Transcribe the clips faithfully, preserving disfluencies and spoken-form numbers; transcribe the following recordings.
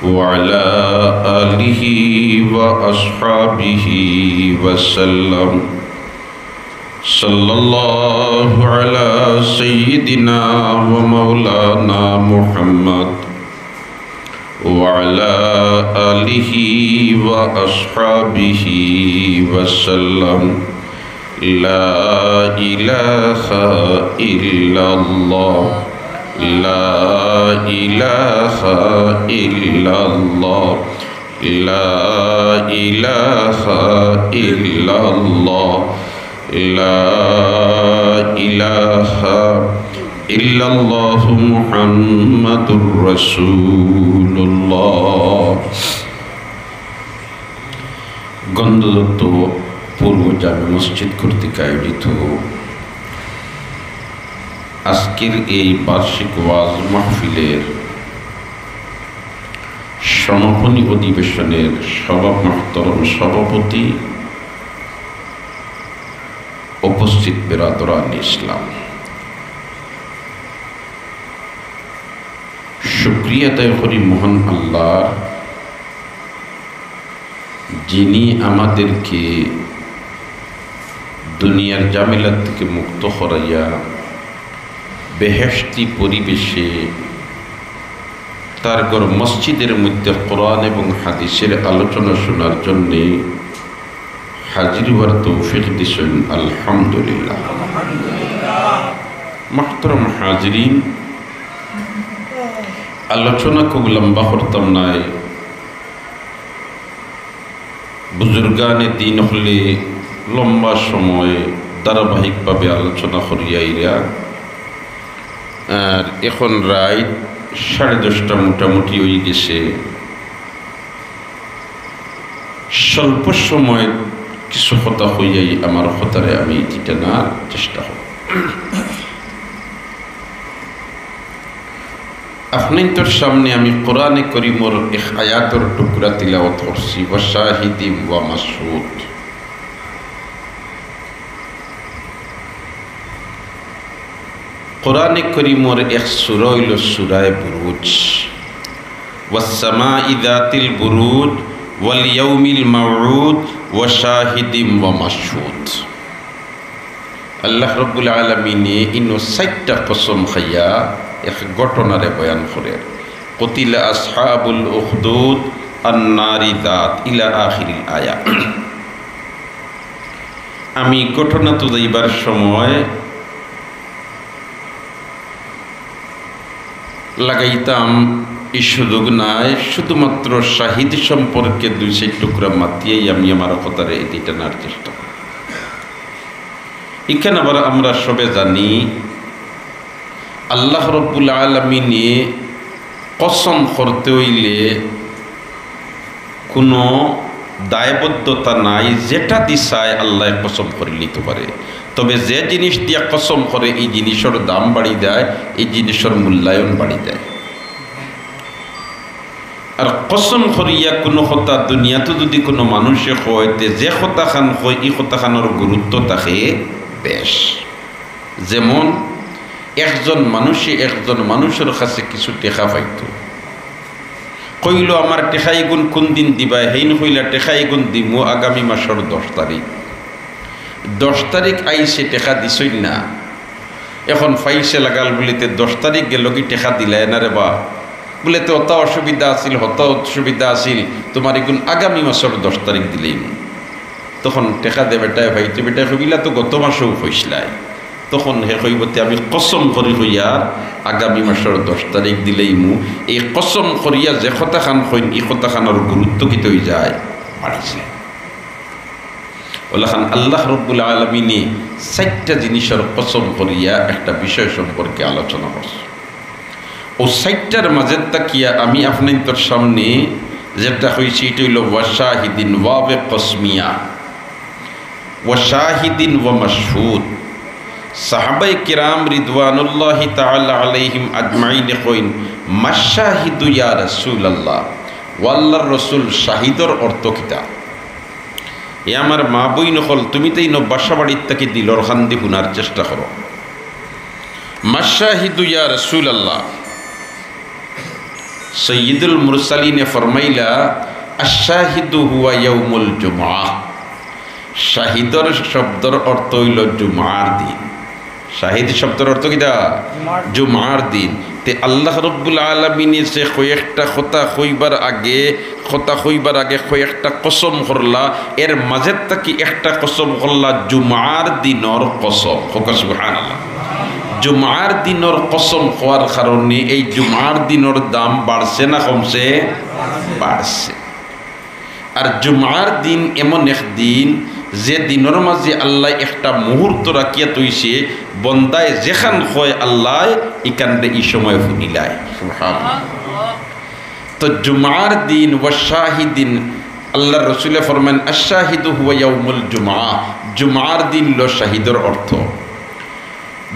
وعلى آله وأصحابه وسلم. صلى الله على سيدنا ومولانا محمد وعلى آله وأصحابه وسلم. لا إله إلا الله. لا إله إلا الله. لا إله إلا الله. لا إله إلا الله محمد رسول الله. গন্ধদত্ত পূর্ব জামে মসজিদ কর্তৃক আয়োজিত আজকের এই বার্ষিক ওয়াজ মাহফিলের সমাপনী অধিবেশনের সভা-, মোহতরম সভাপতি, উপস্থিত বেরাদরান ইসলাম, শুকরিয়া আদায় করি মহান আল্লাহর, যিনি আমাদেরকে দুনিয়ার ঝামেলা থেকে মুক্ত করাইয়া বেহেশতি পরিবেশে তার ঘর মসজিদের মধ্যে কোরআন এবং হাদিসের আলোচনা শোনার জন্যে হাজির হওয়ার তৌফিক দিছেন। আলহামদুলিল্লাহ। মুহতরম হাজিরিন, আলোচনা খুব লম্বা করতাম নায়। বুজুর্গানে দ্বীন অকলে লম্বা সময় ধারাবাহিকভাবে আলোচনা করিয়া আইরা। আর এখন রাইত সাড়ে দশটা মোটামুটি অইগেছে। স্বল্প সময় কিছু কথা কইয়াই আমার কথারে আমি ইতি টানার চেষ্টা করমু। আপনাইন্তর সামনে আমি কোরআনে করিমর এক আয়াতর টুকরা তিলাওয়াত করছি, "ওয়া শাহিদিম ওয়া মাশহুদ।" কোরআনে করিমর এক সূরা অইলো সূরায়ে বুরুজ, "ওয়াস সামাই যাতিল বুরুজ, ওয়াল ইয়াউমিল মাউউদ, ওয়া শাহিদিম ওয়া মাশহুদ।" আল্লাহ রাব্বুল আলামিনে ইনো চাইরটা কসম খাইয়া এক ঘটনারে বয়ান করের, "কুতিলা আসহাবুল উখদুদ আন্নারি যাত" ইলা আখিরিল আয়া। আমি ঘটনাত যাইবার সময় লাগাইতাম ই সুযোগ নাই, শুধুমাত্র শাহিদ সম্পর্কে দুই চাইর টুকরা মাতিয়াই আমি আমার কথারে ইতি টানার চেষ্টা করমু। ইখান আবার আমরা সবে জানি, আল্লাহ রাব্বুল আলামিনে কসম করতে অইলে কুনু দায়বদ্ধতা নাই, যেটা দি চায় আল্লায় কসম করিলিতো পারে। তবে যে জিনিস দিয়া কসম করে, ই জিনিসর দাম বাড়ি যায়, ই জিনিসর মূল্যায়ন বাড়ি যায়। আর কসম করিয়া কুনু কথা দুনিয়াত যুদি কুনু মানুষে কয়, তে যে কথাখান কয়, ই কথাখানর গুরুত্ব থাকে বেশ। যেমন একজন মানুষে একজন মানুষর কাছে কিছু টেকা পাইতো, কইলো, "আমার টেকা ইগুন কুনদিন দিবায়?" হেইন কইলা, "টেকা ইগুন দিমু আগামী মাসর দশ তারিখ।" দশ তারিখ আইছে, টেকা দিছইন না। এখন ফাইসে লাগাল বুলে, "তে দশ তারিখ গেলোগি, টেকা দিলায় না রে বা।" বুলে, "তে অতা অসুবিধা আছিল, হতা অসুবিধা আছিল, তুমার ইগুন আগামী মাসর দশ তারিখ দিলাইমু।" তখন টেকা যে বেটায় পাইতো, বেটায় কইবো, "ইলা তো গত মাসেও কইছলায়।" তখন হে কইবো, "তে আমি কসম করি কইয়ার আগামী মাসর দশ তারিখ দিলাইমু।" এই কসম করিয়া যে কথাখান কইন, ই কথাখানর গুরুত্ব কিতা অইযায়? বাড়ি যায়। অলাখান আল্লাহ রাব্বুল আলামিনে চাইরটা জিনিসর কসম করিয়া একটা বিষয় সম্পর্কে আলোচনা করছে। অউ চাইরটার মাঝে থাকিয়া আমি আপনাইন্তর সামনে যেটা কইছি, ইটা অইলো ওয়া শাহিদিন, ওয়াবে কসমিয়া, ওয়া শাহিদিন ওয়া মাশহুদ। সাহাবায়ে কিরাম রিদওয়ানুল্লাহি তাআলা আলাইহিম আজমাইনে কইন, "মা শাহিদু ইয়া রাসূলুল্লাহ?" ও আল্লাহর রসুল, শাহিদর অর্থ কিতা? এ আমার মা বইন অকল, তুমি তাইন বাসা বাড়িত থাকি দিলর কান্দি হুনার চেষ্টা করো। মা শাহিদু ইয়া রাসূলুল্লাহ, সৈয়দুল মুরসালিনে ফরমাইলা, "আশ-শাহিদু হুয়া ইয়াউমুল জুমআ।" শাহিদর শব্দর অর্থ অইলো জুমার দিন। শাহিদ শব্দর অর্থ কিতা? জুমার দিন। জুমার দিন। তে আল্লাহ রব্বুল আলামিনে যে কয়েকটা কথা কইবার আগে, কথা কইবার আগে কয়েকটা কসম করলা, এর মাঝে থাকি একটা কসম করলা জুমার দিনর কসম। কউক্কা সুবহানাল্লাহ। জুমার দিনর কসম কওয়ার কারণে এই জুমার দিনর দাম বাড়ছে না কমছে? বাড়ছে। আর জুমার দিন এমন এক দিন, যে দিনর মাঝে আল্লায় একটা মুহূর্ত রাখিয়া থইছে, বন্দায় যেখান কয় আল্লায় ইখানরে ই সময় হুনিলায়। সুবহানাল্লাহ। তো জুমার দিন ওয়া শাহিদিন, আল্লাহর রসুলে ফরমাইন, "আশ-শাহিদু হুয়া ইয়াউমুল জুমআ।" জুমার দিন অইলো শাহিদর অর্থ।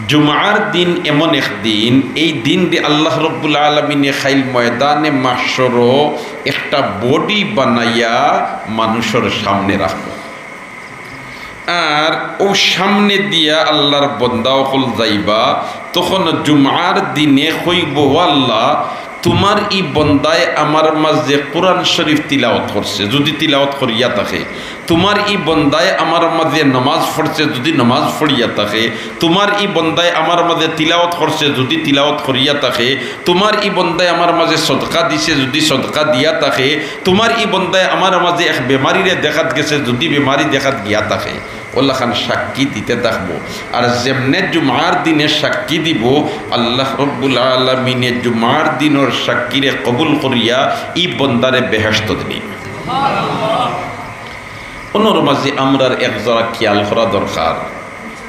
জুমার দিন এমন এক দিন, এই দিনরে আল্লাহ রব্বুল আলামিনে কাইল ময়দানে মাহশরো একটা বডি বানাইয়া মানুষর সামনে রাখবো। আর অউ সামনে দিয়া আল্লাহর বন্দা অকল যাইবা, তখন জুমার দিনে কইবো, "ও আল্লাহ, তুমার ই বন্দায় আমার মাঝে কোরআন শরীফ তিলাওয়াত করছে, যুদি তিলাওয়াত করিয়া থাকে, তুমার ই বন্দায় আমার মাঝে নমাজ পড়ছে, যুদি নমাজ পড়িয়া থাকে, তুমার ই বন্দায় আমার মাঝে তিলাওয়াত করছে, যুদি তিলাওয়াত করিয়া থাকে, তুমার ই বন্দায় আমার মাঝে সদকা দিছে, যুদি সদকা দিয়া থাকে, তুমার ই বন্দায় আমার মাঝে এক বেমারিরে দেখাত গেছে, যুদি বেমারি দেখাত গিয়া থাকে।" অলাখান সাক্ষী দিতে থাকবো। আর যেমনে জুমার দিনে সাক্ষী দিবো, আল্লাহ রব্বুল আলামিনে জুমার দিনর সাক্ষীরে কবুল করিয়া ই বন্দারে বেহেশত দিবা। অনর মাঝে আমরার এক জরা খিয়াল করা দরকার,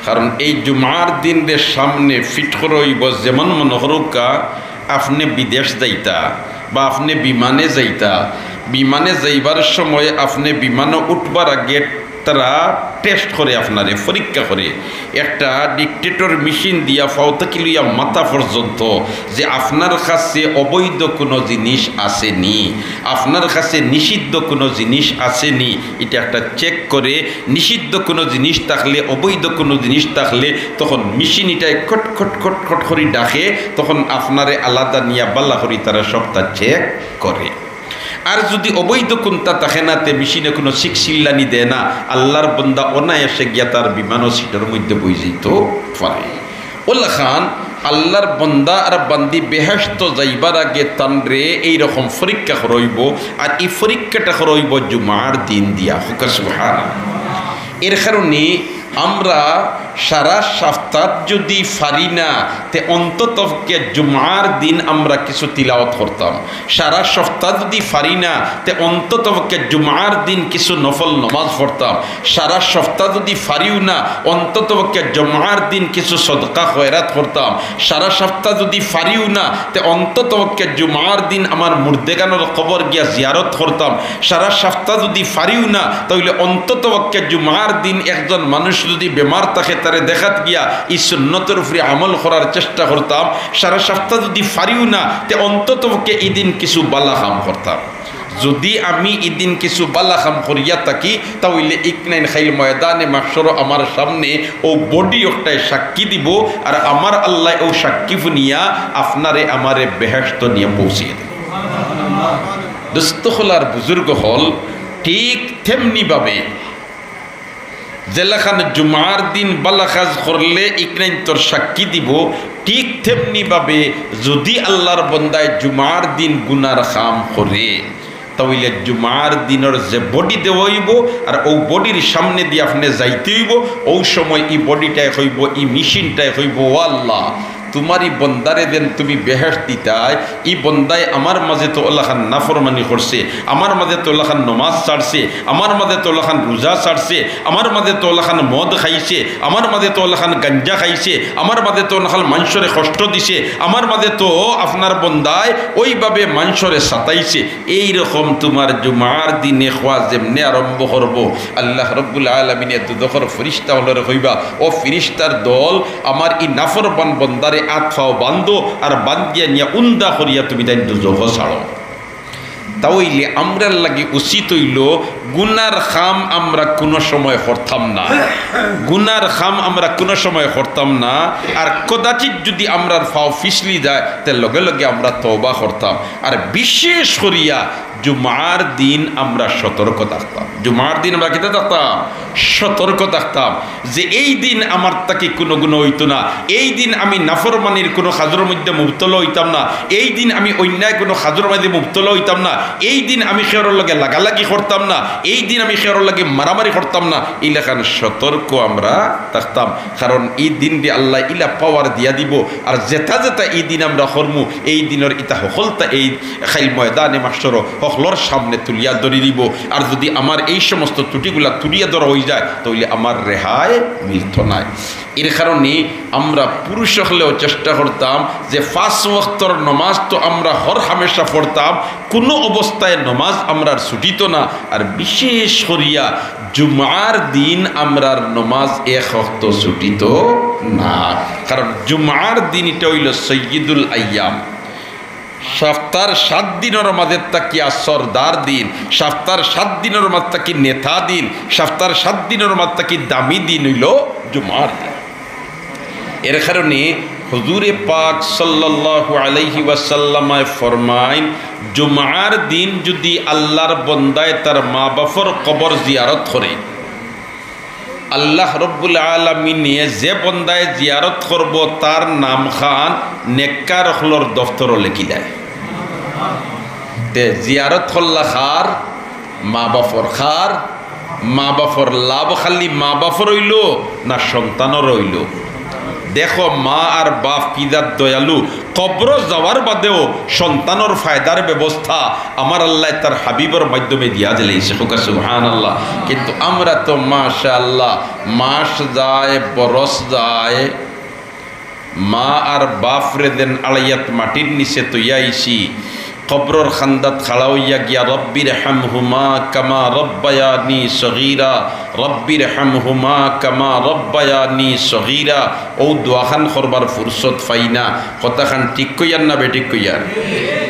কারণ এই জুমার দিনরে সামনে ফিট করা অইবো। যেমন মনো করউক্কা, আপনে বিদেশ যাইতা বা আপনে বিমানে যাইতা, বিমানে যাইবার সময় আপনে বিমানো উঠবার আগে তারা টেস্ট করে, আপনারে পরীক্ষা করে। একটা ডিকটেটর মেশিন দিয়া পাও থাকি লইয়া মাথা পর্যন্ত, যে আপনার কাছে অবৈধ কুনু জিনিস আছে নি, আপনার কাছে নিষিদ্ধ কুনু জিনিস আছে নি, ইটা একটা চেক করে। নিষিদ্ধ কুনু জিনিস থাকলে, অবৈধ কুনু জিনিস থাকলে, তখন মেশিন ইটায় খট খট খট খট করি ডাকে, তখন আপনারে আলাদা নিয়া বালা করি তারা সবটা চেক করে। আর যুদি অবৈধ কুন্তা থাকে না, তে মেশিনে কুনু চিক চিল্লানি দেয় না, আল্লাহর বন্দা অনায়াসে গিয়া তার বিমানর সিটর মধ্যে বই যাইতো পারে। অলাখান আল্লাহর বন্দা আর বান্দি বেহেশত যাইবার আগে তানরে এইরকম পরীক্ষা করা অইবো, আর ই পরীক্ষাটা করা অইবো জুমার দিন দিয়া। কউক্কা সুবহানাল্লাহ। এর কারণে আমরা সারা সপ্তাহ যুদি পারি না, তে অন্তত পক্ষে জুমার দিন আমরা কিছু তিলাওয়াত করতাম। সারা সপ্তাহ যুদি পারি না, তে অন্তত পক্ষে জুমার দিন কিছু নফল নমাজ পড়তাম। সারা সপ্তাহ যুদি পারিও না, অন্তত পক্ষে জুমার দিন কিছু সদকা খয়রাত করতাম। সারা সপ্তাহ যুদি পারিও না, তে অন্তত পক্ষে জুমার দিন আমার মুর্দেগানর কবর গিয়া জিয়ারত করতাম। সারা সপ্তাহ যুদি পারিও না, তাইলে অন্তত পক্ষে জুমার দিন একজন মানুষ যুদি বেমার থাকে, তারে দেখাত গিয়া ই সুন্নতর উপরে আমল করার চেষ্টা করতাম। সারা সপ্তাহ যুদি পারিও না, তে অন্তত পক্ষে ই দিন কিছু বালা কাম করতাম। যুদি আমি ই দিন কিছু বালা কাম করিয়া থাকি, তাইলে ইকনাইন কাইল ময়দানে মাহশরো আমার সামনে অউ বডি অকটায় সাক্ষী দিবো, আর আমার আল্লায় অউ সাক্ষী হুনিয়া আপনারে আমারে বেহেশত নিয়া পৌঁছিয়া দিবো। দোস্ত অকল আর বুজুর্গ অকল, ঠিক তেমনি ভাবে যেলাখান জুমার দিন বালা কাজ করলে ইকনাইন্তর সাক্ষী দিবো, ঠিক তেমনি ভাবে যুদি আল্লাহর বন্দায় জুমার দিন গুনার কাম করে, তাইলে জুমার দিনর যে বডি দেওয়া অইবো, আর অউ বডির সামনেদি আপনে যাইতে অইবো, অউ সময় ই বডিটায় কইবো, ই মেশিনটায় কইবো, "ও আল্লাহ, তুমার ই বন্দারে যেন তুমি বেহেশত দিতায়, ই বন্দায় আমার মাঝে তো অলাখান নাফরমানি করছে, আমার মাঝে তো অলাখান নমাজ ছাড়ছে, আমার মাঝে তো অলাখান রোজা ছাড়ছে, আমার মাঝে তো অলাখান মদ খাইছে, আমার মাঝে তো অলাখান গাঞ্জা খাইছে, আমার মাঝে তো অলাখান মানষরে কষ্ট দিছে, আমার মাঝে তো আপনার বন্দায় অউভাবে মানষরে সাতাইছে।" এইরকম তুমার জুমার দিনে কওয়া যেমনে আরম্ভ করবো, আল্লাহ রব্বুল আলামিনে দুজখর ফিরিস্তা অকলরে কইবা, "ও ফিরিস্তার দল, আমার ই নাফরমান বন্দারে আত পাও বান্ধো, আর বান্ধিয়া নিয়া উন্দা করিয়া তুমি তাইন দুজখো ছাড়ো।" তাইলে আমরার লাগি উচিত অইলো গুনার কাম আমরা কুনু সময় করতাম না, গুনার কাম আমরা কুনু সময় করতাম না। আর কদাচিৎ যুদি আমরার পাও পিছলি যায়, তে লগে লগে আমরা তওবা করতাম। আর বিশেষ করিয়া জুমার দিন আমরা সতর্ক থাকতাম। জুমার দিন আমরা কিতা থাকতাম? সতর্ক থাকতাম যে এই দিন আমার থাকি কুনু গুনা অইতো না, এই দিন আমি নাফরমানির কুনু কাজর মধ্যে মুবতলা অইতাম না, এই দিন আমি অন্যায় কুনু কাজর মধ্যে মুবতলা অইতাম না, এই দিন আমি কেউর লগে লাগালাগি করতাম না, এই দিন আমি কেউর লগে মারামারি করতাম না। ইলাখান সতর্ক আমরা থাকতাম, কারণ ই দিনরে আল্লায় ইলা power দিয়া দিবো। আর যেটা যেটা ই দিন আমরা করমু, এই দিনর ইতা হকলতা এই কাইল ময়দানে মাহশরো হকলর সামনে তুলিয়া ধরি দিবো। আর যুদি আমার এই সমস্ত ত্রুটিগুলা তুলিয়া ধরা অইযায়, তাইলে আমার রেহাই মিলতো নায়। এর কারণে আমরা পুরুষ অকলেও চেষ্টা করতাম যে পাঁচ ওয়াক্তর নমাজ তো আমরা হর হামেশা পড়তাম, কুনু অবস্থায় নমাজ আমরার ছুটিতো না। আর বিশেষ করিয়া জুমার দিন আমরার নমাজ এক ওয়াক্ত ছুটিতো না, কারণ জুমার দিন ইটা অইলো সৈয়দুল আইয়াম। সপ্তার সাত দিনর মাঝে থাকিয়া সর্দার দিন, সপ্তার সাত দিনর মাঝে থাকি নেতা দিন, সপ্তার সাত দিনর মাঝে থাকি দামি দিন অইলো জুমার দিন। এর কারণে হুজুরে পাক সাল্লাল্লাহু আলাইহি ওয়াসাল্লামে ফরমাইন, জুমার দিন যুদি আল্লার বন্দায় তার মা বাফর কবর জিয়ারত করে, আল্লাহ রব্বুল আলামিনে যে বন্দায় জিয়ারত করবো, তার নামখান নেককার অকলর দফতরো লেখি দেয়। তে জিয়ারত করলা কার? মা বাফর। কার? মা বাফর। লাভ খালি মা বাফর অইলো না সন্তানর অইলো? দেখো, মা আর বাফ কি জাত দয়ালু। কবরো যাওয়ার বাদেও সন্তানর ফায়দার ব্যবস্থা আমার আল্লায় তার হাবিবর মাধ্যমে দিয়া দিলাইছে। কউক্কা সুবহানাল্লাহ। কিন্তু আমরা তো মাশাআল্লাহ, মাস যায়, বরস যায়, মা আর বাফরে যেন আড়াইয়াত মাটির নিচে থইয়া আইছি, কবরর কান্দাত খাড়া অইয়া গিয়া, "রব্বির হামহুমা কামা রব্বায়ানি সগীরা, রব্বির হামহুমা কামা রব্বায়ানি সগীরা।" অউ দোয়াখান করবার ফুরসত পাই না। কথাখান ঠিক কইয়ার না বেঠিক কইয়ার?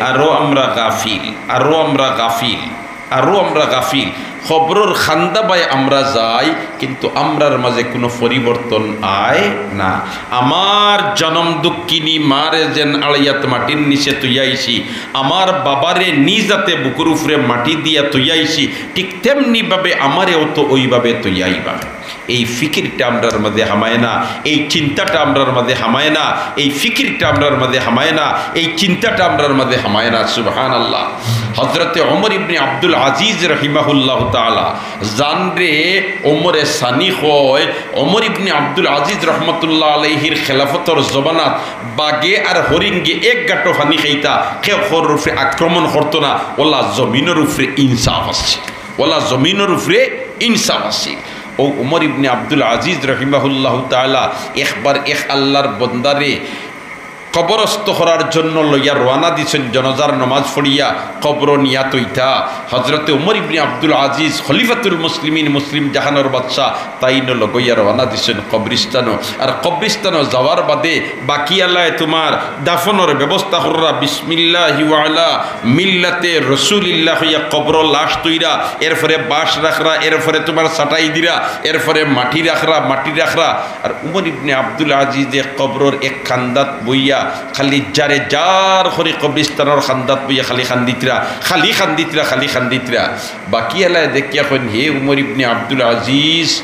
আরো আমরা গাফিল, আরো আমরা গাফিল, আরো আমরা গাফিল। কবরর কান্দা বায় আমরা যাই, কিন্তু আমরার মাঝে কুনু পরিবর্তন আয় না। আমার জনম দুঃখিনী মারে যেন আড়াইয়াত মাটির নিচে থইয়া আইছি, আমার বাবারে নিজ আতে বুকুর উপরে মাটি দিয়া থইয়া আইছি, ঠিক তেমনি ভাবে আমারেও তো অউভাবে থইয়া আইবা। এই ফিকিরটা আমরার মাঝে হামায় না, এই চিন্তাটা আমরার মাঝে হামায় না, এই ফিকিরটা আমরার মাঝে হামায় না, এই চিন্তাটা আমরার মাঝে হামায় না। সুবহানাল্লাহ। হযরতে ওমর ইবনে আব্দুল আজিজ রাহিমাহুল্লাহু তাআলা, যানরে ওমরে সানি কয়, ওমর ইবনে আব্দুল আজিজ রহমতুল্লাহ আলাইহির খেলাফতর জমানাত বাঘে আর হরিণে এক গাটো পানি খাইতা, কেউ কেউর উপরে আক্রমণ করতো না, অলা জমিনর উপরে ইনসাফ আছে। অলা জমিনর উপরে ইনসাফ আছে। অউ ওমর ইবনে আব্দুল আজিজ রাহিমাহুল্লাহু তাআলা একবার এক আল্লার বন্দারে কবরস্থ করার জন্য লইয়া রওয়ানা দিছইন, জনাজার নমাজ পড়িয়া কবরো নিয়া থইতা। হযরতে ওমর ইবনে আব্দুল আজিজ, খলিফাতুল মুসলিমিন, মুসলিম জাহানর বাদশা, তাইনও লগইয়া রওয়ানা দিছইন কবরিস্তানো। আর কবরিস্তানো যাওয়ার বাদে বাকিআলায় তুমার দাফনর ব্যবস্থা কররা, বিসমিল্লাহি ওয়া আলা মিল্লাতে রাসূলিল্লাহ কইয়া কবরো লাশ থইরা, এরপরে বাঁশ রাখরা, এরপরে তুমার চাটাই দিরা, এরপরে মাটি রাখরা, মাটি রাখরা। আর উমর ইবনে আব্দুল আজিজে কবরর এক কান্দাত বইয়া খালি জারে জার করি কবরিস্তানর কান্দাত বইয়া খালি কান্দিতরা, খালি কান্দিতরা, খালি কান্দিতরা। বাকিআলায় দেখিয়া কইন, "হে উমর ইবনে আব্দুল আজিজ,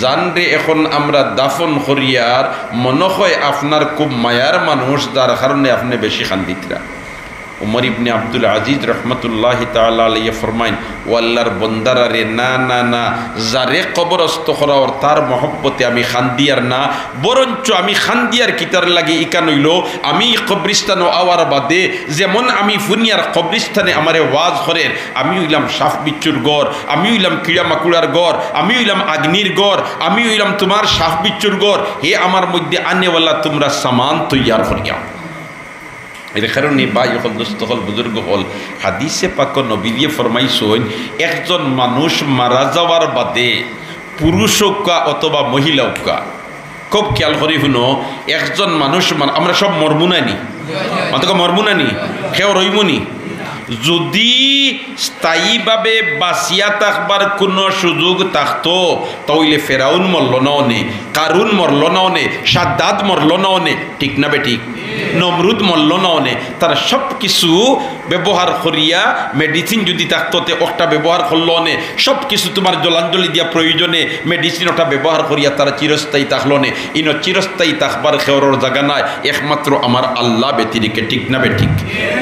জানরে এখন আমরা দাফন করিয়ার, মনো কয় আপনার খুব মায়ার মানুষ, যার কারণে আপনে বেশি কান্দিতরা।" উমর ইবনে আব্দুল আজিজ রহমতুল্লাহি তাআলা আলাইহি ফরমাইন, "ও আল্লার বন্দারা রে, না, না, না, যারে কবরস্থ করা অর তার মহব্বতে আমি কান্দিয়ার না, বরঞ্চ আমি কান্দিয়ার কিতার লাগি ইখান অইলো, আমি ই কবরিস্তানো আওয়ার বাদে যেমন আমি ফুনিয়ার কবরিস্তানে আমারে ওয়াজ করের, আমি অইলাম সাপ বিচ্ছুর ঘর, আমি অইলাম কিড়া মাকুড়ার ঘর, আমি অইলাম আগ্নির ঘর, আমি অইলাম তুমার সাপ বিচ্ছুর ঘর, হে আমার মধ্যে আনেওয়ালা তুমরা সামান তৈয়ার করিয়া।" এর কারণে ভাই অকল, দোস্ত অকল, বুজুর্গ অকল, হাদিসে পাকো নবীজিয়ে ফরমাইছইন, একজন মানুষ মারা যাওয়ার বাদে পুরুষ অউক্কা অথবা মহিলা অউক্কা, খুব খেয়াল করি হুনো, একজন মানুষ মার-, আমরা সব মরমু না নি? মাতকা মরমু না নি? কেউ রইমু নি? যুদি স্থায়ীভাবে বাঁচিয়া থাকবার কুনু সুযোগ থাকতো, তা অইলে ফেরাউন মরলো না অনে, কারুন মরলো না অনে, সাদ্দাদ মরলো না অনে, ঠিক না বেঠিক? নমরুদ মরলো না অনে। তারা সব কিছু ব্যবহার করিয়া, medicine যুদি থাকতো, তে অকটা ব্যবহার করলো অনে, সব কিছু তুমার জলাঞ্জলি দিয়া প্রয়োজনে medicine অটা ব্যবহার করিয়া তারা চিরস্থায়ী থাকলো অনে। ইনো চিরস্থায়ী থাকবার কেউরর জাগা নাই, একমাত্র আমার আল্লাহ ব্যতিরেকে, ঠিক না বেঠিক?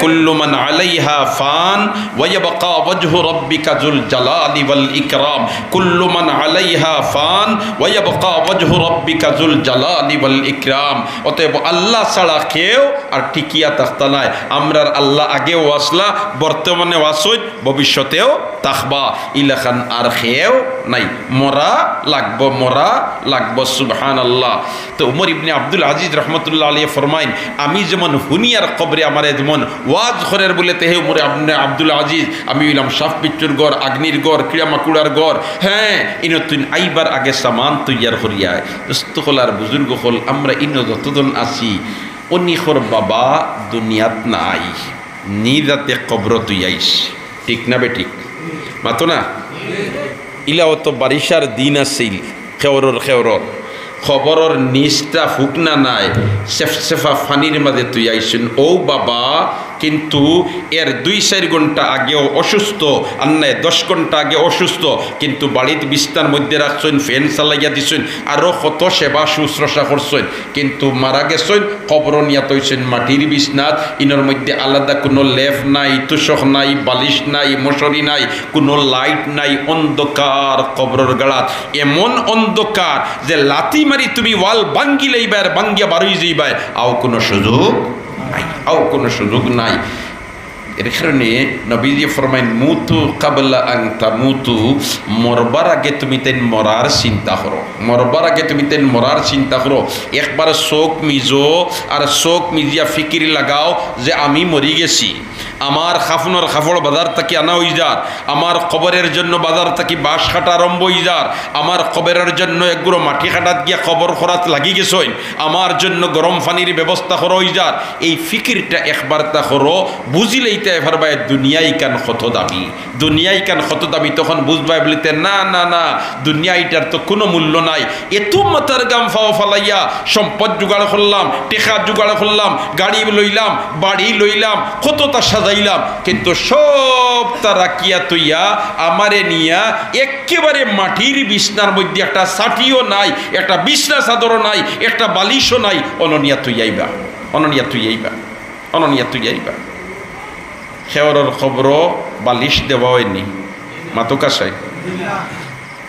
কুল্লু মান আলাইহা ফান ওয়া ইয়াবকা ওয়াজহু রাব্বিকা যুল জালালি ওয়াল ইকরাম। কুল্লু মান আলাইহা ফান ওয়া ইয়াবকা ওয়াজহু রাব্বিকা যুল জালালি ওয়াল ইকরাম। অতএব আল্লাহ ছাড়া কেউ আর টিকিয়া থাকতা নায়। আমরার আল্লাহ আগেও আছলা, বর্তমানেও আছইন, ভবিষ্যতেও থাকবা। ইলাখান আর কেউ নাই। মরা লাগবো, মরা লাগবো। সুবহানাল্লাহ। তো উমর ইবনে আব্দুল আজিজ রহমতুল্লাহ আলাইহি ফরমাইন, আমি যেমন হুনিয়ার কবরে আমারে যেমন ওয়াজ করের বুলে, তে হে উমর ইবনে আব্দুল আজিজ, আমি অইলাম সাপ বিচ্ছুর ঘর, আগ্নির ঘর, কিড়া মাকুড়ার ঘর। হ্যাঁ, ইনো তুই আইবার আগে সামান তৈয়ার করিয়া আয়। দোস্ত অকল আর বুজুর্গ অকল, আমরা ইনো যতজন আছি, অনিকর বাবা দুনিয়াত নাই, নিজ আতে কবরো তুই আইস, ঠিক না বেঠিক? মাতো না? ইলাও তো বারিশার দিন আছিল, কেউরর কেউরর কবরর নিচটা ফুকনা নাই, সেফসেফা পানির মাঝে তুই আইছইন। ও বাবা, কিন্তু এর দুই চাইর ঘন্টা আগেও অসুস্থ, আর নায় দশ ঘন্টা আগে অসুস্থ, কিন্তু বাড়িত বিছনার মধ্যে রাখছইন, fan চালাইয়া দিছইন, আরো কত সেবা শুশ্রূষা করছইন, কিন্তু মারা গেছইন, কবরো নিয়া থইছইন মাটির বিছনাত, ইনোর মধ্যে আলাদা কুনু লেপ নাই, তুষক নাই, বালিশ নাই, মশারি নাই, কুনু light নাই, অন্ধকার কবরর গাড়াত, এমন অন্ধকার যে লাথি মারি তুমি wall ভাঙ্গিলাইবায় আর ভাঙ্গিয়া বারই যাইবায়, আও কুনু সুযোগ নাই, আও কুনু সুযোগ নাই। এর কারণে নবীজি ফরমাইন, "মুতু কাবলা আন তামুতু", মরবার আগে তুমি তাইন মরার চিন্তা করো, মরবার আগে তুমি তাইন মরার চিন্তা করো। একবার চউখ মিজো, আর চউখ মিজিয়া ফিকির লাগাও যে আমি মরি গেছি, আমার কাফনর কাপড় বাজার থাকি আনা অইযার, আমার কবরের জন্য বাজার থাকি বাঁশ কাটা আরম্ভ অইযার, আমার কবরের জন্য এগুলো মাটি কাটাত গিয়া কবর খরাত লাগি গেছইন, আমার জন্য গরম পানির ব্যবস্থা করা অইযার। এই ফিকিরটা একবার তা করো, বুঝিলাইতায় পারবায় দুনিয়া ইখান কত দামি, দুনিয়া ইখান কত দামি। তখন বুঝবায় বুলিতে, না, না, না, দুনিয়া ইটার তো কুনু মূল্য নাই। এত মাথার ঘাম পাও ফালাইয়া সম্পদ জোগাড় করলাম, টেকা জোগাড় করলাম, গাড়ি লইলাম, বাড়ি লইলাম, কততা সাজাইলাম, কিন্তু সবতা রাখিয়া থইয়া আমারে নিয়া একেবারে মাটির বিছনার মধ্যে, একটা ছাটিও নাই, একটা বিছনা চাদরও নাই, একটা বালিশও নাই, অনো নিয়া থইয়া আইবা, অনো নিয়া থইয়া আইবা, অনো নিয়া থইয়া আইবা। কেউরর কবরো বালিশ দেওয়া অয়নি, মাতো কাছাই।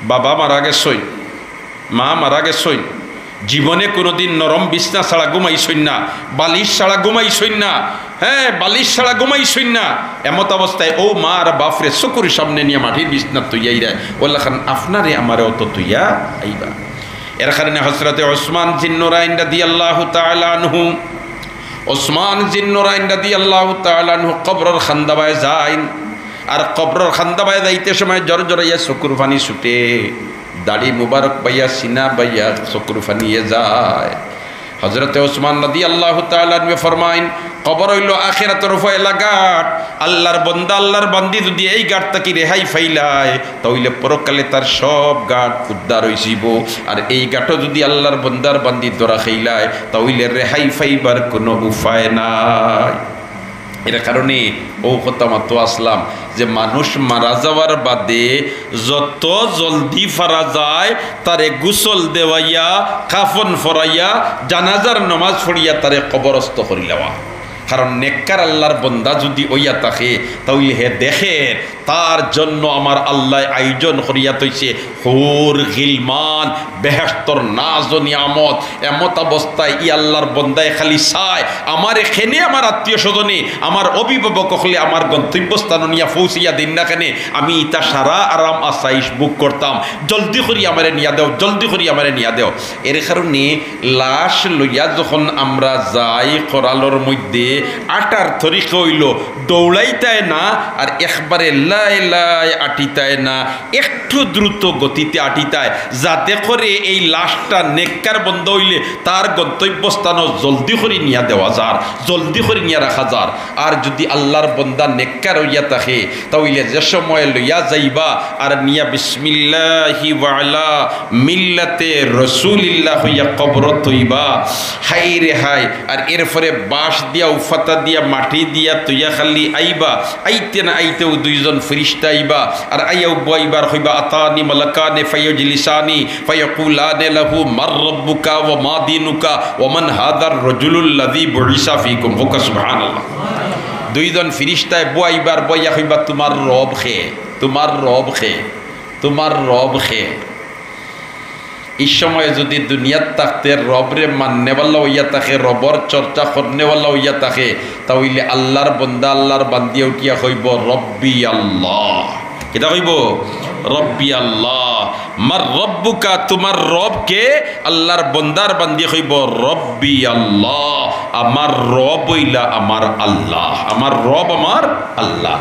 বাবা মারা গেছইন, মা মারা গেছইন, জীবনে কুনুদিন নরম বিছনা ছাড়া ঘুমাইছইন না, বালিশ ছাড়া ঘুমাইছইন না, হ্যাঁ, বালিশ ছাড়া ঘুমাইছইন না। এমত অবস্থায় অউ মা আর বাফরে চকুর সামনে নিয়া মাটির বিছনাত থইয়া আইরা, অলাখান আপনারে আমারেও তো থইয়া আইবা। এর কারণে হযরতে ওসমান জিন্নুরাইন রাদিয়াল্লাহু তাআলা আনহু, ওসমান জিন্নুরাইন রাদিয়াল্লাহু তাআলা আনহু কবরর কান্দাবায় যাইন। আর কবরর কান্দাবায় যাইতে সময় জরজরাইয়া চকুর পানি ছুটে, দাড়ি মুবারক বাইয়া, সিনা বাইয়া চকুর পানিয়ে যায়। হযরতে ওসমান রাদিয়াল্লাহু তাআলা আনহু ফরমাইন, কবর অইলো আখিরাতর পয়লা ঘাট। আল্লার বন্দা, আল্লার বান্দি যুদি এই ঘাট থাকি রেহাই পাইলায়, তা অইলে পরকালে তার সব ঘাট উদ্ধার অইযিবো। আর এই ঘাটো যুদি আল্লার বন্দার বান্দি ধরা খাইলায়, তা অইলে রেহাই পাইবার কুনু উপায় নাই। এর কারণে অউ কথা মাতো আছলাম যে মানুষ মারা যাওয়ার বাদে যত জলদি পারা যায় তারে গোসল দেওয়াইয়া, কাফন পরাইয়া, জানাজার নমাজ পড়িয়া তারে কবরস্থ করিলাওয়া। কারণ নেককার আল্লার বন্দা যুদি অইয়া থাকে, তা অইলে হে দেখের তার জন্য আমার আল্লায় আয়োজন করিয়া থইছে হুর, গিলমান, বেহেশতর নাজ ও নিয়ামত। এমত অবস্থায় ই আল্লার বন্দায় খালি চায়, আমারে কেনে আমার আত্মীয় স্বজনে, আমার অভিভাবক অকলে আমার গন্তব্যস্থানো নিয়া পৌঁছিয়া দেইন না কেনে, আমি ইতা সারা আরাম আসাইশ ভোগ করতাম। জলদি করি আমারে নিয়া দেও, জলদি করি আমারে নিয়া দেও। এর কারণে লাশ লইয়া যখন আমরা যাই করালর মধ্যে, আটার তরিকা অইলো দৌড়াইতায় না, আর একবারে লায় লায় আটিতায় না, একটু দ্রুত গতিতে আটিতায়, যাতে করে এই লাশটা নেককার বন্দা অইলে তার গন্তব্যস্থানো জলদি করি নিয়া দেওয়া যার, জলদি করি নিয়া রাখা যার। আর যুদি আল্লার বন্দা নেককার অইয়া থাকে, তা অইলে যে সময় লইয়া যাইবা আর নিয়া বিসমিল্লাহি ওয়া আলা মিল্লাতে রসুলিল্লাহ কইয়া কবরো থইবা, হায় রে হায়। আর এরপরে বাঁশ দিয়া, উফাতা দিয়া, মাটি দিয়া থইয়া খালি আইবা। আইতে না আইতেউ দুইজন ফিরিস্তা আইবা, আর আইয়াউ বইবার কইবা, আতানি মালাকানে ফায়াজলিসানি ফায়াকুলানে লাহু মান রাব্বুকা ওয়া মা দীনুকা ওয়া মান হাযার রাজুলুল্লাযী বুইসা ফীকুম। কউক্কা সুবহানাল্লাহ। দুইজন ফিরিস্তায় বইবার, বইয়া কইবা, তুমার রব কে? তুমার রব কে? তুমার রব কে? ই সময় যুদি দুনিয়াত থাকতে রবরে মাননেওয়ালা অইয়া থাকে, রবর চর্চা করনেওয়ালা অইয়া থাকে, তা অইলে আল্লার বন্দা, আল্লার বান্দিয়ে উঠিয়া কইবো, রব্বি আল্লাহ। কিতা কইবো? রব্বি আল্লাহ। মান রাব্বুকা, তুমার রব কে? আল্লার বন্দার বান্দিয়ে কইবো, রব্বি আল্লাহ, আমার রব অইলা আমার আল্লাহ, আমার রব আমার আল্লাহ।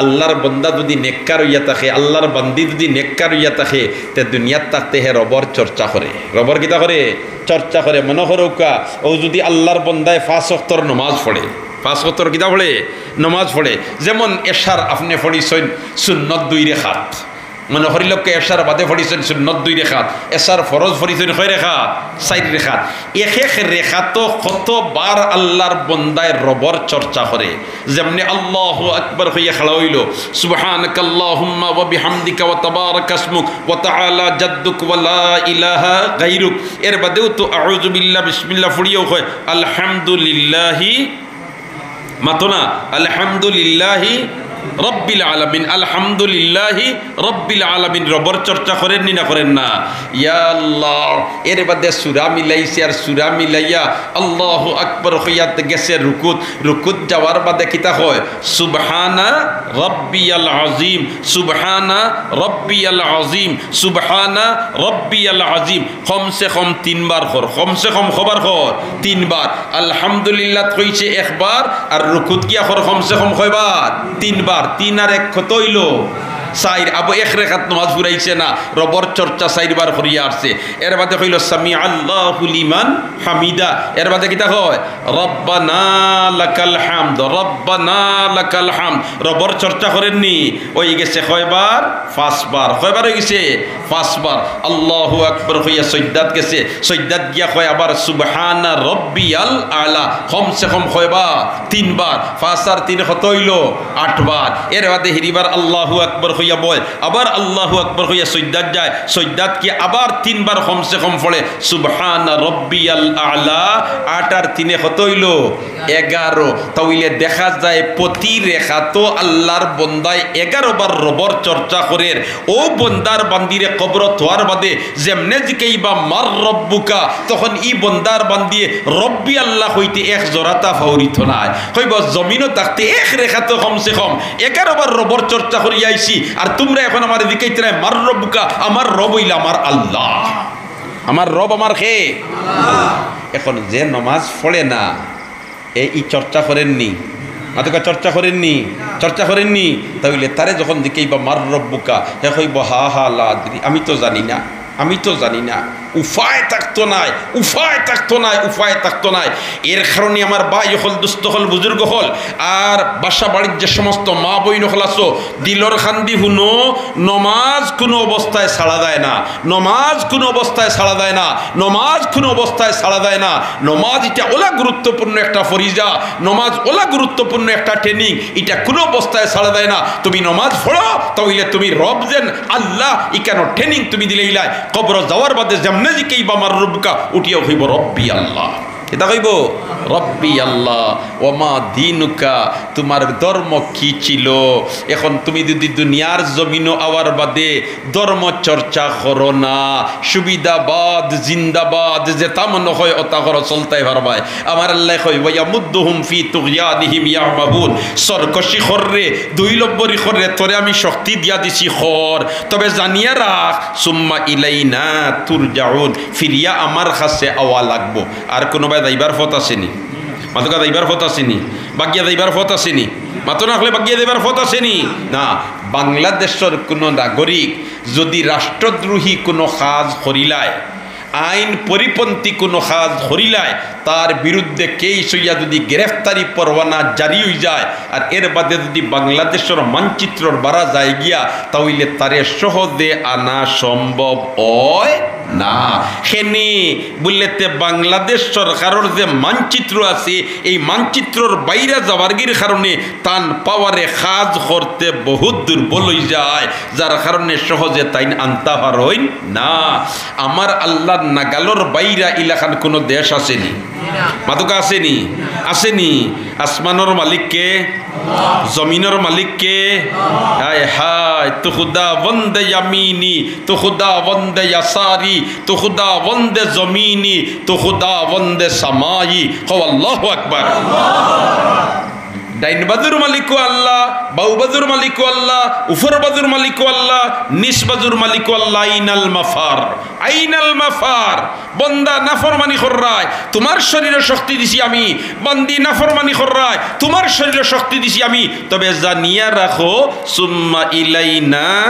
আল্লার বন্দা যুদি নেককার অইয়া থাকে, আল্লার বান্দি যুদি নেককার অইয়া থাকে, তে দুনিয়াত থাকতে হে রবর চর্চা করে। রবর কিতা করে? চর্চা করে। মনো করউক্কা, অউ যুদি আল্লার বন্দায় পাঁচ ওয়াক্তর নমাজ পড়ে, পাঁচ ওয়াক্তর কিতা পড়ে? নমাজ পড়ে। যেমন এশার আপনে পড়িছইন সুন্নত দুই রেখাত, মনো করিলাউক্কা এশার বাদে পড়িছইন সুন্নত দুই রেখাত, এশার ফরজ পড়িছইন কয় রেখাত? চাইর রেখাত। এক এক রেখাতো কতবার আল্লার বন্দায় রবর চর্চা করে। যেমনে আল্লাহু আকবার কইয়া খাড়া অইলো, সুবহানাকাল্লাহুম্মা ওয়া বিহামদিকা ওয়া তাবারাকা ইসমুক ওয়া তাআলা জাদ্দুক ওয়া লা ইলাহা গায়রুক। এর বাদেউ তো আউযু বিল্লাহ, বিসমিল্লাহ পড়িয়াউ কয়, আলহামদুলিল্লাহি মাতো না, আলহামদুলিল্লাহি রব্বিল আলামিন, আলহামদুলিল্লাহি রব্বিল আলামিন। রবর চর্চা করের নি না করের না? ইয়া আল্লাহ, এর বাদে সূরা মিলাইছে, আর সূরা মিলাইয়া আল্লাহু আকবার কইয়া গেছে রুকুত। রুকুত যাওয়ার বাদে কিতা কয়? সুবহানা রব্বিয়াল আযীম, সুবহানা রব্বিয়াল আযীম, সুবহানা রব্বিয়াল আযীম। কমসে কম তিনবার কর, কমসে কম কয়বার কর? তিনবার। আলহামদুলিল্লাহ কইছে একবার, আর রুকুত গিয়া কর কমসে কম কয়বার? তিনবার। তিন আর এক কত অইলো? চাইর। আবু এক রেখাত নমাজ ফুরাইছে না, রবর চর্চা চাইরবার করিয়া আসছে। এর বাদে কইলো, সামি আল্লাহু লিমান হামিদা। এর বাদে কিতা কয়? রব্বানা লাকাল হামদ, রব্বানা লাকাল হামদ। রবর চর্চা করের নি? অই গেছে কয়বার? পাঁচবার। কয়বার অই গেছে? পাঁচবার। আল্লাহু আকবার কইয়া সইজদাত গেছে, সইজদাত গিয়া কয় আবার সুবহানা রব্বিয়াল আলা, কমসে কম কয়বার? তিনবার। পাঁচ আর তিনে কত অইলো? আটবার। এর বাদে হিরিবার আল্লাহু আকবার কইয়া বয়, আবার আল্লাহু আকবার কইয়া সইজদাত যায়, সইজদাত গিয়া আবার তিনবার কমসে কম পড়ে সুবহানা রব্বিয়াল আলা। আট আর তিনে কত অইলো? এগারো। তা অইলে দেখা যায় প্রতি রেখাতো আল্লার বন্দায় এগারো বার রবর চর্চা করের। অউ বন্দার বান্দিরে কবরো থওয়ার বাদে যেমনে জিকাইবা মান রব্বুকা, তখন ই বন্দার বান্দিয়ে রব্বি আল্লাহ কইতে এক জরাতা ফাউরিতো নায়। কইবো, জমিনো থাকতে এক রেখাতো কমসে কম এগারো বার রবর চর্চা করিয়া আইছি, আর তুমরা এখন আমারে জিকাইতরায় মান রব্বুকা, আমার রব অইলা আমার আল্লাহ, আমার রব আমার কে? এখন যে নমাজ পড়ে না, এ ই চর্চা করের নি? মাতো কউক্কা, চর্চা করের নি? চর্চা করের নি? তা অইলে তারে যখন জিকাইবা মান রব্বুকা, হে কইবো, হা হা লা আদরি, আমি তো জানি না, আমি তো জানি না। উপায় থাকতো নায়, উপায় থাকতো নায়, উপায় থাকতো নায়। এর কারণে আমার ভাই অকল, দুস্ত অকল, বুজুর্গ অকল, আর বাসা বাড়ির যে সমস্ত মা বইন অকল আছো, দিলর কান্দি হুনো, নমাজ কুনু অবস্থায় ছাড়া যায় না, নমাজ কুনু অবস্থায় ছাড়া যায় না, নমাজ কুনু অবস্থায় ছাড়া যায় না। নমাজ ইটা অলা গুরুত্বপূর্ণ একটা ফরিজা, নমাজ অলা গুরুত্বপূর্ণ একটা training, ইটা কুনু অবস্থায় ছাড়া যায় না। তুমি নমাজ পড়ো, তা অইলে তুমি রব যেন আল্লাহ, ইকানো training তুমি দিলাইলায়। কবরো যাওয়ার বাদে যেমনে জিকাইবা মান রব্বুকা, উঠিয়াউ কইবো রব্বি আল্লাহ। কিতা কইবো? রব্বি আল্লাহ। ওয়া মা দীনুকা, তুমার ধর্ম কি ছিল? এখন তুমি যুদি দুনিয়ার জমিনো আওয়ার বাদে ধর্ম চর্চা করো না, সুবিধাবাদ জিন্দাবাদ, যেতা মনো কয় অতা করো, চলতায় পারবায়। আমার আল্লায় কয়, ওয়া ইয়ামুদ্দুহুম ফি তুগয়ানিহিম ইয়ামাহুন, সরকশি কররে, দুই লম্বরি কররে, তোরে আমি শক্তি দিয়া দিছি, কর, তবে জানিয়া রাখ, সুম্মা ইলাইনা তুরজাউন, ফিরিয়া আমার কাছে আওয়া লাগবো। আর কুনুবায় যাইবার পথ আছে নি? মাতকা যাইবার পথ আছে নি? বাগিয়া যাইবার পথ আছে নি? মাতো না অকলে, বাগিয়া যাইবার পথ আছে নি? না। বাংলাদেশর কুনু নাগরিক যুদি রাষ্ট্রদ্রোহী কুনু কাজ করিলায়, আইন পরিপন্থী কুনু কাজ করিলায়, তার বিরুদ্ধে কেস অইয়া যুদি গ্রেফতারি পরোয়ানা জারি অইযায়, আর এর বাদে যুদি বাংলাদেশর মানচিত্রর বারা যায় গিয়া, তা অইলে তারে সহজে আনা সম্ভব অয় না। কেনে বুললে তে বাংলাদেশ সরকারর যে মানচিত্র আছে, এই মানচিত্রর বাইরা যাওয়ারগির কারণে তান পাওয়ারে কাজ করতে বহুত দুর্বল অইযায়, যার কারণে সহজে তাইন আনতা পারইন না। আমার আল্লার নাগালর বাইরা ইলাখান কুনু দেশ আছে নি? মাতকা আছে নি? আছে নি? আসমানর মালিক কে? জমিনর মালিক কে? হায় হায়, তু খুদাবন্দে ইয়ামিনি, তু খুদাবন্দে ইয়াসারি, তু খুদাবন্দে জমিনি, তু খুদাবন্দে সামাই। কও আল্লাহু আকবার। ডাইন বাজুর মালিকও আল্লাহ, বাউ বাজুর মালিকও আল্লাহ, উপর বাজুর মালিকও আল্লাহ, নিচ বাজুর মালিকও আল্লাহ। আইনাল মাফার, আইনাল মাফার। বন্দা নাফরমানি কররায়, তুমার শরীরো শক্তি দিছি আমি। বান্দি নাফরমানি কররায়, তুমার শরীরো শক্তি দিছি আমি। তবে জানিয়া রাখো, সুম্মা ইলাইনা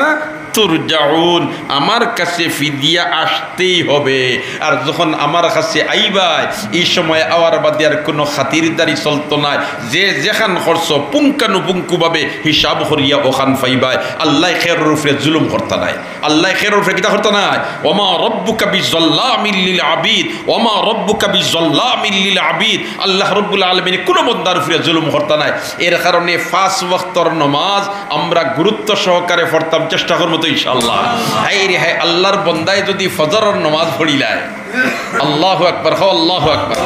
তুরজাউন, আমার কাছে ফিরিয়া আসতেই হবে। আর যখন আমার কাছে আইবায়, এই সময় আওয়ার বাদে আর কুনু খাতিরদারি চলতো নায়। যে যেখান করছো, পুঙ্খানুপুঙ্খভাবে হিসাব করিয়া অখান পাইবায়। আল্লায় কেউর উপরে জুলুম করতা নায়। আল্লায় কেউর উপরে কিতা করতা নায়? ওমা রব্বুকা বিজাল্লামিল লিল আবিদ, ওমা রব্বুকা বিজাল্লামিল লিল আবিদ। আল্লাহ রব্বুল আলামিনে কুনু বন্দার উপরে জুলুম করতা নায়। এর কারণে পাঁচ ওয়াক্তর নমাজ আমরা গুরুত্ব সহকারে পড়তাম, চেষ্টা করমু তো ইনশাআল্লাহ। হায় রে হায়, আল্লার বন্দায় যুদি ফজরর নমাজ পড়িলায়, আল্লাহু আকবার, কও আল্লাহু আকবার।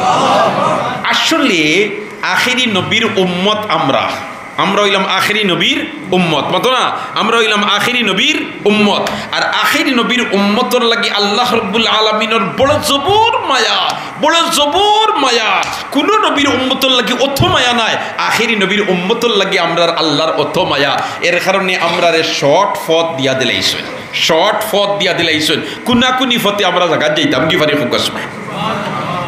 আসলে আখেরি নবীর উম্মত আমরা। আমরা অইলাম আখেরি নবীর উম্মত, মাতো না? আমরা অইলাম আখেরি নবীর উম্মত। আর আখেরি নবীর উম্মতর লাগি আল্লাহ রব্বুল আলামিনর বড় জবর মায়া, বড় জবর মায়া। কুনু নবীর উম্মতর লাগি অত মায়া নাই, আখেরি নবীর উম্মতর লাগি আমরার আল্লার অত মায়া। এর কারণে আমরারে শর্ট পথ দিয়া দিলাইছইন, শর্ট পথ দিয়া দিলাইছইন। কুনাকুনি পথে আমরা জাগাত যাইতাম কি পারি, কউক্কা সুবহান।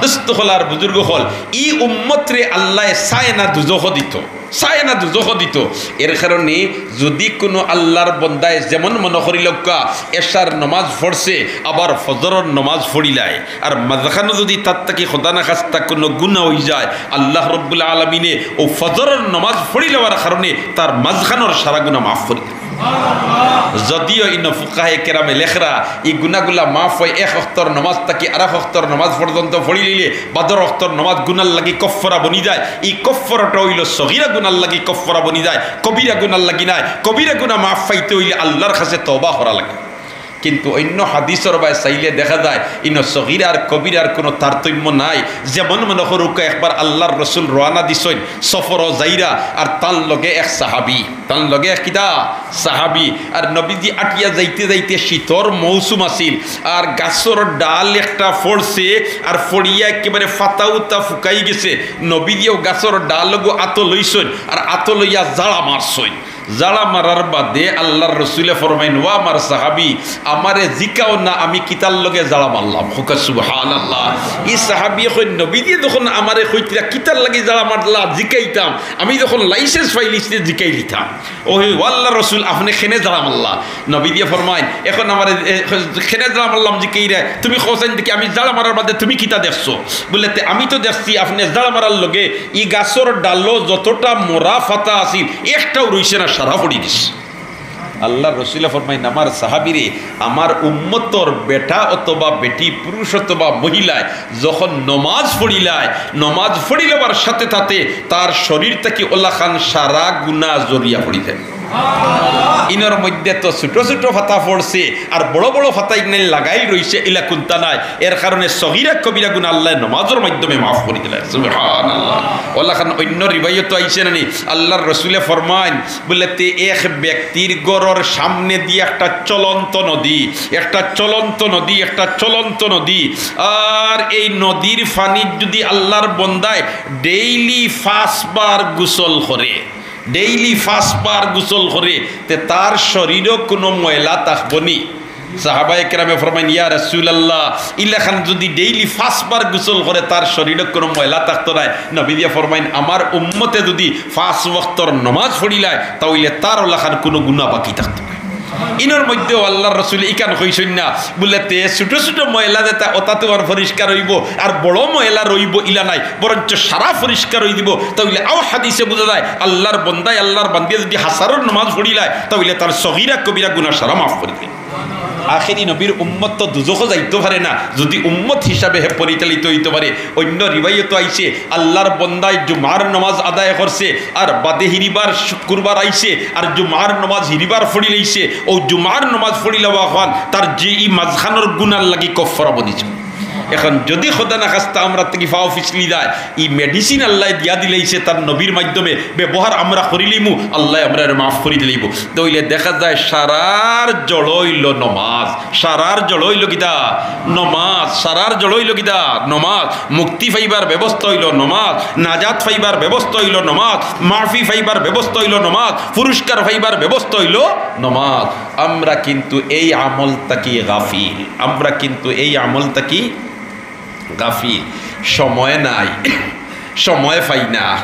দোস্ত অকল আর বুজুর্গ অকল, ই উম্মতরে আল্লায় চায় না দুজখ দিতো, চায় না দুজখ দিতো। এর কারণে যুদি কুনু আল্লার বন্দায় যেমন মনো করিলউক্কা, এশার নমাজ পড়ছে, আবার ফজরর নমাজ পড়িলায়, আর মাঝখানো যুদি তার থাকি খোদা না খাস্তা কুনু গুনা অইযায়, আল্লাহ রব্বুল আলামিনে অউ ফজরর নমাজ পড়িলাওয়ার কারণে তার মাঝখানর সারা গুনা মাফ করি দেয়। যদিও ইনো ফুকাহে কেরামে লেখরা, ই গুনাগুলা মাফ অয় এক ওয়াক্তর নমাজ থাকি আরাক ওয়াক্তর নমাজ পর্যন্ত পড়িলিলে, বাদর ওয়াক্তর নমাজ গুনার লাগি কফফারা বনি যায়। ই কফফারাটা অইলো সগিরা গুনার লাগি কফফারা বনি যায়, কবিরা গুনার লাগি নায়। কবিরা গুনা মাফ পাইতে অইলে আল্লার কাছে তওবা করা লাগে। কিন্তু অইন্য হাদিসর বায় চাইলে দেখা যায়, ইনো সগিরা আর কবিরার কুনু তারতম্য নাই। যেমন মনো করউক্কা, একবার আল্লার রসুল রওয়ানা দিছইন সফরো যাইরা, আর তান লগে এক সাহাবি, তান লগে এক কিতা? সাহাবি। আর নবীজি আটিয়া যাইতে যাইতে শীতর মৌসুম আছিল, আর গাছর ডাল একটা পড়ছে, আর পড়িয়া একেবারে ফাতা উতা ফুকাই গেছে। নবীজি অউ গাছর ডালগু আতো লইছইন, আর আতো লইয়া জাড়া মারছইন। জাড়া মারার বাদে আল্লার রসুলে ফরমাইন, "ও আমার সাহাবি, আমারে জিকাও না, আমি কিতার লগে জাড়া মারলাম।" কউক্কা সুবহানাল্লাহ। ই সাহাবিয়ে কইন, "নবীজিয়ে যখন আমারে কইতরা কিতার লাগি জাড়া মারলা, জিকাইতাম, আমি যখন লাইসেন্স পাইলিছি, জিকাইলিতাম।" ও হে, ও আল্লার রসুল, আপনে কেনে জাড়া মারলা? নবীজিয়ে ফরমাইন, "এখন আমারে, এ, কেনে জাড়া মারলাম জিকাইরায়, তুমি কওছাইন দেখি আমি জাড়া মারার বাদে তুমি কিতা দেখছো?" বুলে, "তে আমি তো দেখছি আপনে জাড়া মারার লগে ই গাছর ডালো যতটা মরা ফাতা আছিল, একটাও রইছে না, সারা পড়ি গেছে।" আল্লার রসুলে ফরমাইন, "আমার সাহাবিরে, আমার উম্মতর বেটা অথবা বেটি, পুরুষ অথবা মহিলায় যখন নমাজ পড়িলায়, নমাজ পড়িলাবার সাথে সাথে তার শরীর থাকি অলাখান সারা গুনা ঝরিয়া পড়ি যায়।" ইনোর মধ্যে তো ছোট ছোট ফাতা পড়ছে, আর বড় বড় ফাতা ইগনাইল লাগাইল রইছে, ইলা কুন্তা নাই। এর কারণে সগিরা কবিরা গুনা আল্লায় নমাজর মাধ্যমে মাফ করি দিলা। সুবহানাল্লাহ। অলাখান অইন্য রিওয়ায়তো আইছে না নি? আল্লার রসুলে ফরমাইন, বুলে, "তে এক ব্যক্তির ঘরর সামনেদি একটা চলন্ত নদী, একটা চলন্ত নদী, একটা চলন্ত নদী, আর এই নদীর পানিত যুদি আল্লার বন্দায় ডেইলি পাঁচবার গোসল করে, ডেইলি পাঁচবার গোসল করে, তে তার শরীরো কুনু ময়লা থাকবো নি?" সাহাবায়ে কেরামে ফরমাইন, "ইয়া রাসূলুল্লাহ, ইলাখান যুদি ডেইলি পাঁচবার গোসল করে, তার শরীরো কুনু ময়লা থাকতো নায়।" নবীজিয়ে ফরমাইন, "আমার উম্মতে যুদি পাঁচ ওয়াক্তর নমাজ পড়িলায়, তা অইলে তার অলাখান কুনু গুনা বাকি থাকতো নায়।" ইনর মধ্যেও আল্লার রসুলে ইখান কইছইন না, বুলে, "তে ছোট ছোট ময়লা যেতা, অতা তুমার পরিষ্কার অইবো, আর বড় ময়লা রইবো, ইলা নায়, বরঞ্চ সারা পরিষ্কার অইযিবো।" তা অইলে অউ হাদিসে বুঝা যায়, আল্লার বন্দায়, আল্লার বান্দিয়ে যুদি হাছারর নমাজ পড়িলায়, তা অইলে তার সগীরা কবিরা গুনা সারা মাফ করি দেয়। আখেরি নবীর উম্মত তো দুজখো যাইতো পারে না, যুদি উম্মত হিসাবে হে পরিচালিত অইতো পারে। অইন্য রিওয়ায়তো আইছে, আল্লার বন্দায় জুমার নমাজ আদায় করছে, আর বাদে হিরিবার শুক্কুরবার আইছে, আর জুমার নমাজ হিরিবার পড়িলাইছে, অউ জুমার নমাজ পড়িলাওয়া অখান তার যে ই মাঝখানর গুনার লাগি কফফারা বনিছে। এখন যুদি খোদা না খাস্তা আমরার থাকি ফাও ফিছলি যায়, ই medicine আল্লায় দিয়া দিলাইছে তার নবীর মাধ্যমে, ব্যবহার আমরা করিলিমু, আল্লায় আমরারে মাফ করি দিলাইবো। তা অইলে দেখা যায় সারার জড়ো অইলো নমাজ, সারার জড়ো অইলো কিতা? নমাজ। সারার জড়ো অইলো কিতা? নমাজ। মুক্তি পাইবার ব্যবস্থা অইলো নমাজ, নাজাত পাইবার ব্যবস্থা অইলো নমাজ, মাফি পাইবার ব্যবস্থা অইলো নমাজ, পুরস্কার পাইবার ব্যবস্থা অইলো নমাজ। আমরা কিন্তু এই আমল থাকি গাফিল, আমরা কিন্তু এই আমল থাকি গাফিল। সময় নাই, সময় পাই না।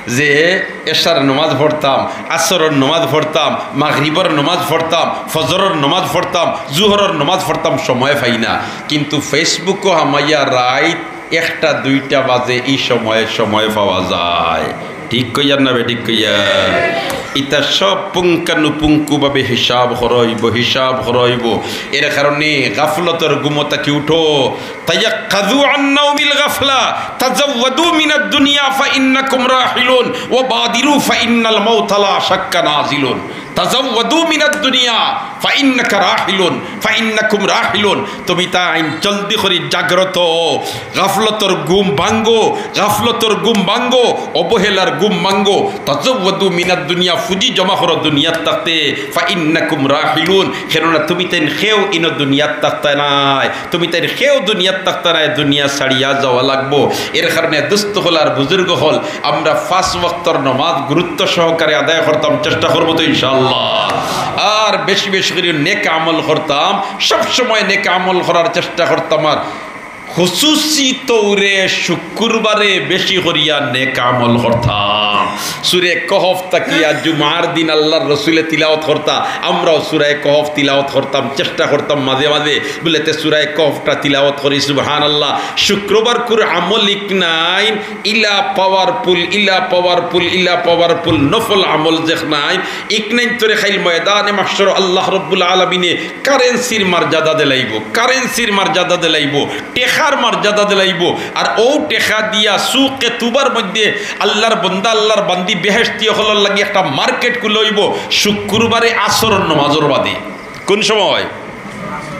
যে এশার নমাজ পড়তাম, আসরর নমাজ পড়তাম, মাগরিবর নমাজ পড়তাম, ফজরর নমাজ পড়তাম, জুহরর নমাজ পড়তাম, সময় পাই না। কিন্তু Facebook-ও হামাইয়া রাইত একটা দুইটা বাজে, ই সময়, সময় পাওয়া যায়। ঠিক কইয়ার না বেঠিক কইয়ার? ইতা সব পুঙ্খানুপুঙ্খভাবে হিসাব করা অইবো, হিসাব করা অইবো। এর কারণে গাফলতর ঘুম থাকি উঠো, তায়াক্কাযু আন নাউমিল গাফলা, তাজাওয়াদু মিনাদ দুনিয়া ফাইন্নাকুম রাহিলুন, ওয়া বাদিরু ফাইন্নাল মাউতা লা শাক্কা নাজিলুন। তাজাওয়াদু মিনাদ দুনিয়া ফাইন্নাকা রাহিলুন, ফাইন্নাকুম রাহিলুন। তুমি তাইন জলদি করি জাগ্রত অও, গাফলতর ঘুম ভাঙ্গো, গাফলতর ঘুম ভাঙ্গো, অবহেলার ঘুম ভাঙ্গো। তাজাওয়াদু মিনাদ দুনিয়া, ফুজি জমা করো দুনিয়াত থাকতে, ফাইন্নাকুম রাহিলুন, কেননা তুমি তাইন কেউ ইনো দুনিয়াত থাকতায় নায়। তুমি তাইন কেউ দুনিয়াত থাকতা নায়, দুনিয়া ছাড়িয়া যাওয়া লাগবো। এর কারণে দোস্ত অকল আর বুজুর্গ অকল, আমরা পাঁচ ওয়াক্তর নমাজ গুরুত্ব সহকারে আদায় করতাম, চেষ্টা করবো তো ইনশাআল্লাহ। আর বেশি বেশি করি নেক আমল করতাম, সব সময় নেক আমল করার চেষ্টা করতাম। আর খুসুসি তৌরে শুক্রবারে বেশি করিয়া নেক আমল করতাম। সূরা কহফ থাকিয়া জুমার দিন আল্লার রসুলে তিলাওয়াত করতা, আমরাও সূরা কহফ তিলাওয়াত করতাম, চেষ্টা করতাম মাঝে মাঝে। বুলে, তে সূরা কহফটা তিলাওয়াত করি, সুবহানাল্লাহ। শুক্রবারকুর আমল ইকনাইন, ইলা powerful, ইলা powerful, ইলা powerful, নফল আমল যেকনাইন, ইকনাইন তরে খাইল ময়দানে মাহশর আল্লাহ রব্বুল আলামিনে কারেন্সির মর্যাদা দিলাইবো, কারেন্সির মর্যাদা দিলাইবো, টেকার মর্যাদা দিলাইবো। আর অউ টেকা দিয়া সুকে তুবার মধ্যে আল্লার বন্দা, আল্লার বান্দি বেহেশতি অকলর লাগি একটা মার্কেট খুলা অইবো শুক্রবারে আসরর নমাজর বাদে। কোন সময়?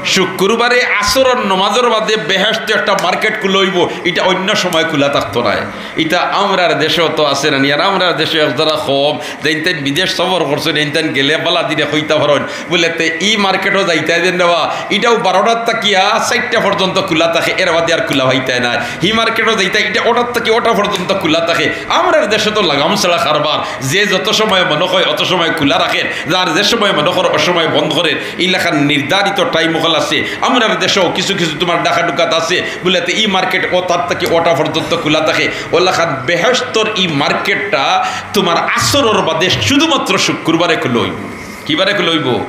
শুক্রবারে আসরর নমাজর বাদে বেহেশতো একটা মার্কেট খুলা অইবো, ইটা অইন্য সময় খুলা থাকতো নায়। ইটা আমরার দেশো তো আছে না নি? আর আমরার দেশো এক যারা কম, যেইন তাইন বিদেশ সফর করছইন, এইন তাইন গেলে বালা দিনে কইতা পারইন। বুলে, তে ই মার্কেটো যাইতায় যেন রে বা, ইটাও বারোটার থাকিয়া চাইরটা পর্যন্ত খুলা থাকে, এর বাদে আর খুলা পাইতায় নায়। হি মার্কেটো যাইতায়, ইটা অটার থাকি অটা পর্যন্ত খুলা থাকে। আমরার দেশো তো লাগাম ছাড়া কারবার, যে যত সময় মনো কয় অত সময় খুলা রাখের, যার যে সময় মনো করে অ সময় বন্ধ করের। ইলাখান নির্ধারিত টাইম অকল আছে। আমরার দেশো কিছু কিছু তুমার ঢাকা ঢুকাত আছে, বুলে, তে ই মার্কেট অটার থাকি অটা পর্যন্ত খুলা থাকে। অলাখান বেহেশতর ই মার্কেটটা তুমার আসরর বাদে শুধুমাত্র শুক্রবারে খুলা অইবো। কিবারে খুলা অইবো?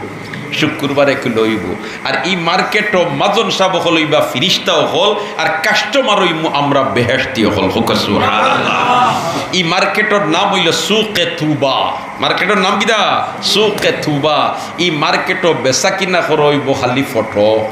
শুক্রবারে খুলা অইবো। আর ই মার্কেটো মাজন সাব অকল অইবা ফিরিস্তা অকল, আর কাস্টমার অইমু আমরা বেহেশতি অকল। কউক্কা সুবহানাল্লাহ। ই মার্কেটর নাম অইলো সুকে তুবা। মার্কেটর নাম কিতা? সুকে তুবা। ই মার্কেটো বেচা কিনা করা অইবো খালি ফটো।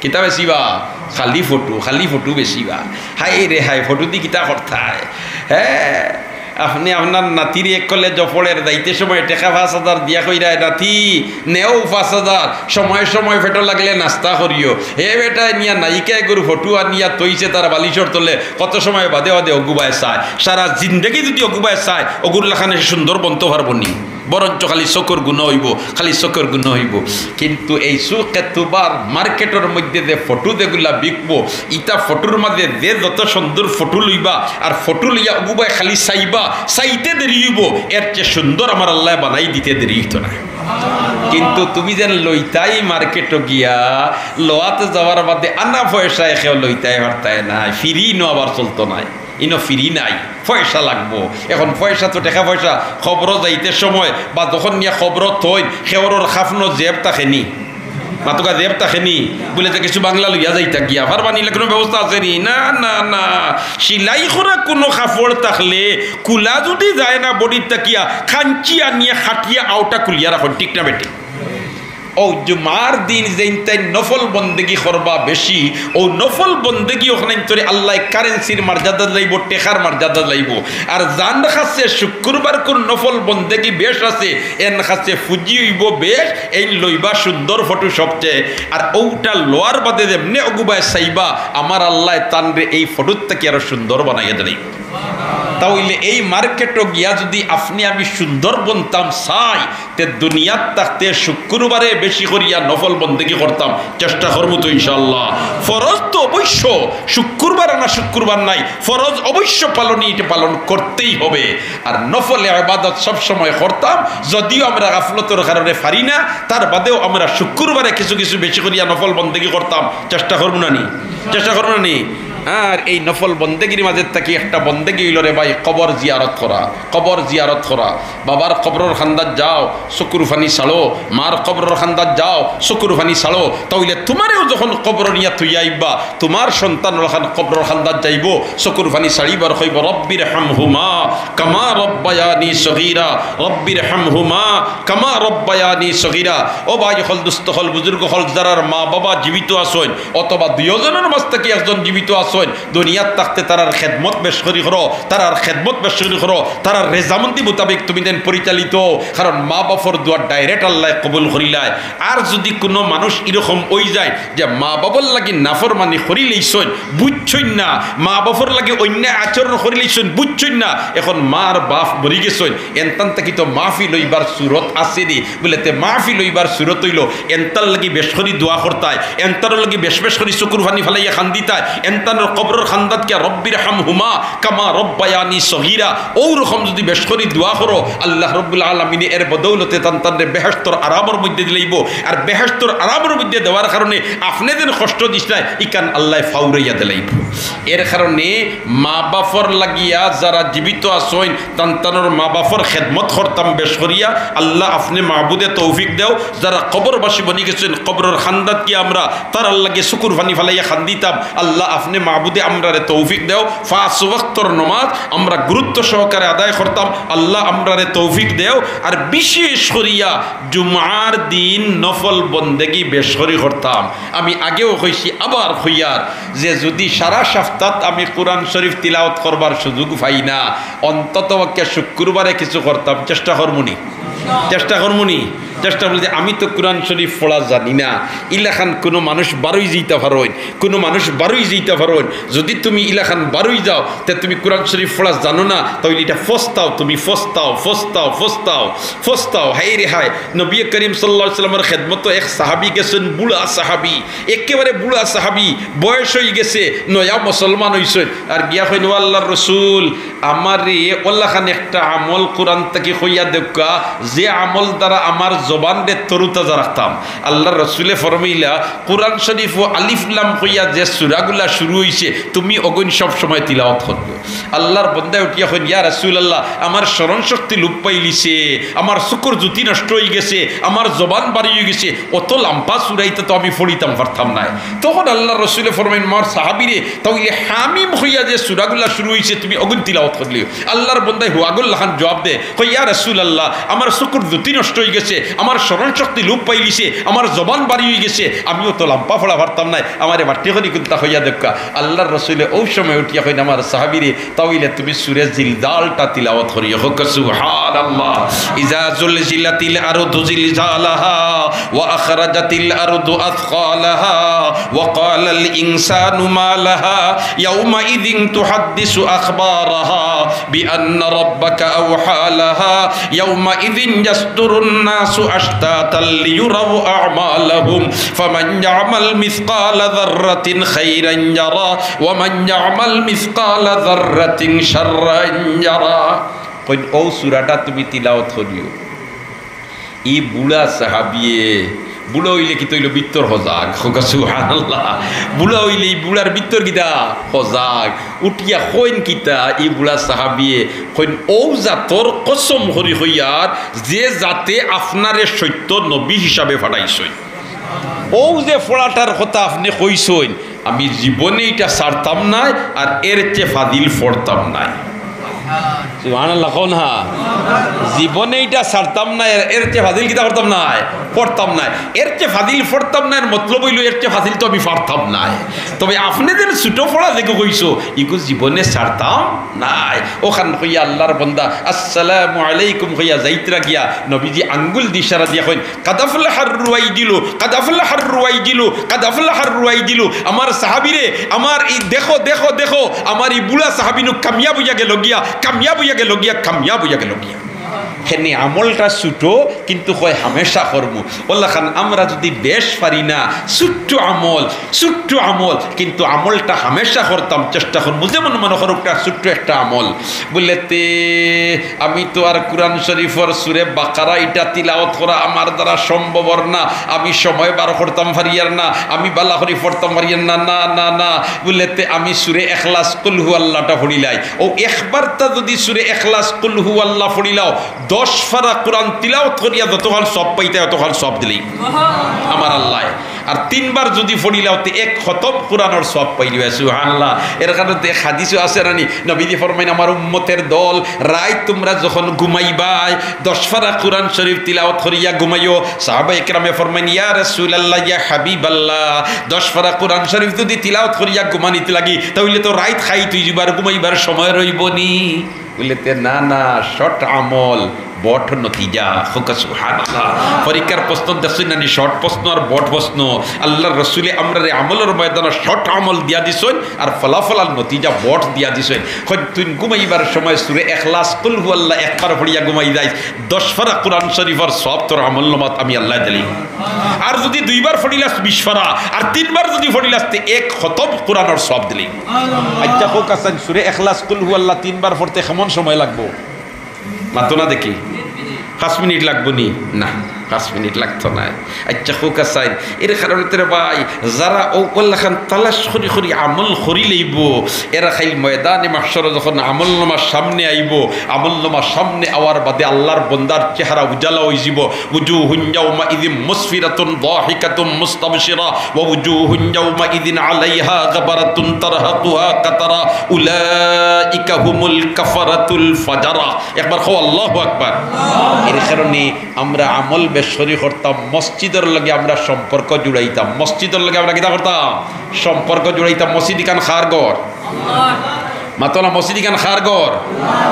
কিতা বেচিবা? খালি ফটো, খালি ফটো বেচিবা। হায় রে হায়, ফটো দি কিতা করতায়? হে, আপনে আপনার নাতিরে এক কলেজো পড়ের, যাইতে সময় টেকা পাঁচ হাজার দিয়া কইরায়, "নাতি, নেও পাঁচ হাজার, সময় সময় পেটো লাগলে নাস্তা করিও।" হে বেটায় নিয়া নায়িকা এগুর ফটো আনিয়া থইছে তার বালিশর তলে, কত সময় বাদে বাদে অগুবায় চায়। সারা জিন্দেগি যুদি অগুবায় চায়, অগুর লাখান সুন্দর বনতো পারবো নি? বরঞ্চ খালি চকুর গুনা অইবো, খালি চকুর গুনা অইবো। কিন্তু এই সুকে তুবার মার্কেটর মধ্যে যে ফটো যেগুলা বিকবো, ইতা ফটোর মাঝে যে যত সুন্দর ফটো লইবা, আর ফটো লইয়া অগুবায় খালি চাইবা, চাইতে দেরি অইবো, এর চেয়ে সুন্দর আমার আল্লায় বানাই দিতে দেরি অইতো না। কিন্তু তুমি যেন লইতায় মার্কেটো গিয়া, লওয়াত যাওয়ার বাদে আনা পয়সায় কেউ লইতায় পারতায় নায়, ফিরি ইনো আবার চলতো নায়, ইনো ফিরি নাই, পয়সা লাগবো। এখন পয়সা তো টেকা পয়সা, কবরো যাইতে সময় বা যখন নিয়া কবরো থইন, কেউরর কাফনো জেব থাকে নি, মাতুক্কা জেব থাকে নি, বুলে যে কিছু বাংলা লইয়া যাইতা গিয়া, পারবা নি, ইলা কুনু ব্যবস্থা আছে নি? না, না, না। সিলাই করা কুনু কাপড় থাকলে, কুলা যুদি যায় না বডির থাকিয়া, কাঞ্চি আনিয়া কাটিয়া আউটা খুলিয়া রাখইন, ঠিক না বেঠিক? অউ জুমার দিন যেইনতাইন নফল বন্দেগি করবা বেশি, অউ নফল বন্দেগি অখানইন্তরে আল্লায় কারেন্সির মর্যাদা দিলাইবো, টেকার মর্যাদা দিলাইবো। আর যান কাছে শুক্রবারকুর নফল বন্দেগি বেশ আছে, এন কাছে ফুজি অইবো বেশ, এইন লইবা সুন্দর ফটো সবচেয়ে। আর অউটা লওয়ার বাদে যেমনে অগুবায় চাইবা, আমার আল্লায় তানরে এই ফটোর থাকি আরো সুন্দর বানাইয়া দিলাইবো। তা অইলে এই মার্কেটো গিয়া যুদি আপনে আমি সুন্দর বনতাম চাই, তে দুনিয়াত থাকতে শুক্রবারে বেশি করিয়া নফল বন্দেগি করতাম, চেষ্টা করমু তো ইনশাআল্লাহ। ফরজ তো অবশ্য, শুক্রবার আনা শুক্রবার নাই, ফরজ অবশ্য পালনই, ইটা পালন করতেই হবে। আর নফল ইবাদত সব সময় করতাম, যদিও আমরা গাফলতর কারণে পারি না, তার বাদেও আমরা শুক্রবারে কিছু কিছু বেশি করিয়া নফল বন্দেগি করতাম, চেষ্টা করমু না নি? চেষ্টা করমু না নি? আর এই নফল বন্দেগির মাঝে থাকি একটা বন্দেগি অইলো রে ভাই, কবর জিয়ারত করা, কবর জিয়ারত করা। বাবার কবরর কান্দাত যাও, চকুর পানি ছাড়ো, মার কবরর কান্দাত যাও, চকুর পানি ছাড়ো, তা অইলে তুমারেও যখন কবরো নিয়া থইয়া আইবা, তুমার সন্তান অখান কবরর কান্দাত যাইবো, চকুর পানি ছাড়িবো আর কইবো, "রব্বির হামহুমা কামা রব্বায়ানি সগীরা, রব্বির হামহুমা কামা রব্বায়ানি সগীরা।" ও ভাই অকল, দুস্ত অকল, বুজুর্গ অকল, যারার মা বাবা জীবিত আছইন অথবা দুইওজনর মাঝ থাকি একজন জীবিত আছইন, দুনিয়াত থাকতে তারার খেদমত বেশ করি করো, তারার খেদমত বেশ করি করো, তারার রেজামন্দি মোতাবেক তুমি যেন পরিচালিত, কারণ মা বাপর দোয়া direct আল্লায় কবুল করিলায়। আর যুদি কুনু মানুষ ইরকম অইযায় যে মা বাপর লাগি নাফরমানি করিলাইছইন, বুঝছইন না, মা বাপর লাগি অন্যায় আচরণ করিলাইছইন, বুঝছইন না, এখন মা আর বাপ মরি গেছইন, এনতান থাকি তো মাফি লইবার সুরত আছে নি। বুলে, তে মাফি লইবার সুরত অইলো, এনতার লাগি বেশ করি দোয়া করতায়, এনতার লাগি বেশ বেশ করি চকুর পানি ফালাইয়া কান্দিতায়, এনতানর কবরর কান্দাত গিয়া রব্বির হামহুমা কামা রব্বায়ানি সগীরা, অউ রকম যুদি বেশ করি দোয়া করো, আল্লাহ রব্বুল আলামিনে এর বদৌলতে তান তানরে বেহেশতর আরামর মধ্যে দিলাইবো। আর বেহেশতর আরামর মধ্যে দেওয়ার কারণে আপনে যেন কষ্ট দিছলায়, ইখান আল্লায় ফাউরাইয়া দিলাইবো। এর কারণে মা বাপর লাগিয়া যারা জীবিত আছইন, তান তানর মা বাপর খেদমত করতাম বেশ করিয়া। আল্লাহ, আপনে মাবুদে তৌফিক দেও। যারা কবরবাসী বনি গেছইন, কবরর কান্দাত গিয়া আমরা তারার লাগি চকুর পানি ফালাইয়া কান্দিতাম। আল্লাহ, আপনে মাবুদে আমরারে তৌফিক দেও। পাঁচ ওয়াক্তর নমাজ আমরা গুরুত্ব সহকারে আদায় করতাম। আল্লাহ, আমরারে তৌফিক দেও। আর বিশেষ করিয়া জুমার দিন নফল বন্দেগি বেশ করি করতাম। আমি আগেও কইছি, আবার কইয়ার, যে যুদি সারা সপ্তাত আমি কোরআন শরীফ তিলাওয়াত করবার সুযোগ পাই না, অন্তত পক্ষে শুক্রবারে কিছু করতাম, চেষ্টা করমু নি? চেষ্টা করমু নি? চেষ্টা করমু যে আমি তো কোরআন শরীফ পড়া জানি না, ইলাখান কুনু মানুষ বারই যাইতা পারইন, কুনু মানুষ বারই যাইতা পারইন। যুদি তুমি ইলাখান বারই যাও, তে তুমি কোরআন শরীফ পড়া জানো না, তা অইলে ইটা ফস্তাও, তুমি ফস্তাও, ফস্তাও, ফস্তাও, ফস্তাও। হায় রে হায়, নবী করিম সাল্লাল্লাহু আলাইহি ওয়াসাল্লামর খেদমতো এক সাহাবী গেছইন, বুড়া সাহাবী, একেবারে বুড়া সাহাবী, বয়স অইগেছে, নয়া মুসলমান অইছইন। আর গিয়া কইন, "ও আল্লাহর রসুল, আমারে অলাখান একটা আমল কোরআন থাকি কইয়া দেউক্কা, যে আমল দ্বারা আমার জবানরে তরুতাজা রাখতাম।" আল্লাহর রসুলে ফরমাইলা, "কোরআন শরীফো আলিফ লাম কইয়া যে সূরাগুলা শুরু অইছে, তুমি অগুইন সব সময় তিলাওয়াত করবে।" আল্লাহর বন্দায় উঠিয়া কইন, "ইয়া রাসূলুল্লাহ, আমার স্মরণ শক্তি লোপ পাইলিছে, আমার চকুর জ্যোতি নষ্ট অইগেছে, আমার জবান বারই অইগেছে, অত লাম্বা সূরা ইতা তো আমি পড়িতাম পারতাম নায়।" তখন আল্লাহর রসুলে ফরমাইন, "আমার সাহাবীরে, তা অইলে হামিম কইয়া যে সূরাগুলা শুরু অইছে, তুমি অগুইন তিলাওয়াত করলিও।" আল্লাহর বন্দায় হুয়াগুর লাখান জবাব দে, কয়, "ইয়া রাসূলুল্লাহ, আমার চকুর জ্যোতি নষ্ট অইগেছে, আমার স্মরণ শক্তি লোপ পাইলিছে, আমার জবান বাড়ি অইগেছে, আমিও তো লাম্বা পড়া পারতাম নায়, আমারে বাট্টি করি কুন্তা কইয়া দেউক্কা।" আল্লার রসুলে অউ সময় উঠিয়া কইন, "আমার সাহাবিরে, তা অইলে তুমি সুরে জিলজালটা তিলাওয়াত করিও।" কউক্কা সুবহানাল্লাহ। "ইজা জুলজিলাতিল আরদু জিলজালাহা ওয়া আখরাজাতিল আরদু আস قالها وقال الإنسان ما لها يومئذ تحدث أخبارها بأن ربك أوحى لها يومئذ يصدر الناس أشتاتا ليروا أعمالهم فمن يعمل مثقال ذرة خيرا يره ومن يعمل مثقال ذرة شرا يره।" কইন, "অউ সুরাটা তুমি তিলাওয়াত করিও।" ই বুড়া সাহাবিয়ে, বুড়া অইলে কিতা অইলো, ভিতর হজাগ। কউক্কা সুবহানাল্লাহ। বুড়া অইলে ই বুড়ার ভিতর কিতা? হজাগ। উঠিয়া কইন কিতা ই বুড়া সাহাবিয়ে? কইন, "অউ জাতর কসম করি কইয়ার, যে জাতে আপনারে সত্য নবী হিসাবে পাঠাইছইন, অউ যে পড়াটার কথা আপনে কইছইন, আমি জীবনে ইটা ছাড়তাম নায়, আর এর চেয়ে ফাজিল পড়তাম নায়।" সুবহানাল্লাহ কউন হা। "জীবনে ইটা ছাড়তাম নায়, এর, এর চেয়ে ফাজিল কিতা করতাম নায়? পড়তাম নায়। এর চেয়ে ফাজিল পড়তাম নায়, এর মতলব অইলো এর চেয়ে ফাজিল তো আমি পারতাম নায়। তবে আপনে যেন ছোট পড়া যেগু কইছো, ইগু জীবনে ছাড়তাম নায়।" অখান কইয়া আল্লার বন্দা আসসালামু আলাইকুম কইয়া যাইতরা গিয়া নবীজি আঙ্গুল দি ইশারা দিয়া কইন, "কাদ আফলাহার রুয়াইজিলু, কাদ আফলাহার রুয়াইজিলু, কাদ আফলাহার রুয়াইজিলু।" আমার সাহাবিরে, আমার ই দেখো, দেখো, দেখো, আমার ই বুড়া সাহাবিনু কামিয়াব অইয়া গেলো গিয়া, কামিয়াব অইয়া গেলো গিয়া, কামিয়াব অইয়া গেলো গিয়া। হেনে আমলটা ছোট, কিন্তু কয় হামেশা করমু। অলাখান আমরা যুদি বেশ পারি না, ছোট্ট আমল, ছোট্ট আমল, কিন্তু আমলটা হামেশা করতাম চেষ্টা করমু। যেমন মনো করউক্কা ছোট্ট একটা আমল, বুলে তে আমি তো আর কুরআন শরিফর সুরে বাকারা ইটা তিলাওয়াত করা আমার দ্বারা সম্ভবর না, আমি সময় বার করতাম পারিয়ার না, আমি বালা করি পড়তাম পারিয়ার না, না, না, না। বুলে তে আমি সুরে এখলাস কুল হু আল্লাহটা পড়িলাই, অউ একবারতা যুদি সুরে এখলাস কুল হু আল্লাহ পড়িলাও, দশ পারা কুরআন তিলাওয়াত করিয়া যতখান সওয়াব পাইতায়, অতখান সওয়াব দিলাইবো আমার আল্লায়। আর তিনবার যুদি পড়িলাও, তে এক খতম কুরআনর সওয়াব পাইলিবায়। সুবহানাল্লাহ। এর কারণে তো এক হাদিসও আছে না নি, নবীজি ফরমাইন, "আমার উম্মতের দল, রাইত তুমরা যখন ঘুমাইবায়, দশ পারা কুরআন শরিফ তিলাওয়াত করিয়া ঘুমাইও।" সাহাবা একরামে ফরমাইন, "ইয়া রাসূলুল্লাহ, ইয়া হাবিবাল্লাহ, দশ পারা কুরআন শরিফ যুদি তিলাওয়াত করিয়া ঘুমানিত লাগি, তা অইলে তো রাইত খাইত অইযিবো, আর ঘুমাইবার সময় রইবো নি।" বুলে তে, "না, না, short আমল, বট নতিজা।" কউক্কা সুবহানাল্লাহ। পরীক্ষার প্রশ্ন দেখছইন না নি, short প্রশ্ন আর বট প্রশ্ন। আল্লার রসুলে আমরারে আমলর ময়দানো short আমল দিয়া দিছইন, আর ফলাফল আর নতিজা বট দিয়া দিছইন। কইন, "তুই ঘুমাইবার সময় সুরে এখলাস, কুল হু আল্লাহ একবার পড়িয়া ঘুমাই যাইস, দশ পারা কুরআন শরিফর সওয়াব তোর আমলনামাত আমি আল্লায় দিলাইমু। আর যুদি দুইবার পড়িলাস বিশ পারা, আর তিনবার যুদি পড়িলাস, তে এক খতম কুরআনর সওয়াব দিলাইমু।" আইচ্ছা, কউক্কা চাইন, সুরে এখলাস, কুল হু আল্লাহ তিনবার পড়তে কেমন সময় লাগবো? মাতো না দেখি। পাঁচ মিনিট লাগবো নি? না, পাঁচ মিনিট লাগতো নায়। আইচ্ছা, কউক্কা চাইন। এর কারণে তো রে ভাই, যারা অউ অলাখান তালাশ করি করি আমল করিলাইবো, এরা কাইল ময়দানে মাহশরো যখন আমলনামা সামনে আইবো, আমলনামা সামনে আওয়ার বাদে আল্লার বন্দার চেহারা উজালা অইযিবো। وجوه يومئذ مسفرة ضاحكة مستبشرة ووجوه يومئذ عليها غبرة ترهقها قترة أولئك هم الكفرة الفجرة। একবার কও, আল্লাহু আকবার। এর কারণে আমরা আমল বেশ করি করতাম, মসজিদর লগে আমরা সম্পর্ক জুড়াইতাম। মসজিদর লগে আমরা কিতা করতাম? সম্পর্ক জুড়াইতাম। মসজিদ ইখান কার ঘর? মাতো না, মসজিদ ইখান কার ঘর?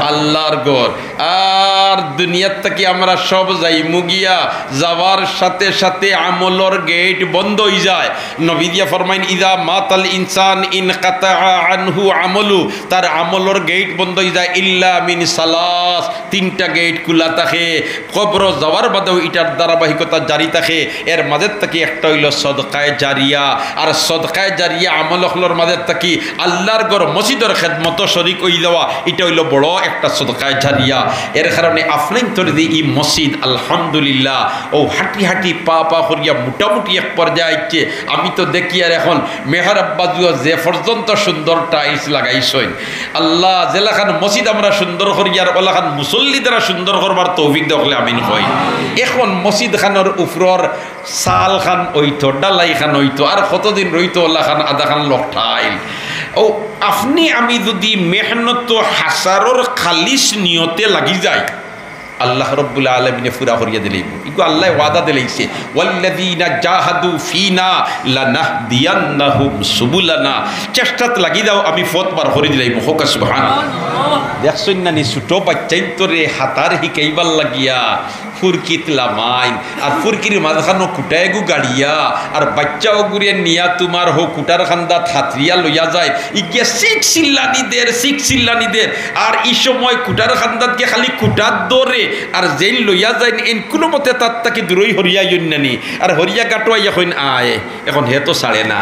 আল্লার ঘর। আর দুনিয়ার থাকি আমরা সব যাইমু গিয়া, যাওয়ার সাথে সাথে আমলর গেইট বন্ধ অইযায়। নবীজিয়ে ফরমাইন, "ইযা মাতাল ইনসান ইনকাতাআ আনহু আমালু", তার আমলর গেইট বন্ধ অইযায়, "ইল্লা মিন সালাস", তিনটা গেইট খুলা থাকে। কবরো যাওয়ার বাদেও ইটার ধারাবাহিকতা জারি থাকে। এর মাঝে থাকি একটা অইলো সদকায়ে জারিয়া, আর সদকায়ে জারিয়া আমল অকলর মাঝে থাকি আল্লার ঘর মসজিদর খেদমতো শরিক অই যাওয়া, ইটা অইলো বড় একটা সদকায়ে জারিয়া। এর কারণে আফনাইন্তর যে ই মসজিদ, আলহামদুলিল্লাহ, অউ হাঁটি হাঁটি পা পা করিয়া মোটামুটি এক পর্যায়ে আইছে। আমি তো দেখি আর এখন মেহরাব বাজুও যে পর্যন্ত সুন্দর tiles লাগাইছইন, আল্লাহ, যেলাখান মসজিদ আমরা সুন্দর করিয়ার অলাখান মুসল্লিদারা সুন্দর করবার তৌফিক দেও অকলে আমিন কই। এখন মসজিদ খানর উপরর চাল খান অইতো, ঢালাই খান অইতো, আর কতদিন রইতো অলাখান আধা খান লকটাইল। অউ আফনে আমি যুদি মেহনত হাছারর খালিস নিয়তে লাগি যাই, আল্লাহ রব্বুল আলামিনে পুরা করিয়া দিলাইবো। ইগু আল্লায় ওয়াদা দিলাইছে, "ওয়াল্লাযীনা জাহাদু ফীনা লানাহদিয়ান্নাহুম সুবুলানা।" চেষ্টাত লাগি যাও, আমি পথ বার করি দিলাইমু। কউক্কা সুবহানাল্লাহ। দেখছইন না নি, ছোট বাইচ্চাইন্তরে হাতার হিকাইবার লাগিয়া ফুরকিত লামাইন, আর ফুরকির মাঝখানো কুটা এগু গাড়িয়া, আর বাইচ্চা অগুরে নিয়া তুমার হউ কুটার কান্দাত হাতরিয়া লইয়া যায়। ইগিয়ে চিক চিল্লানি দের, চিক চিল্লানি দের। আর ই সময় কুটার কান্দাত গিয়া খালি কুটাত ধরে, আর যেইন লইয়া যাইন, এইন কুনুমতে তার থাকি দূরই হরিয়া আইন না নি। আর হরিয়া গাটো আইয়া কইন, "আয়।" এখন হে তো ছাড়ে না,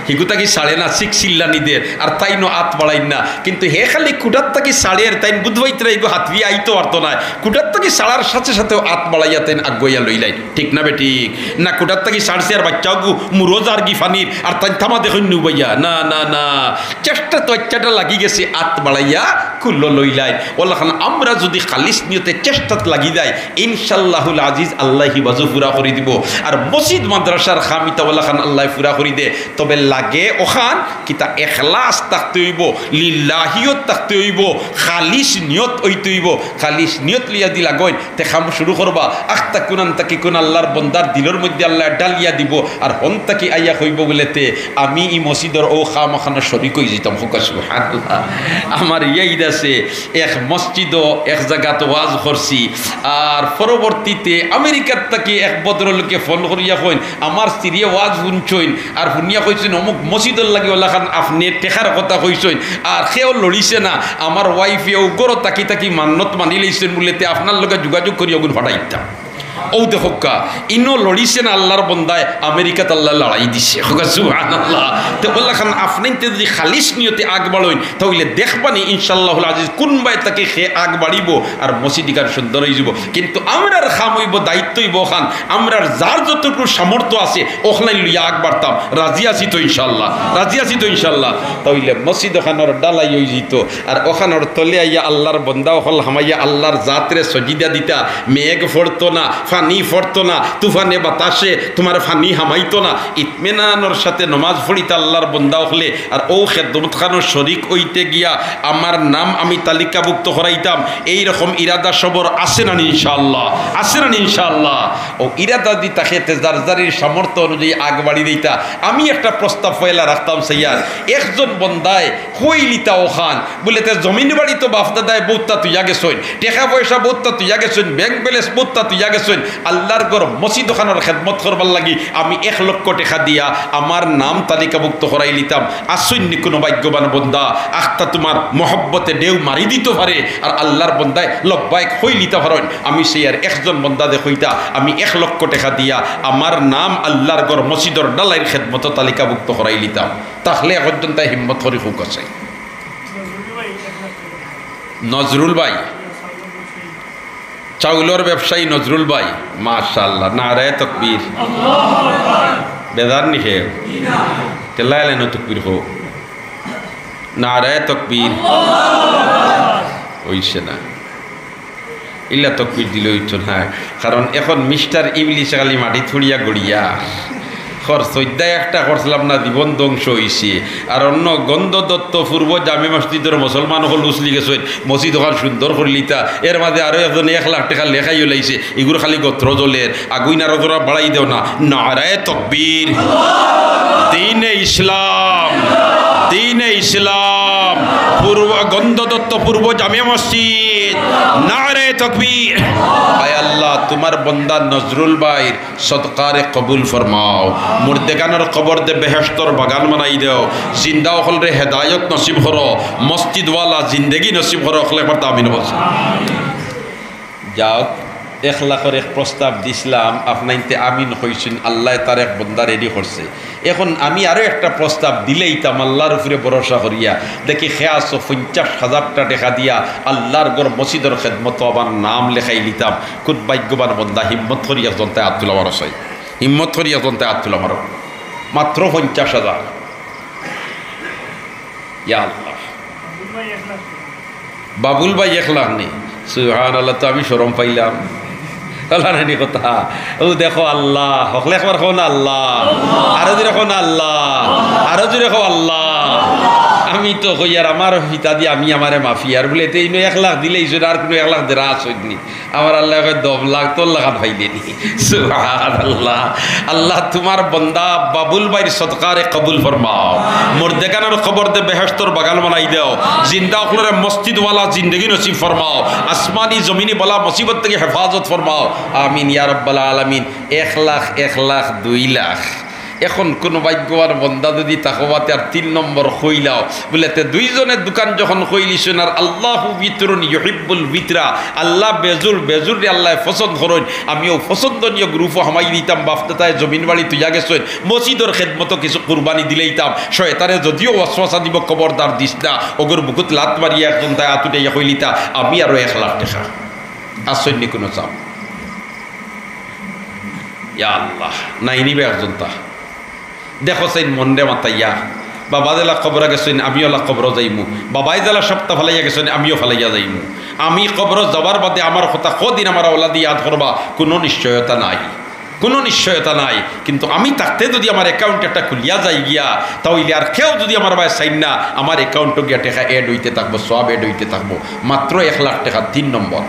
হিগু থাকি ছাড়ে না, চিক চিল্লানি দের, আর তাইনও আত বাড়াইন না। কিন্তু হে খালি কুটার থাকি ছাড়ের, তাইন বুঝ পাইতরা ইগু হাতরিয়া আইতো পারতো নায়। কুটার থাকি ছাড়ার সাথে সাথেও আত বাড়াইয়া তাইন আগুয়াইয়া লইলাইন। ঠিক না বেঠিক? না, কুটার থাকি ছাড়ছে আর বাইচ্চা অগু মুরো যারগি ফানির, আর তাইন থামা দেখইন নু বাইয়া। না, না, না, চেষ্টাত তো ইচ্ছাটা লাগি গেছে, আত বাড়াইয়া কুলো লইলাইন। অলাখান আমরা যুদি খালিস নিয়তে চেষ্টাত লাগি যাই, ইনশাআল্লাহুল আজিজ আল্লায় হিবাজু পুরা করি দিবো। আর মসজিদ মাদ্রাসার কাম ইতা অলাখান আল্লায় পুরা করি দে। তবে লাগে অখান কিতা এখলাস থাকতে অইবো, লিল্লাহিয়ত থাকতে অইবো, খালিস নিয়ত অইতে অইবো। খালিস নিয়ত লইয়া দি লাগইন, তে কাম শুরু করবা। আখতা কুনান থাকি কুন আল্লার বন্দার দিলর মধ্যে আল্লায় ডালিয়া দিবো, আর হন থাকি আইয়া কইবো বুলে, "তে আমি ই মসজিদর অউ কাম অখানো শরিক অইযিতাম।" কউক্কা সুবহানাল্লাহ। আমার ইয়াদ আছে, এক মসজিদো এক জাগাত ওয়াজ করছি, আর পরবর্তীতে আমেরিকার থাকি এক ভদ্রলোকে ফোন করিয়া কইন, "আমার স্ত্রীয়ে ওয়াজ হুনছইন, আর হুনিয়া কইছইন, অমুক মসজিদর লাগি অলাখান আপনে টেকার কথা কইছইন, আর কেউ লড়িছে না, আমার ওয়াইফে অউ ঘরো থাকি থাকি মান্নত মানি লইছইন বুলে, তে আপনার লগে যোগাযোগ করি অগুন ফাটাইতাম।" অউ দেখউক্কা, ইনো লড়িছে না আল্লার বন্দায়, আমেরিকাত আল্লায় লড়াই দিছে। কউক্কা সুবহানাল্লাহ। তে অলাখান আপনে তে যুদি খালিস নিয়তে আগ বাড়ইন, তা অইলে দেখবানি ইনশাআল্লাহুল আজিজ কুনবায় থাকি হে আগ বাড়িবো আর মসজিদ ইখান সুন্দর অইযিবো। কিন্তু আমরার কাম অইবো, দায়িত্ব অইবো অখান, আমরার যার যতটুকু সামর্থ্য আছে অখলাইন লইয়া আগ বাড়তাম। রাজি আছি তো ইনশাআল্লাহ? রাজি আছি তো ইনশাআল্লাহ? তা অইলে মসজিদ অখানর ডালাই অইযিতো, আর অখানর তলে আইয়া আল্লার বন্দা অকল হামাইয়া আল্লার জাতরে সজিদা দিতা, মেঘ পড়তো না, ফানি পড়তো না, তুফানে বাতাসে তুমার ফানি হামাইতো না, ইতমিনানর সাথে নমাজ পড়িতা আল্লার বন্দা অকলে। আর অউ খেদমত খানো শরিক অইতে গিয়া আমার নাম আমি তালিকাভুক্ত করাইতাম, এই রকম ইরাদা সবর আছে না নি ইনশাআল্লাহ? আছে না নি ইনশাআল্লাহ? অউ ইরাদা দি থাকে তে যার যারির সামর্থ্য অনুযায়ী আগ বাড়ি দিতা। আমি একটা প্রস্তাব পয়লা রাখতাম, সাইয়ার, একজন বন্দায় কইলিতা অখান, বুলে, তে জমিন বাড়ি তো বাফ দাদায় বউততা তুইয়া গেছইন, টেকা পয়সা বউততা তুইয়া গেছইন, ব্যাংক ব্যালেন্স বউততা তুইয়া গেছইন, আল্লার ঘর মসজিদ অখানর খেদমত করবার লাগি আমি এক লক্ষ টেকা দিয়া আমার নাম তালিকাভুক্ত করাইলিতাম। আছইন নি কুনু ভাগ্যবান বন্দা, আখতা তুমার মহব্বতে ঢেউ মারি দিতো পারে, আর আল্লার বন্দায় লব্বাইক কইলিতা পারইন। আমি সাইয়ার একজন বন্দারে কইতা, আমি এক লক্ষ টেকা দিয়া আমার নাম আল্লার ঘর মসজিদর ডালাইর খেদমতো তালিকাভুক্ত করাইলিতাম। তাহলে একজন তাই হিম্মত করি কউক্কা চাই। নজরুল ভাই, চাউলর ব্যবসায়ী নজরুল ভাই, মাশাআল্লাহ, নারায়ে তকবীর। বেজার নি হে? তে লাইলাইন তকবীর কও। নারায়ে তকবীর। অইছে না। ইলা তকবীর দিলে অইতো না, কারণ এখন মিস্টার ইবলিস খালি মাটিত পড়িয়া গড়িয়া। খর সইদ্দা একটা করছিলাম না, জীবন ধ্বংস অইছে। আর অন্য গন্ধদত্ত পূর্ব জামে মসজিদর মুসলমান অকল উছলি গেছইন, মসজিদ অখান সুন্দর করিলিতা। এর মাঝে আরো একজনে এক লাখ টেকা লেখাই লাইছে, ইগুর খালি গত্র জ্বলের। আগুইন আরো জোরা বাড়াই দেও না। নারায়ে তকবীর, দ্বীনে ইসলাম, দ্বীনে ইসলাম, পূর্ব গন্ধদত্ত পূর্ব জামে মসজিদ, নারায়ে তকবীর। আয় আল্লাহ, তুমার বন্দা নজরুল ভাইর সদকারে কবুল ফরমাও। মুর্দেগানর কবরদে বেহেশতর বাগান বানাই দেও। জিন্দা অকলরে হেদায়ত নসিব করো, মসজিদওয়ালা জিন্দেগি নসিব করো। অকলে একবার তো আমিন বলছো। যাউক, এক লাখর এক প্রস্তাব দিছলাম, আপনাইন্তে আমিন কইছইন, আল্লায় তার এক বন্দা রেডি করছে। এখন আমি আরো একটা প্রস্তাব দিলাইতাম আল্লার উপরে ভরসা করিয়া, দেখি কে আছো পঞ্চাশ হাজারটা টেকা দিয়া আল্লার ঘর মসজিদর খেদমতো আমার নাম লেখাইলিতাম। কুন ভাগ্যবান বন্দা, হিম্মত করি একজন তাই আত তুলা মারো চাই, হিম্মত করি একজন তাই আত তুলা মারো। মাত্র পঞ্চাশ হাজার। ইয়া আল্লাহ। বাবুল ভাই এক লাখ নি? সুবহানাল্লাহ, তো আমি শরম পাইলাম। আল্লাহ নানি কথা। অউ দেখো আল্লাহ, হকলে একবার কও না আল্লাহ। আরো জোরে কও না আল্লাহ। আরো জোরে কও আল্লাহ। আমি তো কইয়ার আমার ফিতা দি আমি আমারে মাফিয়ার, বুলে, "তে ইনো এক লাখ দিলে ইছইন, আর কুনু এক লাখ দেরা আছইন নি?" আমার আল্লায় কয়, "দশ লাখ তোর লাখান পাইলে নি।" সুবহানাল্লাহ। আল্লাহ, তুমার বন্দা বাবুল ভাইর সদকারে কবুল ফরমাও। মুর্দেগানর কবরদে বেহেশতর বাগান বানাই দেও। জিন্দা অকলরে মসজিদওয়ালা জিন্দেগি নসিব ফরমাও। আসমানি জমিনি বালা মুসিবত থাকি হেফাজত ফরমাও। আমিন ইয়া রাব্বাল আলামিন। এক লাখ, এক লাখ, দুই লাখ। এখন কুনু ভাগ্যবান বন্দা যুদি থাকো বা তে আর তিন নম্বর কইলাও, বুলে, তে দুইজনে দুখান যখন কইলিছইন, আর আল্লাহু বিতরুন ইউহিব্বুল বিতরা, আল্লাহ বেজুর, বেজুররে আল্লায় পছন্দ করইন, আমিও পছন্দনীয় গ্রুপো হামাই দিতাম, বাফদাতায় জমিন বাড়ি থইয়া গেছইন, মসজিদর খেদমতো কিছু কুরবানি দিলাইতাম, শয়তানে যুদিও ওয়াসওয়াসা দিবো, খবরদার দিস না, অগুর বুকুত লাত মারিয়া একজনতায় আত উঠাইয়া কইলিতা, আমি আরো এক লাখ টেকা। আছইন নি কুনু চাপ? ইয়া আল্লাহ, নাই নি বা একজনতা। দেখো চাইন মনরে মাতাইয়া, বাবা যেলা কবরো গেছইন, আমিও অলা কবরো যাইমু। বাবায় যেলা সবতা ফালাইয়া গেছইন, আমিও ফালাইয়া যাইমু। আমি কবরো যাওয়ার বাদে আমার কথা কদিন আমার আওলাদে ইয়াদ করবা, কুনু নিশ্চয়তা নাই, কুনু নিশ্চয়তা নাই। কিন্তু আমি থাকতে যুদি আমার account একটা খুলিয়া যায় গিয়া, তা অইলে আর কেউ যুদি আমার বায় চাইন না, আমার account-ও গিয়া টেকা add অইতে থাকবো, সওয়াব add অইতে থাকবো। মাত্র এক লাখ টেকা, তিন নম্বর।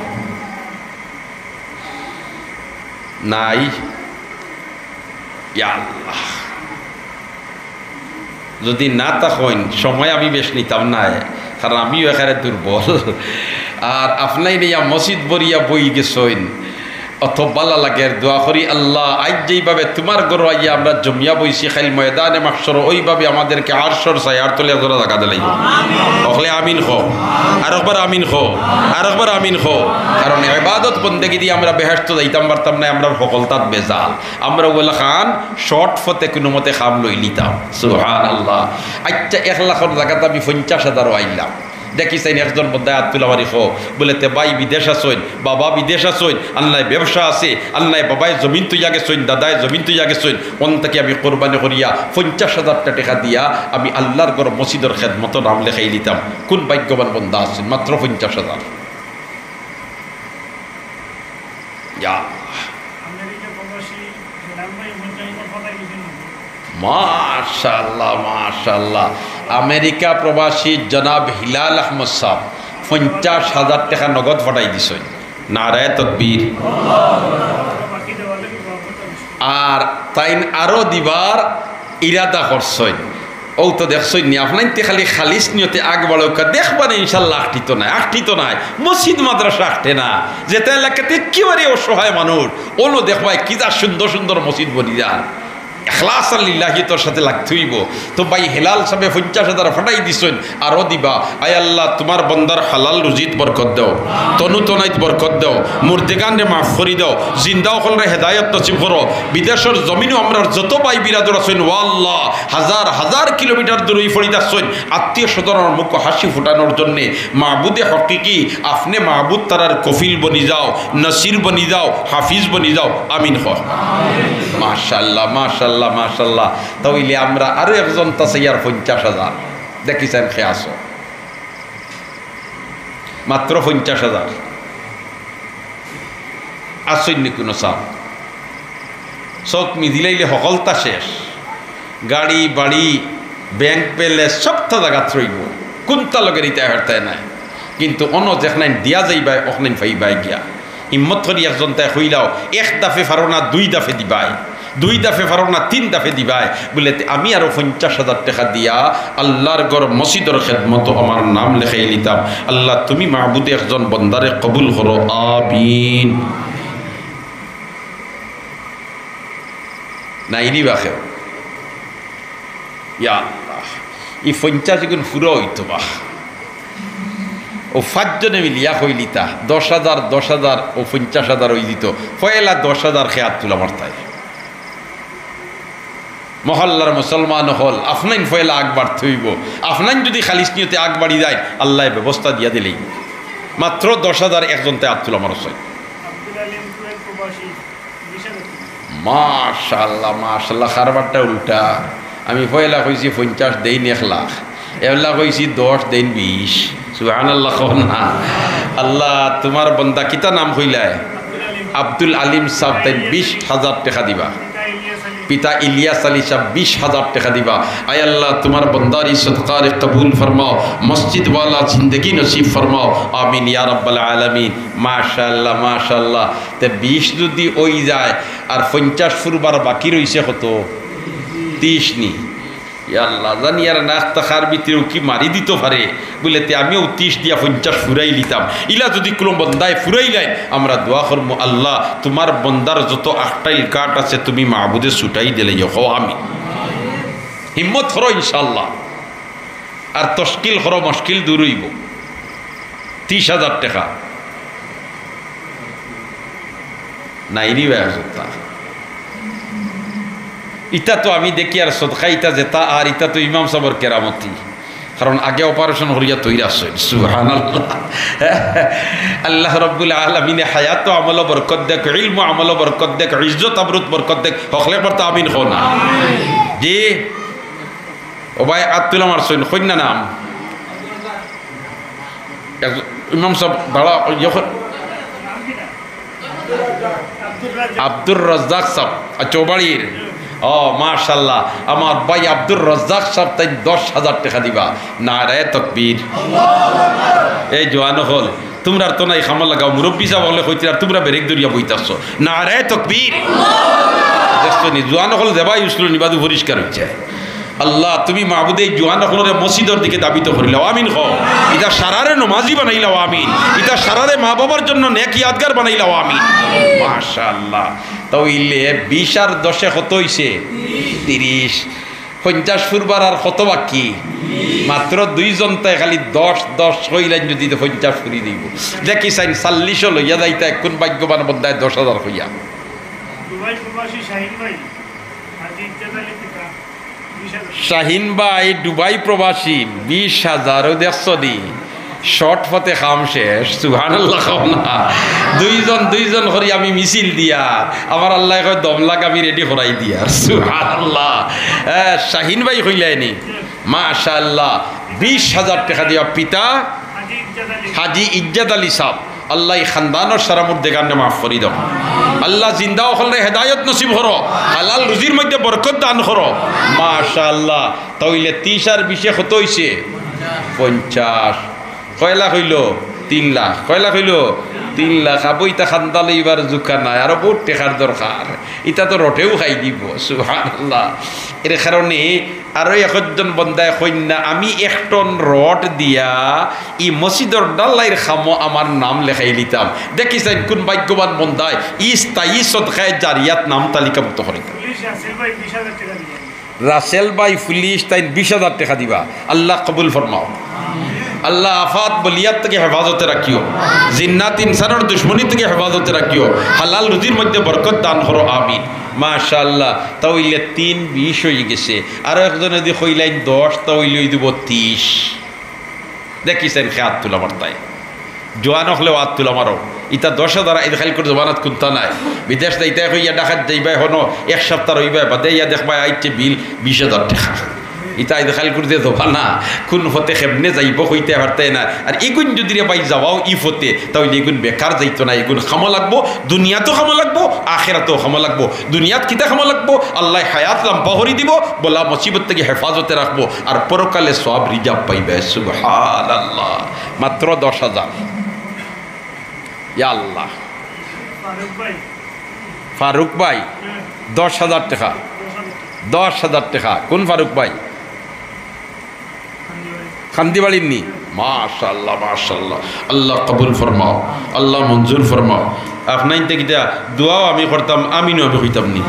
নাই। ইয়া আল্লাহ। যুদি না থাকইন, সময় আমি বেশ নিতাম নায়, কারণ আমিও একেবারে দুর্বল। আর আফনাইন ইয়া মসজিদ ভরিয়া বই গেছইন, অত ভালা লাগের। দোয়া করি, আল্লাহ, আইজ যেইভাবে তুমার ঘরো আইয়া আমরা জমিয়া বইছি, কাইল ময়দানে মাহশরো ওইভাবে আমাদেরকে আরশর ছায়ার তলে এক জোড়া জাগা দিলাইও। হকলে আমিন কও। আরকবার আমিন কও। আরকবার আমিন কও। কারণ ইবাদত বন্দেগি দি আমরা বেহেশতো যাইতাম পারতাম নায়, আমরার হকলতাত বেজাল। আমরা অলাখান short পথে কুনুমতে কাম লইলিতাম। সুবহানাল্লাহ। আইচ্ছা, এক লাখর জাগাত আমি পঞ্চাশ হাজারও আইলাম। দেখি চাইন একজন বন্দায় আত তুলা মারি কও, বুলে, তে ভাই বিদেশ আছইন, বাবা বিদেশ আছইন, আল্লায় ব্যবসা আছে, আল্লায় বাবায় জমিন থইয়া গেছইন, দাদায় জমিন থইয়া গেছইন, অন থাকি আমি কুরবানি করিয়া পঞ্চাশ হাজারটা টেকা দিয়া আমি আল্লার ঘর মসজিদর খেদমতো নাম লেখাইলিতাম। কুন ভাগ্যবান বন্দা আছইন, মাত্র পঞ্চাশ হাজার। ইয়া আল্লাহ। আমেরিকা প্রবাসী হেলাল ভাই পঞ্চাশ হাজার পাঠাই দিছেন। মাশাআল্লাহ, মাশাআল্লাহ। আমেরিকা প্রবাসী জনাব হিলাল আহমদ সাহেব পঞ্চাশ হাজার টেকা নগদ পাঠাই দিছইন। নারায়ে তকবীর। বাকি দেওয়ালে কি বরকত আছে? আর তাইন আরো দিবার ইরাদা করছইন। অউ তো দেখছইন নি, আফনাইন্তে খালি খালিস নিয়তে আগ বাড়াউক্কা, দেখবা নি ইনশাআল্লাহ আখটিতো নায়, আখটিতো নায়। মসজিদ মাদ্রাসা আখটে না, যেতা এলাকাত একেবারে অসহায় মানুষ, অনো দেখবায় কিতা সুন্দর সুন্দর মসজিদ বনি যার। ইখলাস আর লিল্লাহিয়তর সাথে লাগতে অইবো। তো ভাই হেলাল সাবে পঞ্চাশ হাজার পাঠাই দিছইন, আরো দিবা। আয় আল্লাহ, তুমার বন্দার হালাল রুজিত বরকত দেও, তনু তনাইত বরকত দেও, মুর্দেগানরে মাফ করি দেও, জিন্দা অকলরে হেদায়ত নসিব করো। বিদেশর জমিনো আমরার যত ভাই বিরাদর আছইন, ও আল্লাহ, হাজার হাজার কিলোমিটার দূরই পড়ি থাকছইন, আত্মীয় স্বজনর মুখো হাসি ফুটানোর জন্যে মাবুদে হকিকি, আফনে মাবুদ তারার কফিল বনি যাও, নাসির বনি যাও, হাফিজ বনি যাও। আমিন কও। মাশাআল্লাহ, মাশাআল্লাহ, মাশাআল্লাহ। তা অইলে আমরা আরো একজনতা চাইয়ার পঞ্চাশ হাজার। দেখি চাইন কে আছো। মাত্র পঞ্চাশ হাজার। আছইন নি কুনু চাপ? চউখ মিদিলাইলে হকলতা শেষ। গাড়ি, বাড়ি, bank balance সবতা জাগাত রইবো। কুনতা লগে দিতা হেরতায় নাই। কিন্তু অনো যেখনাইন দিয়া যাইবায়, অখনাইন পাইবায় গিয়া। হিম্মত করি একজনতায় কইলাও, এক দাফে পারো না, দুই দাফে দিবায়। দুই দাফে পারো না, তিন দাফে দিবায়। বুলে, তে আমি আরো পঞ্চাশ হাজার টেকা দিয়া আল্লার ঘর মসজিদর খেদমতো আমার নাম লেখাইলিতাম। আল্লাহ, তুমি মাবুদে একজন বন্দারে কবুল করো। আমিন। নাই নি বা কেউ? ইয়া আল্লাহ, ই পঞ্চাশ গুণ পুরা অইতো বা। অউ পাঁচজনে মিলিয়া কইলিতা, দশ হাজার, দশ হাজার, অউ পঞ্চাশ হাজার অইযিতো। পয়লা দশ হাজার কে আত তুলা মারতায়। মহল্লার মুসলমান অকল, আফনাইন পয়লা আগ বাড়তে অইবো। আফনাইন যুদি খালিস নিয়তে আগ বাড়ি যাইন, আল্লায় ব্যবস্থা দিয়া দিলাইবো। মাত্র দশ হাজার একজনতায় আত তুলা মারছইন। আব্দুল আলিম কুয়েত প্রবাসী, বিশ হাজার। মাশাআল্লাহ, মাশাআল্লাহ, কারবারটা উল্টা। আমি পয়লা কইছি পঞ্চাশ, দেইন এক লাখ। এবলা কইছি দশ, দেইন বিশ। সুবহানাল্লাহ কও না। আল্লাহ, তুমার বন্দা, কিতা নাম কইলায়? আব্দুল আলিম সাব, তাইন বিশ হাজার টেকা দিবা। পিতা ইলিয়াস আলী সাব বিশ হাজার টেকা দিবা। আয় আল্লাহ, তুমার বন্দার ই সদকারে কবুল ফরমাও, মসজিদওয়ালা জিন্দেগি নসিব ফরমাও, আমিন ইয়া রাব্বাল আলামিন। মাশাআল্লাহ, মাশাআল্লাহ। তে বিশ যুদি অই যায়, আর পঞ্চাশ ফুরবার বাকি রইছে কত? তিশ নি? ইয়া আল্লাহ, জানি আর না আখতা খার ভিতরেউ কি মারি দিতো পারে, বুলে তে আমিও তিশ দিয়া পঞ্চাশ ফুরাইলিতাম। ইলা যুদি কুনু বন্দায় ফুরাইলাইন, আমরা দোয়া করমু, আল্লাহ, তুমার বন্দার যত আখটাইল কাট আছে, তুমি মাবুদে ছুটাই দিলাইও, কও আমিন। হিম্মত করো ইনশাআল্লাহ, আর তশকিল করো, মুশকিল দূর অইবো। তিশ হাজার টেকা। নাই রে ভাই, সত্তা। ইতা তো আমি দেখিয়ার সদকা, ইতা যেতা, আর ইতা তো ইমাম সাবর কেরামতি। কারণ আগে অপারেশন করিয়া তৈরি আছে। সুবহানাল্লাহ। আল্লাহ রাব্বুল আলামিনে হায়াত আমলো বরকত দেখ, ইলমু আমলো বরকত দেখ, ইজ্জত আবরুত বরকত দেখ। হকলে একবার তো আমিন কও না। জি। ও ভাই, আত তুলা মারছইন, কইন না নাম। এক-, ইমাম সাব, দাঁড়া, ওই যখন আব্দুর রাজ্জাক সাব, আ, চৌবাড়ির। ও, মাশাআল্লাহ, আমার ভাই আব্দুর রাজ্জাক সাব তাইন দশ হাজার টেকা দিবা। নারায়ে তকবীর। এই জোয়ান অকল, তুমরার তো নাই কামো লাগাও, মুরব্বি সাব অকলে কইতরা, আর তুমরা বেরেক ধরিয়া বইতাছো। নারায়ে তকবীর। দেখছো নি, জোয়ান অকল যেবায় উঠলো নি, বাদু পরিষ্কার অইছে। আল্লাহ, তুমি মাবুদে ই জোয়ান অকলরে মসজিদর দিকে ধাবিত করিলাও, আমিন কও। ইতা সারারে নমাজি বানাইলাও, আমিন। ইতা সারারে মা বাবার জন্য নেক ইয়াদগার বানাইলাও, আমিন। মাশাআল্লাহ। তাইলে বিশ আর দশে কত অইছে? তিরিশ। পঞ্চাশ ফুরবার আর কত বাকি? মাত্র দুইজন, তাই খালি দশ, দশ কইলাইন যুদি, তো পঞ্চাশ ফুরি দিবো। দেখি চাইন, চাল্লিশও লইয়া যাইতা, এক্ষুন ভাগ্যবান বন্দায় দশ হাজার কইয়া। দুবাই প্রবাসী শাহিন ভাই, হাজি ইমতিয়াজ আলী পিতা, বিশ হাজার। শাহিন ভাই দুবাই প্রবাসী, বিশ হাজার, ও দেখছো নি? শর্ট পথে কাম শেষ, সুবহানাল্লাহ কও না। দুইজন, দুইজন করি আমি মিছিল দিয়ার, আমার আল্লায় কয় দম লাগ আমি রেডি করাই দিয়ার, সুবহানাল্লাহ। এ, শাহিন ভাই কইলাইন নি, মাশাআল্লাহ, বিশ হাজার টেকা দিয়া পিতা হাজি ইমতিয়াজ আলী সাব। আল্লাহ ই খানদানর সারা মুর্দেগানরে মাফ করি দেও। আল্লাহ জিন্দা অকলরে হেদায়ত নসিব করো, হালাল রুজির মধ্যে বরকত দান করো। মাশাআল্লাহ। তাইলে তিশ আর বিশে কত অইছে? পঞ্চাশ। কয় লাখ অইলো? তিন লাখ। কয় লাখ অইলো? তিন লাখ। আবু, ইতা খান্দা লইবার জুকা নাই, আরো বউত টেকার দরকার। ইতা তো রটেও খাই দিবো। সুবহানাল্লাহ। এর কারণে আরো একজন বন্দায় কইন না, আমি এক টন রড দিয়া ই মসজিদর ঢালাইর কামো আমার নাম লেখাইলিতাম। দেখি চাইন কুন ভাগ্যবান বন্দায় ই স্থায়ী সদকায়ে জারিয়াত নাম তালিকাভুক্ত করিতা। পুলিশ রাসেল ভাই বিশ হাজার টেকা দিবা। রাসেল ভাই পুলিশ তাইন বিশ হাজার টেকা দিবা। আল্লাহ কবুল ফরমাও। আল্লাহ আফাত বলিয়াত থাকি হেফাজতে রাখিও, জিন্নাত ইনসানর দুশমনি থাকি হেফাজতে রাখিও, হালাল রুজির মধ্যে বরকত দান করো, আমিন। মাশাআল্লাহ, তাইলে তিন বিশ অইগেছে। আরো একজনে যুদি কইলাইন দশ, তাইলে অই দিবো তিশ। দেখি চাইন কে আত তুলা মারতায়। জোয়ান অকলেও আত তুলা মারো। ইতা দশ হাজার আইজ কাইলকুর জমানাত কুন্তা নাই। বিদেশ যাইতায় কইয়া ঢাকাত যাইবায়, হনো এক সাপ্তা রইবায়, বাদে আইয়া দেখবায় আইছে বিল বিশ হাজার টেকা। ইতা আইজ কাইলকুর যে জমানা, কুন পথে কেমনে যাইবো কইতায় পারতায় না। আর ইগুন যুদি রে ভাই যাওয়াও ই পথে, তাইলে ইগুন বেকার যাইতো না, ইগুন কামো লাগবো, দুনিয়াতও কামো লাগবো, আখেরাতও কামো লাগবো। দুনিয়াত কিতা কামো লাগবো? আল্লায় হায়াত লাম্বা করি দিবো, বালা মুসিবত থাকি হেফাজতে রাখবো, আর পরকালে সওয়াব রিজার্ভ পাইবায়। সুবহানাল্লাহ। মাত্র দশ হাজার। ইয়া আল্লাহ। ফারুক ভাই। ফারুক ভাই, দশ হাজার টেকা। দশ হাজার টেকা। কুন ফারুক ভাই? কান্দিবাড়ির নি? মাশাআল্লাহ, মাশাআল্লাহ। আল্লাহ কবুল ফরমাও, আল্লাহ মঞ্জুর ফরমাও। আপনাইনতে কিতা দোয়াও আমি করতাম, আমিনও আমি কইতাম নি?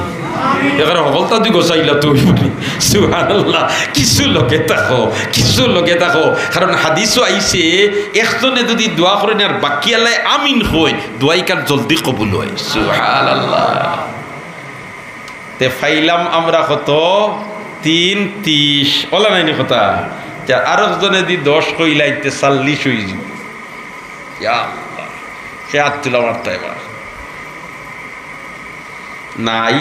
এখানে হকলতা দি গোসাইলা তুই বলি। সুবহানাল্লাহ। কিছু লগে থাকো, কিছু লগে থাকো। কারণ হাদিসও আইছে, একজনে যুদি দোয়া করইন আর বাকি আল্লায় আমিন কইন, দোয়াইখান জলদি কবুল অয়। সুবহানাল্লাহ। তে পাইলাম আমরা কত? তিন তিশ। অলা নায়নি কথা? তে আরক জনে দি দশ কইলাইন, তে চাল্লিশ অইযিবো। ইয়া আল্লাহ। কে আত তুলা মারতা এবার? নাই।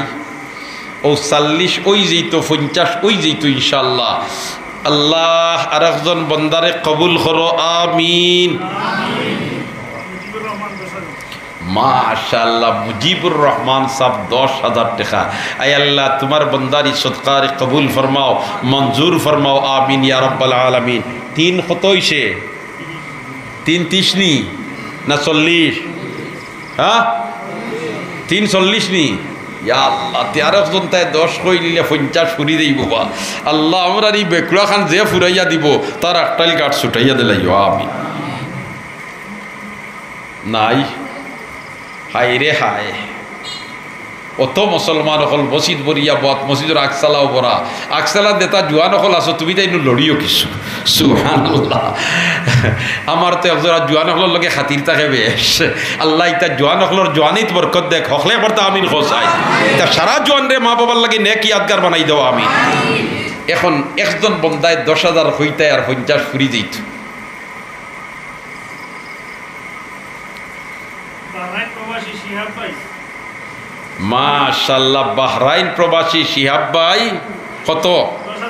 অউ চাল্লিশ অইযিতো, পঞ্চাশ অইযিতো ইনশাআল্লাহ। আল্লাহ, আরকজন বন্দারে কবুল করো, আমিন। মাশাআল্লাহ, মুজিবুর রহমান সাব দশ হাজার টেকা। আয় আল্লাহ, তুমার বন্দার ই সদকারে কবুল ফরমাও, মঞ্জুর ফরমাও, আমিন ইয়া রাব্বাল আলামিন। তিন কত অইছে? তিন তিশ নি? না চল্লিশ? হ্যাঁ, তিন চল্লিশ নি? ইয়া আল্লাহ, তে আরক জনতায় দশ কইলে পঞ্চাশ ফুরি দেইবো বা। আল্লাহ, আমরার ই বেকুড়া খান যে ফুরাইয়া দিবো, তার আকটাইল গাট ছুটাইয়া দিলাইও, আমিন। নাই। হায় রে হায়, অত মুসলমান অকল মসজিদ ভরিয়া বওয়াত, মসজিদর আকসালাও ভরা। আকসালাত যেতা জুয়ান অকল আছো, তুমি তাইন লড়িও কিছু। সুবহানাল্লাহ। আমার তো একজোড়া জুয়ান অকলর লগে খাতির থাকে বেশ। আল্লাহ ইতা জুয়ান অকলর জুয়ানিত বরকত দেখ, হকলে একবার তা আমিন কও চাই। ইতা সারা জুয়ানরে মা বাবার লাগি নেক ইয়াদগার বানাই দেও, আমিন। এখন একজন বন্দায় দশ হাজার কইতায় আর পঞ্চাশ ফুরি দিত। বাহরাইন প্রবাসী শিহাব ভাই। মাশাআল্লাহ, বাহরাইন প্রবাসী শিহাব ভাই, কত? দশ হাজার।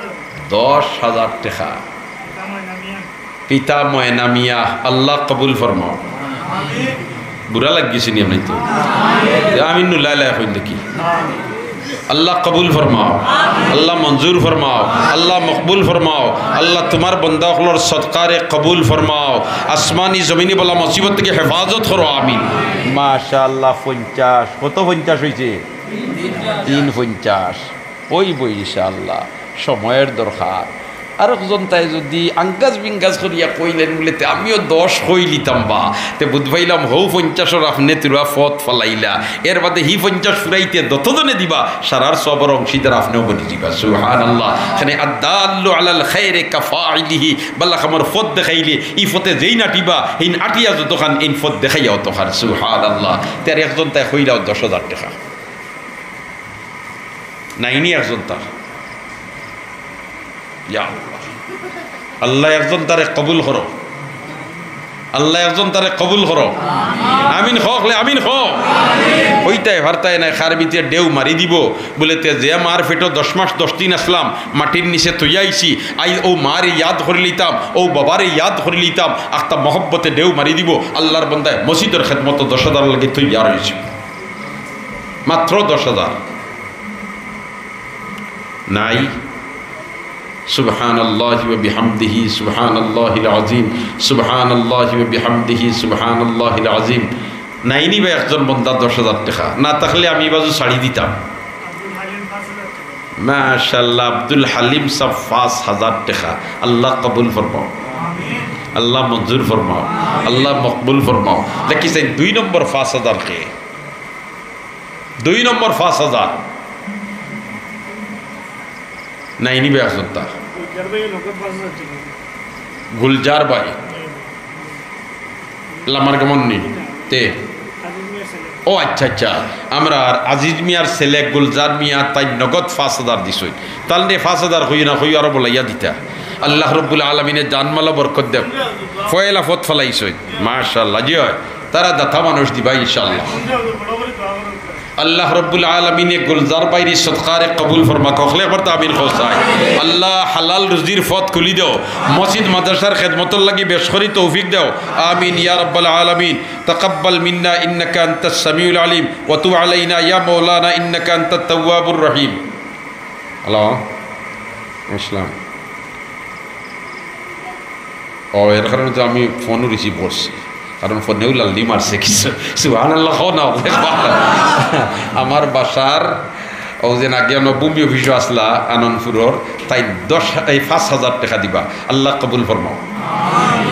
দশ হাজার টেকা। পিতা ময়না মিয়া। পিতা ময়না মিয়া, আল্লাহ কবুল ফরমাও। আমিন। বুড়া লাগিছে নি আপনার তো? আমিন। আমিন নুলাইলা এখন দেখি। আমিন। আল্লাহ কবুল ফরমাও, আল্লাহ মঞ্জুর ফরমাও, আল্লাহ মকবুল ফরমাও, আল্লাহ তুমার বন্দা অকলর সদকারে কবুল ফরমাও, আসমানি জমিনি বালা মুসিবত থাকি হেফাজত করো, আমিন। মাশাআল্লাহ, পঞ্চাশ, কত পঞ্চাশ অইছে? তিন পঞ্চাশ। অইবো ইনশাআল্লাহ, সময়র দরকার। আরক জনতায় যুদি আঙ্গাজ বিঙ্গাজ করিয়া কইলেন বুলে, "তে আমিও দশ কইলিতাম বা।" তে বুঝ পাইলাম, হউ পঞ্চাশর আপনে তুরা ফত ফালাইলা। এর বাদে হি পঞ্চাশ ফুরাইতে যতজনে দিবা, সারার সবর অংশীদার আপনেও বনি যিবা। সুবহানাল্লাহ। এখানে আদ্দাল্লু আলাল খায়রি কাফাইলিহি, বালা কামর ফত দেখাইলে, ই ফতে যেইন আটিবা, হেইন আটিয়া যতখান, এইন ফত দেখাইয়া অতখান। সুবহানাল্লাহ। তে আর একজনতায় কইলাও দশ হাজার টেকা। নাইনি একজনতার। ইয়া আল্লাহ। আল্লাহ একজনতারে কবুল করো। আল্লাহ একজনতারে কবুল করো। আমিন কও, হকলে আমিন কও। কইতায় পারতায় নায়, কার ভিতরে ঢেউ মারি দিবো। বুলে, "তে যে মার পেটো দশ মাস দশ দিন আছলাম, মাটির নিচে থইয়া আইছি, আইজ অউ মারে ইয়াদ করিলিতাম, অউ বাবারে ইয়াদ করিলিতাম।" আখতা মহব্বতে ঢেউ মারি দিবো। আল্লাহর বন্দায় মসজিদর খেদমতো দশ হাজার লাগি তৈয়ার অইছে। মাত্র দশ হাজার। নাই। সুবহানাল্লাহি ওয়া বিহামদিহি, সুবহানাল্লাহিল আযীম, সুবহানাল্লাহি ওয়া বিহামদিহি, সুবহানাল্লাহিল আযীম। নাইনি বা একজন বন্দা দশ হাজার টেকা? না থাকলে আমি বাজু ছাড়ি দিতাম। মাশাআল্লাহ, আব্দুল হালিম সাব পাঁচ হাজার টেকা। আল্লাহ কবুল ফরমাও, আল্লাহ মঞ্জুর ফরমাও, আল্লাহ মকবুল ফরমাও। দেখি চাই দুই নম্বর পাঁচ হাজার কে? দুই নম্বর পাঁচ হাজার। নাইনি বা একজনতা। গুলজার ভাই। লামার গমন নি? তে? ও আচ্ছা, আচ্ছা। আমরার আজিজ মিয়ার ছেলে গুলজার মিয়া তাইন নগদ পাঁচ হাজার দিছইন। তাইলে পাঁচ হাজার কইও না, কইও আরো বলাইয়া দিতা। আল্লাহ রব্বুল আলামিনে জানমালো বরকত দেউক। পয়লা ফত ফালাইছইন। মাশাআল্লাহ। জি অয়। তারা দাতা মানুষ দিবা ইনশাআল্লাহ। আল্লাহ রব্বুল আলামিনে গুলজার ভাইর ই সদকারে কবুল ফরমাউক। হকলে একবার তা আমিন কও চাই। আল্লাহ হালাল রুজির ফত খুলি দেও। মসজিদ মাদ্রাসার খেদমতর লাগি বেশ করি তৌফিক দেও। আমিন ইয়া রাব্বাল আলামিন। তাকাব্বাল মিন্না ইন্নাকা আনতাস সামিউল আলিম ওয়া তুব আলাইনা ইয়া মাওলানা ইন্নাকা আনতাত তাওয়াবুর রহিম। হ্যালো, আসসালাম। ও, এর কারণে তো আমি ফোনও রিসিভ করছি, কারণ ফোনেও লাল্লি মারছে কিছু। সুবহানাল্লাহ, কও না, অনেক ভালা। আমার বাসার, ও যে আগে আমার ভূমি অফিসও আসলা আনন্দপুরর, তাই দশ, এই পাঁচ হাজার টেকা দিবা। আল্লাহ কবুল ফরমাও,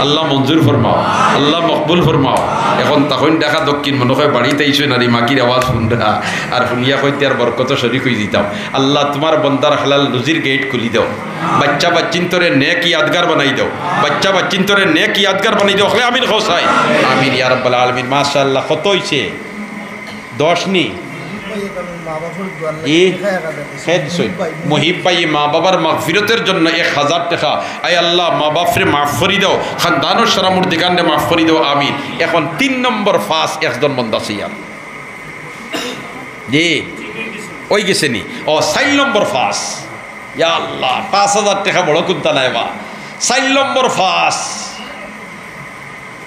আল্লাহ মঞ্জুর ফরমাও, আল্লাহ মকবুল ফরমাও। এখন তখন ঢাকা দক্ষিণ মনে হয় বাড়িত আইছইন আর ই মাগির আওয়াজ হুনরা, আর হুনিয়া কইতে আর বরকত শরিক অই দিতাম। আল্লাহ তুমার বন্দার হালাল রুজির গেইট খুলি দেও। বাচ্চা বাচ্চিন্তরে নেক ইয়াদগার বানাই দেও। বাচ্চা বাচ্চিন্তরে নেক ইয়াদগার বানাই দেও। হকলে আমিন কও চাই। আমিন ইয়া রাব্বাল আলামিন। মাশাআল্লাহ, কত অইছে? দশ নি? ই? কে দিছইন? মুহিব ভাই, মা বাবার মাগফিরতের জন্য এক হাজার টেকা। আয় আল্লাহ, মা বাপরে মাফ করি দেও, খানদানর সারা মুর্দিগানরে মাফ করি দেও, আমিন। এখন তিন নম্বর পাঁচ একজন বন্দা আছে ইয়ার। জি, অই গেছে নি? ও, চাইর নম্বর পাঁচ। ইয়া আল্লাহ, পাঁচ হাজার টেকা বড় কুন্তা নায় বা। চাইর নম্বর পাঁচ।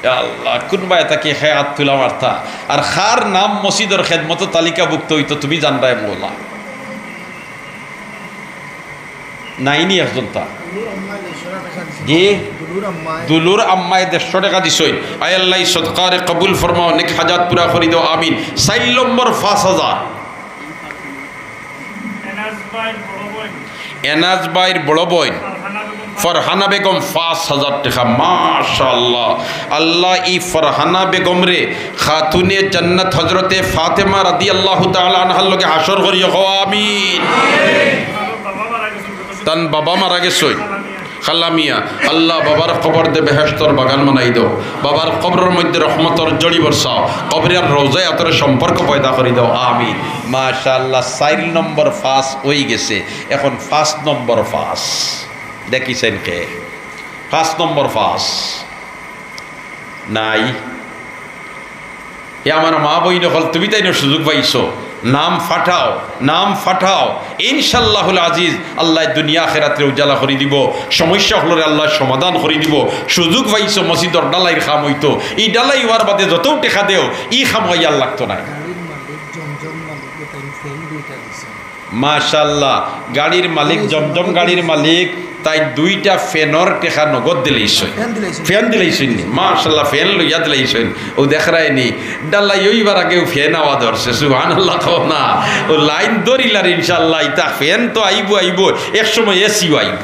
ইয়া আল্লাহ, কুনবায় থাকি হে আত তুলা মারতা? আর কার নাম মসজিদর খেদমতো তালিকাভুক্ত অইতো, তুমি জানরায় মৌলা। নাইনি একজনতা? জি? দুলুর আম্মায় দেড়শো টেকা দিছইন। আয় আল্লাহ, ই সদকারে কবুল ফরমাও, নেক হাজাত পুরা করি দেও, আমিন। চাইর নম্বর পাঁচ হাজার। এনাজ ভাইর বড় বইন ফারহানা বেগম, পাঁচ হাজার টেকা। মাশাআল্লাহ। আল্লাহ, ই ফারহানা বেগমরে খাতুনে জান্নাত হযরতে ফাতেমা রাদিয়াল্লাহু তাআলা আনহার লগে হাশর করিও, কও আমিন। তান বাবা মারা গেছইন। খালা মিয়া, আল্লাহ বাবার কবররে বেহেশতর বাগান বানাই দেও, বাবার কবরর মধ্যে রহমতর জড়ি বরসাও, কবরে আর রওজায় আতরে সম্পর্ক পয়দা করি দেও, আমিন। মাশাআল্লাহ, চাইর নম্বর পাঁচ অই গেছে, এখন পাঁচ নম্বর পাঁচ। দেখি চাইন কে? পাঁচ নম্বর পাঁচ। নাই। এ আমার মা বইন অকল, তুমি তাইনর সুযোগ পাইছো, নাম পাঠাও, নাম পাঠাও। ইনশাআল্লাহুল আজিজ, আল্লায় দুনিয়া আখেরাতরে উজালা করি দিবো, সমস্যা অকলরে আল্লায় সমাধান করি দিবো। সুযোগ পাইছো, মসজিদর ঢালাইর কাম অইতো, ই ঢালাই অওয়ার বাদে যতউ টেকা দেও, ই কাম অইয়া আর লাগতো নায়। মাশাআল্লাহ, গাড়ির মালিক, জমজম গাড়ির মালিক, তাইন দুইটা ফ্যানর টেকা নগদ দিলাইছইন। ফ্যান দিলাইছইন নি? মাশাআল্লাহ, ফ্যান লইয়া দিলাইছইন। অউ দেখরায় নি, ঢালাই অইবার আগেউ ফ্যান আওয়া ধরছে, সুবহানাল্লাহ কও না। অউ লাইন ধরিলার ইনশাআল্লাহ, ইতা ফ্যান তো আইবো, আইবো, এক সময় এসিও আইবো।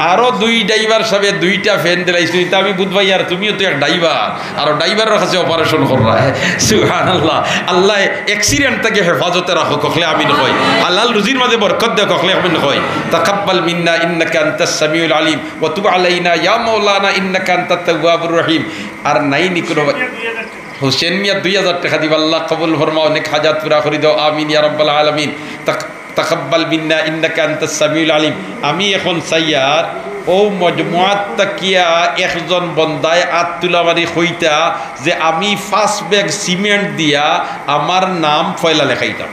আরো দুই ড্রাইভার সাবে দুইটা ফ্যান দিলাইছইন, ইতা আমি বুঝবাই, আর তুমিও তো এক ড্রাইভার। আর ড্রাইভারর কাছে অপারেশন কররায়। সুবহানাল্লাহ। আল্লায় accident থাকি হেফাজতে রাখো, কখলে আমিন কই। হালাল রুজির মাঝে বরকত দেও, কখলে আমিন কই। তাকাব্বাল মিন্না ইন্নাকা আনতাস সামিউল আলিম ওয়া তুব আলাইনা ইয়া মাওলানা ইন্নাকা আনতাত তাওয়াবুর রহিম। আর নাই নি কুনু ভাই? হুসেন মিয়া দুই হাজার টেকা দিবা, আল্লাহ কবুল ফরমাও, নেক হাজাত পুরা করি দেও, আমিন ইয়া রাব্বাল আলামিন। তাক-, তাকাব্বাল মিন্না ইন্নাকা আনতাস সামিউল আলিম। আমি এখন চাইয়ার অউ মজমুয়াত থাকিয়া একজন বন্দায় আত তুলা মারি কইতা যে আমি পাঁচ ব্যাগ সিমেন্ট দিয়া আমার নাম পয়লা লেখাইতাম।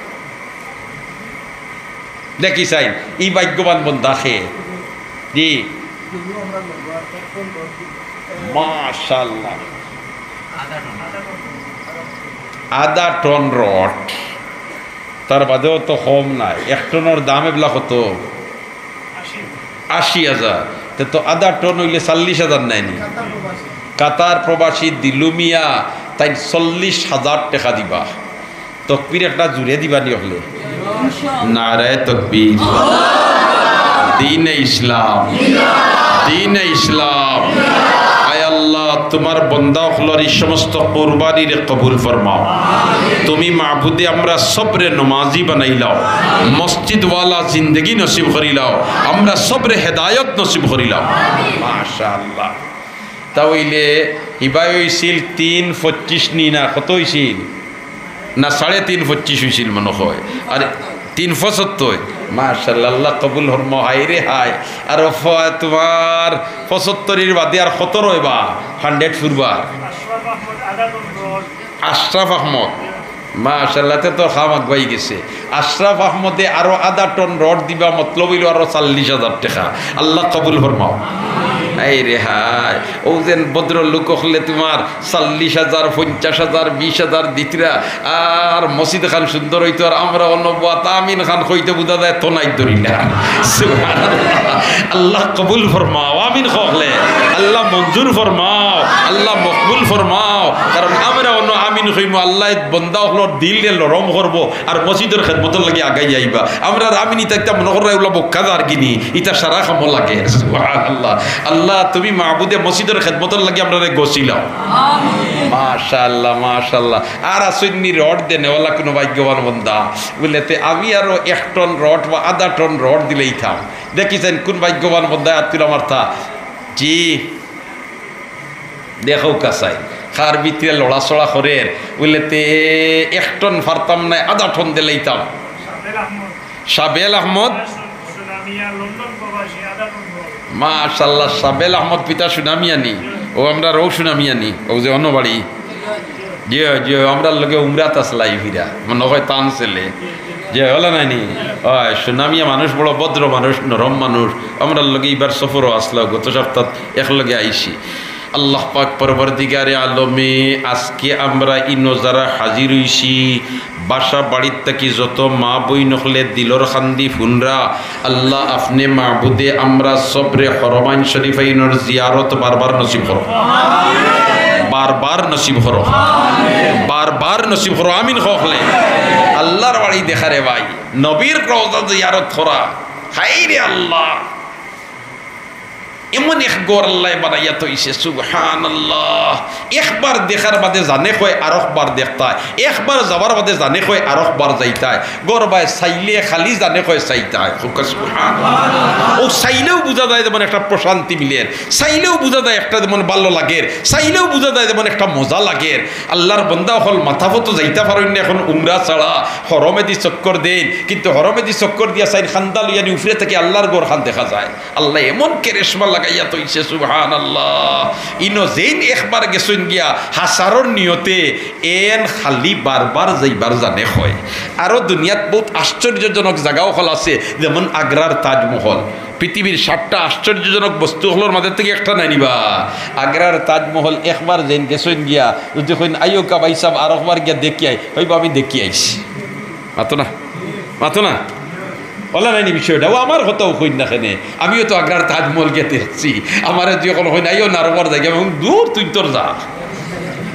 দেখি চাইন, ই ভাগ্যবান বন্দা কে? জি। মাশাআল্লাহ। আধা টন রড। তার বাদেও তো কম নায়। এক টনর দাম এবলা কত? আশি হাজার। তে তো আধা টন অইলে চল্লিশ হাজার নায় নি? কাতার প্রবাসী দিলু মিয়া, তাইন চল্লিশ হাজার টেকা দিবা। তকবীর একটা জুরে দিবা নি অকলে? নারায়ে তকবীর। দ্বীনে ইসলাম, দ্বীনে ইসলাম। আয় আল্লাহ, তুমার বন্দা অকলর ই সমস্ত কুরবানিরে কবুল ফরমাও। তুমি মাবুদে আমরা সবরে নমাজি বানাইলাও, মসজিদওয়ালা জিন্দেগি নসিব করিলাও, আমরা সবরে হেদায়ত নসিব করিলাও। মাশাআল্লাহ। তা অইলে হিবায় অইছিল তিন পঁচিশ নি না, কত অইছিল? না, সাড়ে তিন পঁচিশ অইছিল মনো কয়। আর তিন পঁচাত্তর। মাশাআল্লাহ, আল্লাহ কবুল ফরমাও। হায় রে হায়। আর ফ-, তুমার পঁচাত্তরর বাদে আর কত রইবা? হান্ড্রেড ফুরবা? আশরাফ আহমদ। মাশাআল্লাহ, তে তো কাম আগুয়াই গেছে। আশরাফ আহমদে আরো আধা টন রড দিবা, মতলব অইলো আরো চল্লিশ হাজার টেকা। আল্লাহ কবুল ফরমাও। হায় রে হায়, অউ যেন ভদ্রলোক অকলে তুমার চল্লিশ হাজার, পঞ্চাশ হাজার, বিশ হাজার দিতরা, আর মসজিদ খান সুন্দর অইতো, আর আমরা অনো বওয়াত আমিন খান কইতে বুঝা যায় তো নাই ধরিলা। সুবহানাল্লাহ। আল্লাহ কবুল ফরমাও, আমিন কও অকলে। আল্লাহ মঞ্জুর ফরমাও, আল্লাহ মকবুল ফরমাও, কারণ আমরা অনো আমিন কইমু, আল্লায় বন্দা অকলর দিলরে লরম করবো, আর মসজিদর খেদমতর লাগি আগাই আইবা। আমরার আমিন ইতা ইতা মনো কররায় অউলা বক্কা যার গিনি, ইতা সারা কামো লাগে। সুবহানাল্লাহ। আল্লাহ, তুমি মাবুদে মসজিদর খেদমতর লাগি আমরারে গছিলাও। মাশাআল্লাহ, মাশাআল্লাহ। আর আছইন নি রড দেনেওয়ালা কুনু ভাগ্যবান বন্দা? বুলে, তে আমি আরো এক টন রড বা আধা টন রড দিলাইতাম। দেখি চাইন কুন ভাগ্যবান বন্দায় আত তুলা মারতা। জি। দেখউক্কা চাই, কার ভিতরে লড়াচড়া করের, বুলে, তে এক টন পারতাম নায়, আধা টন দিলাইতাম। সাবেল আহমদ। মাশাআল্লাহ, সাবেল আহমদ পিতা সুনামিয়া নি, অউ আমরার অউ সুনামিয়া নি, অউ যে অনো বাড়ি। জি অয়, জি অয়, আমরার লগে উমরাত আছলা ই ফিরা, মনো কয় তান ছেলে। জি অয়, অলা নায় নি? অয়, সুনামিয়া মানুষ, বড় ভদ্র মানুষ, নরম মানুষ। আমরার লগে ইবার সফরো আছলা, গত সপ্তাত একলগে আইছি। আল্লাহ পাক পরওয়ারদিগারে আলমে, আজকে আমরা ইনো যারা হাজির অইছি, বাসা বাড়িত থাকি যত মা বইন অকলে দিলর কান্দি ফুনরা, আল্লাহ আপনে মাবুদে আমরা সবরে হরমাইন শরীফাইনর জিয়ারত বারবার নসিব করো, বারবার নসিব করো, বারবার নসিব করো। আমিন কও অকলে। আল্লাহর বাড়ি দেখা রে ভাই, নবীর রওজা জিয়ারত করা। হায় রে আল্লাহ, এমন এক ঘর আল্লায় বানাইয়া থইছে, সুবহানাল্লাহ। একবার দেখার বাদে জানে কয় আরকবার দেখতায়, একবার যাওয়ার বাদে জানে কয় আরকবার যাইতায়। ঘর বায় চাইলে খালি জানে কয় চাইতায়। কউক্কা সুবহানাল্লাহ। অউ চাইলেউ বুঝা যায় যেমন একটা প্রশান্তি মিলের, চাইলেউ বুঝা যায় একটা যেমন ভালা লাগের, চাইলেউ বুঝা যায় যেমন একটা মজা লাগের। আল্লাহর বন্দা অকল মাথাফতো যাইতা পারইন না এখন উমরা ছাড়া, হরমেদি চক্কর দেইন, কিন্তু হরমেদি চক্কর দিয়া চাইন কান্দা লইয়া নি উপরে থাকি আল্লাহর ঘরখান দেখা যায়। আল্লায় এমন কেরেশমা লাগাইয়া থইছে, সুবহানাল্লাহ। ইনো যেইন একবার গেছইন গিয়া হাছারর নিয়তে, এন খালি বারবার যাইবার জানে কয়। আরো দুনিয়াত বউত আশ্চর্যজনক জাগা অকল আছে, যেমন আগ্রার তাজমহল। পৃথিবীর সাতটা আশ্চর্যজনক বস্তু অকলর মাঝে থাকি একটা নায় নি বা। আগ্রার তাজমহল একবার যেইন গেছইন গিয়া, যুদি কইন, "আইওকা ভাইসাব, আরকবার গিয়া দেখি আই", কইবা, "আমি দেখি আইছি।" মাতো না, মাতো না। অলা নায় নি বিষয়টা? অউ আমার কথাউ কইন না কেনে, আমিও তো আগ্রার তাজমহল গিয়া দেখছি। আমারে যুদি অখন কইন, "আইও না, আরকবার যাইগি", আমি কইমু, "দূর, তুই তোর যা,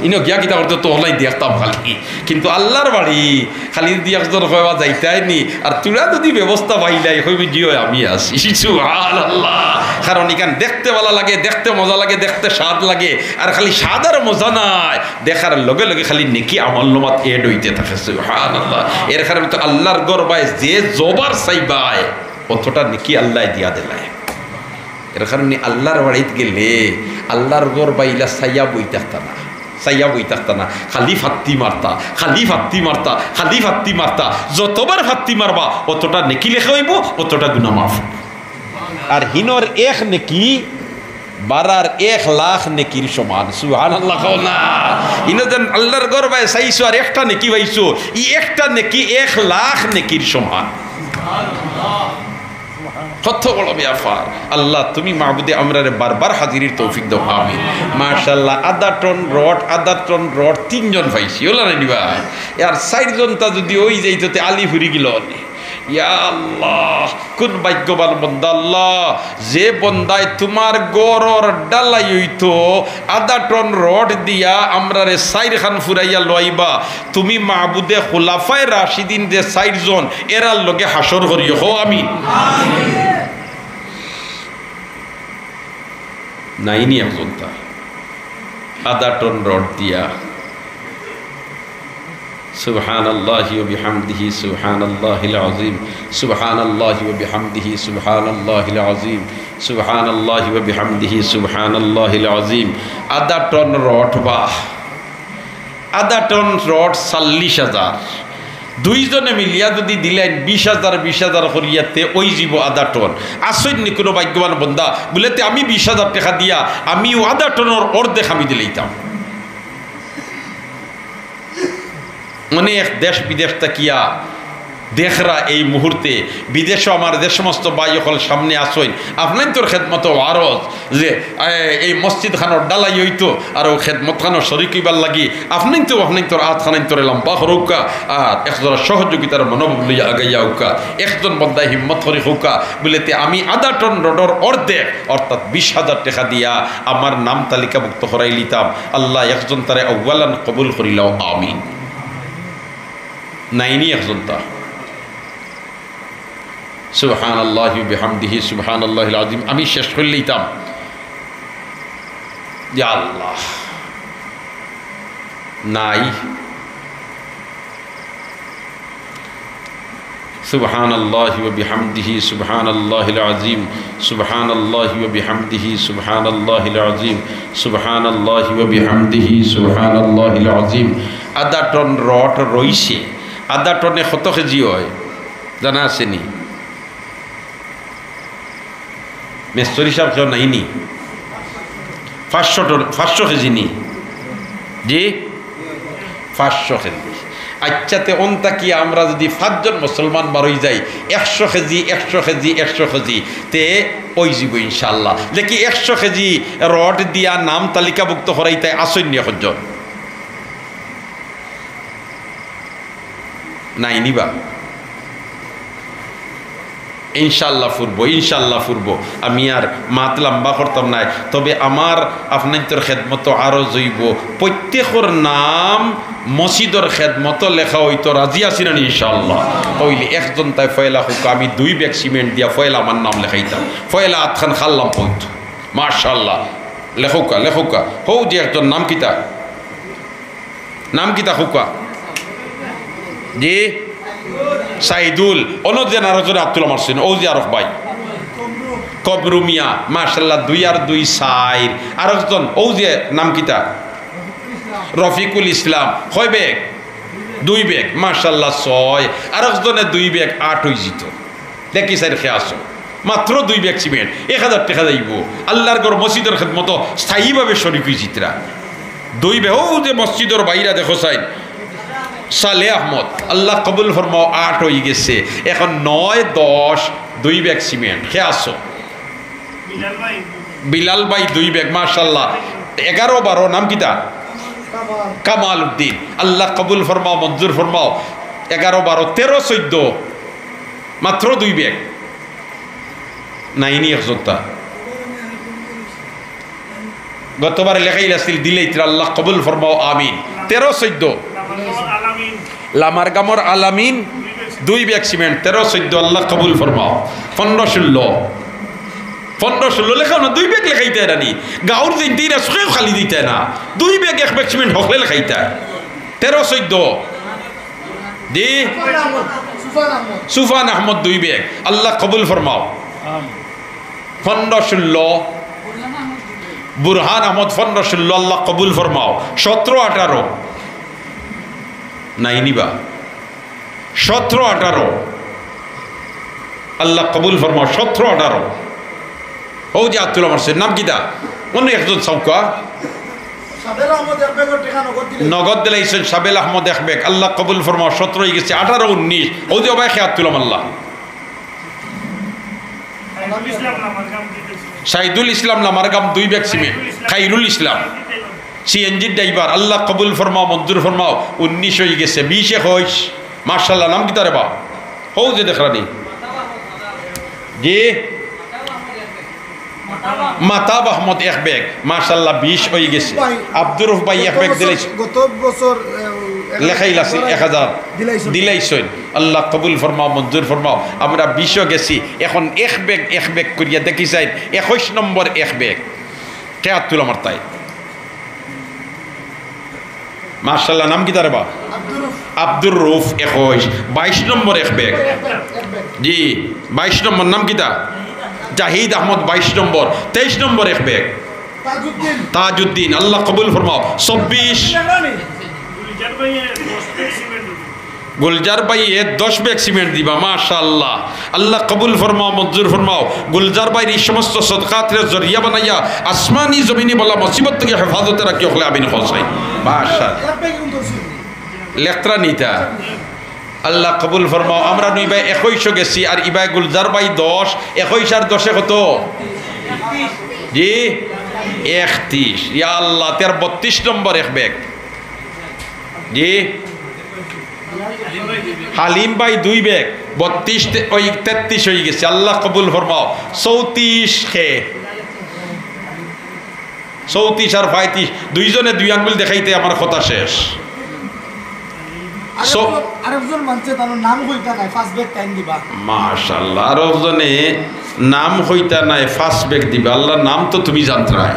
ইনো গিয়া কিতা করতে, তো অলাই দেখতাম খালি।" কিন্তু আল্লাহর বাড়ি খালি যুদি একজন কয়, "বা যাইতায় নি?" আর থুড়া যুদি ব্যবস্থা পাইলাই, কইবি, "জি অয়, আমি আছি।" সুবহানাল্লাহ। কারণ ইখান দেখতে ভালা লাগে, দেখতে মজা লাগে, দেখতে স্বাদ লাগে। আর খালি স্বাদ আর মজা নায়, দেখার লগে লগে খালি নেকি আমলনামাত add অইতে থাকে। সুবহানাল্লাহ। এর কারণে তো আল্লাহর ঘর বায় যে যতবার চাইবায়, অতটা নেকি আল্লায় দিয়া দিলায়। এর কারণে আল্লাহর বাড়িত গেলে আল্লাহর ঘর বায় ইলা চাইয়া বই থাকতা না, চাইয়া বই থাকতা না, খালি ফাত্তি মারতা, খালি ফাত্তি মারতা, খালি ফাত্তি মারতা। যতবার ফাত্তি মারবা, অতটা নেকি লেখা অইবো, অতটা গুনা মাফ। আর হিনর এক নেকি বারার এক লাখ নেকির সমান। সুবহানাল্লাহ কও না। ইনো যেন আল্লাহর ঘর বায় চাইছো আর একটা নেকি পাইছো, ই একটা নেকি এক লাখ নেকির সমান। কত বড় ব্যাপার। আল্লাহ, তুমি মাবুদে আমরারে বারবার হাজিরির তৌফিক দেও, আমিন। মাশাআল্লাহ, আধা টন রড, আধা টন রড তিনজন পাইছি, অলা নায় নি বা? আর চাইরজনতা যুদি অই যাইতো, তে আলি ফুরি গেলো অনে। ইয়া আল্লাহ, কুন ভাগ্যবান বন্দা আল্লাহ, যে বন্দায় তুমার ঘরর ঢালাই অইতো, আধা টন রড দিয়া আমরারে চাইরখান ফুরাইয়া লইবা। তুমি মাবুদে খুলাফায়ে রাশিদিন যে চাইরজন, এরার লগে হাশর করিও, কও আমিন। নাইনি একজনতা আধা টন রড দিয়া। সুবহানাল্লাহি ওয়া বিহামদিহি, সুবহানাল্লাহিল আযীম, সুবহানাল্লাহি ওয়া বিহামদিহি, সুবহানাল্লাহিল আযীম, সুবহানাল্লাহি ওয়া বিহামদিহি, সুবহানাল্লাহিল আযীম। আধা টন রড বা আধা টন রড চল্লিশ হাজার। দুইজনে মিলিয়া যুদি দিলাইন বিশ হাজার, বিশ হাজার করিয়া, তে অইযিবো আধা টন। আছইন নি কুনু ভাগ্যবান বন্দা, বুলে, "তে আমি বিশ হাজার টেকা দিয়া আমি অউ আধা টনর অর্ধেক আমি দিলাইতাম।" অনেক দেশ বিদেশ থাকিয়া দেখরা এই মুহূর্তে, বিদেশো আমার যে সমস্ত ভাই অকল সামনে আছইন, আপনাইনতর খেদমতো আরজ যে, এ, এই মসজিদ খানর ঢালাই অইতো, আর অউ খেদমত খানো শরিক অইবার লাগি, আপনাইনতে, আপনাইনতর আত খানাইনতরে লম্বা করউক্কা, আর একজরা সহযোগিতার মনোভাব লইয়া আগাইয়া আউক্কা। একজন বন্দায় হিম্মত করি কউক্কা, বুলে, "তে আমি আধা টন রডর অর্ধেক, অর্থাৎ বিশ হাজার টেকা দিয়া আমার নাম তালিকাভুক্ত করাইলিতাম।" আল্লাহ, একজনতারে আউয়ালান কবুল করিলাও, আমিন। নাইনি একজনতা। সুবহানাল্লাহি ওয়া বিহামদিহি, সুবহানাল্লাহিল আযীম। আমি শেষ করিলিতাম। ইয়া আল্লাহ। নাই। সুবহানাল্লাহি ওয়া বিহামদিহি, সুবহানাল্লাহিল আযীম। সুবহানাল্লাহি ওয়া বিহামদিহি, সুবহানাল্লাহিল আযীম। সুবহানাল্লাহি ওয়া বিহামদিহি, সুবহানাল্লাহিল আযীম। আধা টন রড রইছে। আধা টনে কত কেজি অয়? জানা আছে নি? মেস্তরি সাব কেউ নাইনি? পাঁচশো টন, পাঁচশো কেজি নি? জি? পাঁচশো কেজি। আইচ্ছা, তে অন থাকি আমরা যুদি পাঁচজন মুসলমান বারই যাই, একশো কেজি, একশো কেজি, একশো কেজি, তে অইযিবো ইনশাআল্লাহ। দেখি একশো কেজি রড দিয়া নাম তালিকাভুক্ত করাইতায় আছইন নি একজন? নাই নি বা? ইনশাআল্লাহ ফুরবো, ইনশাআল্লাহ ফুরবো। আমি আর মাত লম্বা করতাম নায়, তবে আমার আপনাইন্তর খেদমতো আরজ অইবো, প্রত্যেকর নাম মসজিদর খেদমতো লেখা অইতো, রাজি আছি না নি ইনশাআল্লাহ? অইলে একজন তাই পয়লা কউক্কা, আমি দুই ব্যাগ সিমেন্ট দিয়া পয়লা আমার নাম লেখাইতাম, পয়লা আতখান খাল্লাম পইতো। মাশাআল্লাহ, লেখউক্কা, লেখউক্কা। হউ যে একজন, নাম কিতা? নাম কিতা কউক্কা? জি? সাইদুল। অনো যে আরক জনে আত তুলা মারছইন, অউ যে আরক ভাই। কমরু মিয়া, মাশাআল্লাহ, দুই আর দুই চাইর। আরক জন, অউ যে নাম কিতা? রফিকুল ইসলাম। কয় ব্যাগ? দুই ব্যাগ, মাশাআল্লাহ, ছয়। আরক জনে দুই ব্যাগ, আট অইযিতো। দেখি চাইন কে আছো। মাত্র দুই ব্যাগ সিমেন্ট, এক হাজার টেকা যাইবো। আল্লার ঘর মসজিদর খেদমতো স্থায়ীভাবে শরিক অইযিত্রা। দুই ব্যাগ, অউ যে মসজিদর বাইরা দেখো চাইন, সালে আহমদ, আল্লাহ কবুল ফরমাও, আট অইগেছে। এখন নয়, দশ, দুই ব্যাগ সিমেন্ট। কে আছো? বিলাল ভাই দুই ব্যাগ, মাশাআল্লাহ। এগারো, বারো, নাম কিতা? কামাল উদ্দিন। আল্লাহ কবুল ফরমাও, মঞ্জুর ফরমাও। এগারো, বারো, তেরো, চৌদ্দ, মাত্র দুই ব্যাগ। নাই নি একজনতা? গতবার লেখাইল আছিল, দিলাইত্রা, আল্লাহ কবুল ফরমাও, আমিন। তেরো, চৌদ্দ। লামারগামর আলামিন, দুই ব্যাগ সিমেন্ট, তেরো, চৌদ্দ, আল্লাহ কবুল ফরমাও। পনরো, ষোল্ল। পনরো, ষোল্ল লেখাও না, দুই ব্যাগ লেখাইতায় না নি। গাউর দিন দিন আসুকেও খালি দিতায় না। দুই ব্যাগ, এক ব্যাগ সিমেন্ট হকলে লেখাইতায়। তেরো, চৌদ্দ। জি? সুফান আহমদ, দুই ব্যাগ। আল্লাহ কবুল ফরমাও। পনরো, ষোল্ল। বুরহান আহমদ, পনরো, ষোল্ল, আল্লাহ কবুল ফরমাও। সতরো, আঠারো। নাই নি বা? সতরো, আঠারো। আল্লাহ কবুল ফরমাও, সতরো, আঠারো। অউ যে আত তুলা মারছে, নাম কিতা? অন্য একজন চাউক্কা। সাবেল আহমদ এক ব্যাগর টেকা নগদ দিলে। নগদ দিলাইছইন, সাবেল আহমদ এক ব্যাগ। আল্লাহ কবুল ফরমাও, সতরো অইগেছে, আঠারো, উনিশ। অউ যে অবায় কে আত তুলা মারলা। সাইদুল ইসলাম লামারগাম দুই ব্যাগ সিমেন্ট। খাইরুল ইসলাম। সিএনজির ড্রাইভার, আল্লাহ কবুল ফরমাও, মঞ্জুর ফরমাও। উনিশ অইগেছে, বিশ, একুশ। মাশাআল্লাহ, নাম কিতা রে বা? হউ যে দেখরানি। জি? মাতাব আহমদ এক ব্যাগ, মাশাআল্লাহ, বিশ অইগেছে। ভাই, আব্দুর রউফ ভাই এক গত ব্যাগ বছর, দিলাইছইন। গত বছর, এ, এক লেখাইল আছিল এক হাজার। দিলাইছইন। দিলাইছইন। আল্লাহ কবুল ফরমাও, মঞ্জুর ফরমাও। আমরা বিশো গেছি, এখন এক ব্যাগ, এক ব্যাগ করিয়া দেখি চাইন, একুশ নম্বর এক ব্যাগ। কে আত তুলা মারতায়? মাশাআল্লাহ, নাম কিতা রে বা? আব্দুর রউফ। আব্দুর রউফ, একুশ, বাইশ নম্বর এক ব্যাগ। জি, বাইশ নম্বর, নাম কিতা? জাহিদ আহমদ, বাইশ নম্বর, তেইশ নম্বর এক ব্যাগ। তাজউদ্দিন। তাজউদ্দিন, আল্লাহ কবুল ফরমাও। চব্বিশ। গুলজার ভাইয়ে দশ ব্যাগ সিমেন্ট দিবা, মাশাআল্লাহ। আল্লাহ কবুল ফরমাও, মঞ্জুর ফরমাও। গুলজার ভাইর ই সমস্ত সদকাতরে জরিয়া বানাইয়া আসমানি জমিনি বালা মুসিবত থাকি হেফাজতে রাখিও, হকলে আমিন কও চাই। মাশাআল্লাহ। লেখরা নিতা। আল্লাহ কবুল ফরমাও। আমরা নু ইবায় একুশো গেছি, আর ইবায় গুলজার ভাই দশ, একুশ আর দশে কত? জি, একত্রিশ। ইয়া আল্লাহ, তের বত্রিশ নম্বর এক ব্যাগ। জি। হালিম ভাই দুই ব্যাগ, বত্রিশ তে-, ওই তেত্রিশ অইগেছে। আল্লাহ কবুল ফরমাও। চৌত্রিশ কে? চৌত্রিশ আর পঁয়ত্রিশ, দুইজনে দুই আঙ্গুল দেখাইতে আমার কথা শেষ। আরেকজন, সো- আরেকজন মানছে তার নাম কইতা নাই, পাঁচ ব্যাগ টাইম দিবা। মাশাআল্লাহ, আরেকজনে নাম কইতা নাই, পাঁচ ব্যাগ দিবা। আল্লাহ, নাম তো তুমি জানতায়,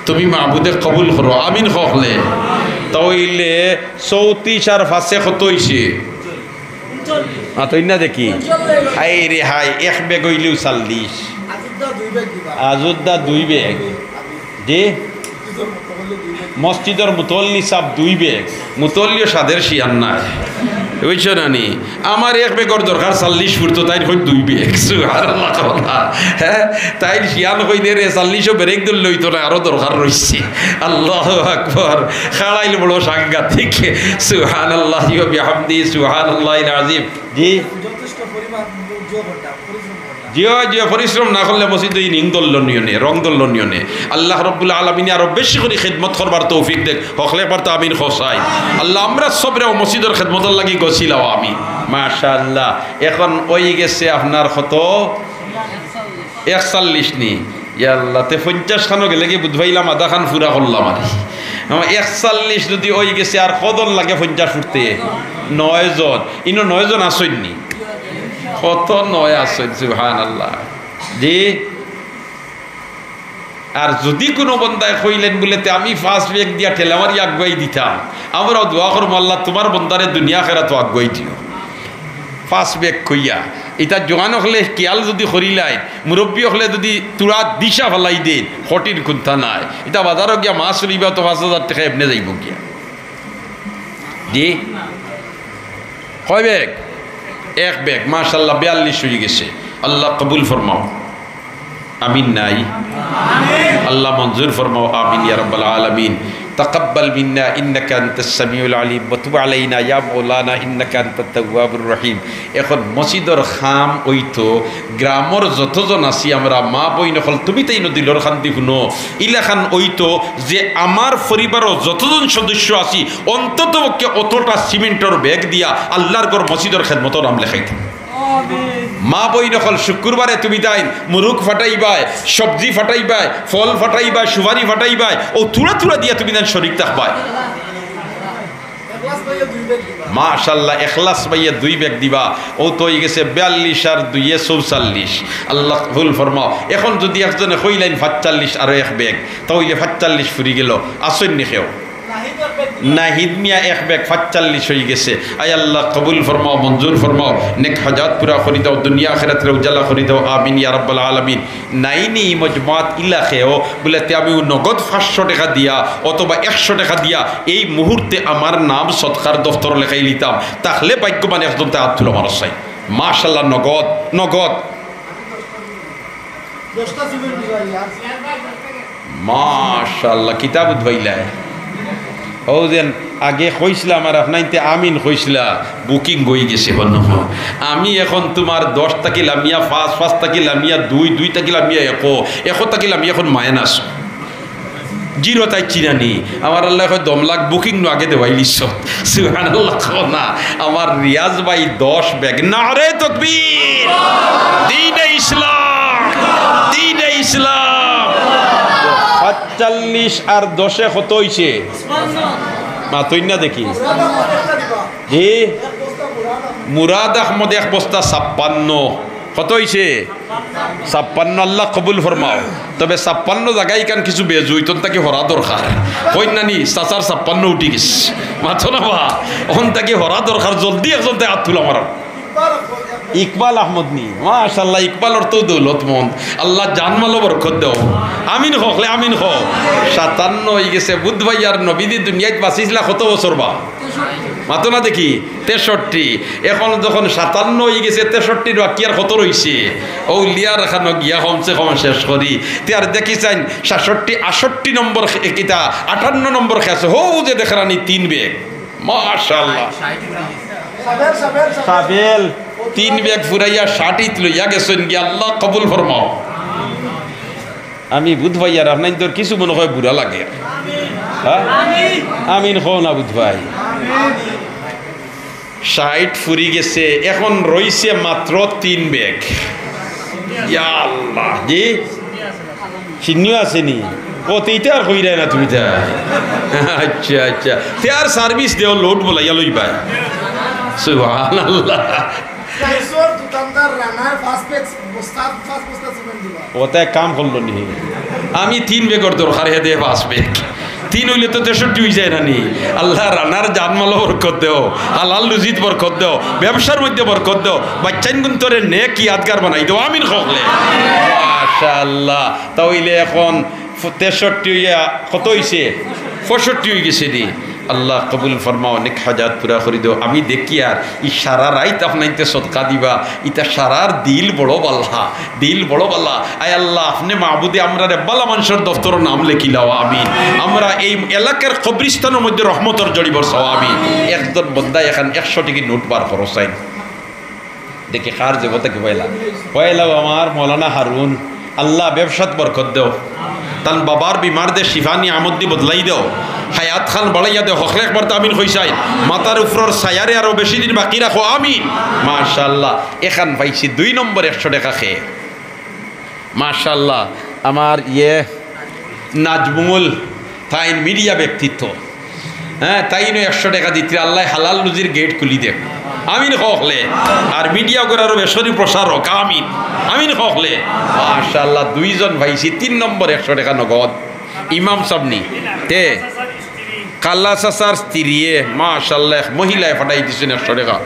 তুমি মাবুদে কবুল করো, আমিন কও হকলে। তাইলে চৌত্রিশ আর পাঁচে কত অইছে? আতই না দেখি। হায় রে হায়, এক ব্যাগ অইলেও চল্লিশ। আজুদ্দা দুই ব্যাগ। জি? মসজিদর মুতল্লি সাব দুই ব্যাগ। মুতল্লিও সাদের শিয়ান নায়। বুঝছো না নি? আমার এক ব্যাগর দরকার চল্লিশ ফুট, তো তাইর কই দুই ব্যাগ। সুবহানাল্লাহ কও না। হ্যাঁ, তাইর শিয়ান কইনে রে, চল্লিশও ব্রেক ধরলে অইতো না, আরো দরকার রইছে। আল্লাহু আকবার। খাড়াইল বড় সাংঘাতিক। সুবহানাল্লাহি ওয়া বিহামদিহি, সুবহানাল্লাহিল আযীম। জি। যথেষ্ট পরিমাণ উদ্যোগ করতাম, পরিশ্রম করতাম। জি, জি, পরিশ্রম না করলে মসজিদো ই নিং দল্ল নিয়নে, রং দল্ল নিয়নে। আল্লাহ রব্বুল আলামিনে আরো বেশি করি খেদমত করবার তৌফিক দেখ। হকলে একবার তো আমিন কও চাই। আল্লাহ, আমরা সবরেও মসজিদর খেদমতর লাগি গছিলাও আমিন। মাশাআল্লাহ। এখন অই গেছে আপনার কত? একচল্লিশ নি? ইয়া আল্লাহ, তে পঞ্চাশ খানো গেলে কি বুধবাইলাম আধা খান পুরা করলাম আর কি। আমার একচল্লিশ যদি অই গেছে, আর কজন লাগে পঞ্চাশ উঠতে? নয় জন। ইনো নয় জন আছইন নি? কত নয় আছইন, সুবহানাল্লাহ। জি। আর যদি কুনু বন্দায় কইলেন বুলে, "তে আমি পাঁচ ব্যাগ দিয়া ঠেলা মারি আগুয়াই দিতাম", আমরাও দোয়া করমু, "আল্লাহ, তুমার বন্দারে দুনিয়া আখেরাতো আগুয়াই দিও।" পাঁচ ব্যাগ কইয়া, ইতা জোয়ান অকলে খিয়াল যদি করিলাইন, মুরব্বি অকলে যদি তুরা দিশা ফালাই দেইন, কঠিন কুন্তা নাই। ইতা বাজারো গিয়া মাছ লইবা তো পাঁচ হাজার টেকা এমনে যাইবো গিয়া। জি? কয় ব্যাগ? এক ব্যাগ। মাশাআল্লাহ, বিয়াল্লিশ অই গেছে। আল্লাহ কবুল ফরমাও। আমিন নাই? আল্লাহ মঞ্জুর ফরমাও। আমিন ইয়া রাব্বাল আলামিন। তাকাব্বাল মিন্না ইন্নাকা আনতাস সামিউল আলিম ওয়া তুব আলাইনা ইয়া মাওলানা ইন্নাকা আনতাত তাওয়াবুর রহিম। এখন মসজিদর কাম অইতো, গ্রামর যতজন আছি আমরা, মা বইন অকল, তুমি তাইন দিলর কান্দি হুনো, ইলাখান অইতো যে আমার পরিবারো যতজন সদস্য আছি, অন্তত পক্ষে অতটা সিমেন্টর ব্যাগ দিয়া আল্লাহর ঘর মসজিদর খেদমতো নাম লেখাইতাম। মা বইন অকল, শুক্রবারে তুমি তাইন মুরুগ ফাটাইবায়, সবজি ফাটাইবায়, ফল ফাটাইবায়, সুপারি ফাটাইবায়, অউ থুড়া থুড়া দিয়া তুমি তাইন শরিক থাকবায়। মাশাআল্লাহ, এখলাস ভাইয়ে দুই ব্যাগ দিবা। অউ তো অই গেছে বিয়াল্লিশ আর দুইয়ে চৌচল্লিশ। আল্লাহ কবুল ফরমাও। এখন যদি একজনে কইলাইন পাঁচচল্লিশ আরো এক ব্যাগ, তা অইলে পাঁচচল্লিশ ফুরি গেল। আছইন নি কেউ? নাহিদ মিয়া এক ব্যাগ পাঁচচল্লিশ অই গেছে। আয় আল্লাহ কবুল ফরমাও, মঞ্জুর ফরমাও, নেক হাজাত পুরা করি দাও, দুনিয়া আখেরাতরে উজালা করি দাও। আমিন ইয়া রাব্বাল আলামিন। নাইনি মজমাত ইলাকায়ও বুলে, তে আমি নগদ পাঁচশো টেকা দিয়া অথবা একশো টেকা দিয়া এই মুহূর্তে আমার নাম সদকার দফতর লেখাই লিতাম, তাহলে ভাগ্যবান একজন তে আত তুলো মারো চাই। মাশাআল্লাহ, নগদ, নগদ। মাশাআল্লাহ, কিতা বুধবাইলায়। অউ যেন আগে কইছলাম আর আপনাইনতে আমিন কইছলা, বুকিং অই গেছে বন্ধু। আমি এখন তুমার দশ থাকি লামিয়া পাঁচ, পাঁচ থাকি লামিয়া দুই, দুই থাকি লামিয়া এক, এক থাকি লামিয়া এখন মাইনাস। জিরো তাই চিনানি। আমার আল্লায় কয়, "দম লাগ, বুকিং নু আগে দেওয়াইলিছ।" সুবহানাল্লাহ কও না। আমার রিয়াজ ভাই দশ ব্যাগ। নারে তকবীর। দ্বীনে ইসলাম। দ্বীনে ইসলাম। পাঁচচল্লিশ আর দশে কত অইছে? মাতইন না দেখি। জি? মুরাদ আহমদ এক বস্তা ছাপ্পান্ন। কত অইছে? ছাপ্পান্ন। আল্লাহ কবুল ফরমাও। তবে ছাপ্পান্ন জাগায় ইখান কিছু বেজু, ইতন থাকি হরা দরকার। কইন না নি, চাচার ছাপ্পান্ন উঠি গেছে। মাতো না বা? অন থাকি হরা দরকার, জলদি একজন তে আত তুলা মারো। ইকবাল আহমদ নি? মাশাআল্লাহ, ইকবাল অর তো দৌলতমন্দ। আল্লাহ জানমালো বরকত দেও। আমিন কও, হকলে আমিন কও। সাতান্ন অই গেছে, বুধ ভাই আর নবীজি দুনিয়াত বাঁচিছিলা কত বছর বা? মাতো না দেখি, তেষট্টি। এখন যখন সাতান্ন অই গেছে, তেষট্টির বাকি আর কত রইছে? অউলিয়ার খানো গিয়া কমসে কম শেষ করি। তে আর দেখি চাইন, সাতষট্টি, আটষট্টি নম্বর খে-, কিতা, আটান্ন নম্বর খেছে, হউ যে দেখরানি তিন বেগ। মাশাআল্লাহ। সাবেল, তিন বেগ ফুরাইয়া ষাটিত লইয়া গেছইন গিয়া, আল্লাহ কবুল ফরমাও। আমি বুধ ভাই আর আপনাইনতর কিছু মনে হয় বুরা লাগে। হ্যাঁ? আমিন কও না বুধ ভাই। ষাইট ফুরি গেছে, এখন রইছে মাত্র তিন বেগ। ইয়া আল্লাহ, জি? শিন্নিও আছে নি? ও, তে ইতা আর কইরায় না তুমি তা? আচ্ছা, আচ্ছা। তে আর সার্ভিস দেও, লোড বলাইয়া লইবায়। সুবহানাল্লাহ। গাইছর দোকানদার রানার পাঁচ বেগ বস্তা, পাঁচ বস্তা সিমেন্ট দিবা। ও তে এক কাম করলো নি। আমি তিন বেগর দরকার, হে দে পাঁচ বেগ। তিন অইলে তো তেষট্টি অই যায় না নি? আল্লাহ রানার জানমালো বরকত দেও, হালাল রুজিত বরকত দেও, ব্যবসার মধ্যে বরকত দেও, বাচ্চাইনগুনতরে নেক ইয়াদগার বানাই দেও। আমিন কও হকলে। মাশাআল্লাহ। তা অইলে এখন ফ-, তেষট্টি অইয়া কত অইছে? পঁয়ষট্টি অই গেছে নি? আল্লাহ কবুল ফরমাও, নেক হাজাত পুরা করি দেও। আমি দেখিয়ার ই সারা রাইত আপনাইন্তে সদকা দিবা, ইতা সারার দিল বড় বালা, দিল বড় বালা। আয় আল্লাহ, আপনে মাবুদে আমরারে বালা মানষর দফতরো নাম লেখিলাও, আমিন। আমরা এই এলাকার কবরিস্তানর মধ্যে রহমতর জড়ি বরসাও, আমিন। একজন বন্দা এখান একশো টেকি নোট বার করো চাইন। দেখি কার জেব থাকি পয়লা। পয়লাও আমার মৌলানা হারুন, আল্লাহ ব্যবসাত বরকত দেও। তান বাবার বিমার দে শিফা নিয়ামত দি বদলাই দেও। হায়াত খান বাড়াইয়া দেও। হকলে একবার তো আমিন কইছাই। মাথার উপরর ছায়ারে আরো বেশি দিন বাকি রাখো, আমিন। মাশাআল্লাহ, এখান পাইছি দুই নম্বর একশো টেকা খেয়ে। মাশাআল্লাহ, আমার ইয়ে নাজমুল, তাইন মিডিয়া ব্যক্তিত্ব। হ্যাঁ, তাইনও একশো টেকা দিতে, আল্লাহ হালাল রুজির গেট খুলি দেখ। আমিন কও হকলে। আর মিডিয়া করারও বেসরি প্রসার হোক। আমিন। আমিন কও হকলে। মাশাআল্লাহ, দুইজন পাইছি, তিন নম্বর একশো টেকা নগদ। ইমাম সাব নি? তে? কালা চাচার স্ত্রীয়ে, মাশাআল্লাহ, এক মহিলায় পাঠাই দিছেন একশো টেকা।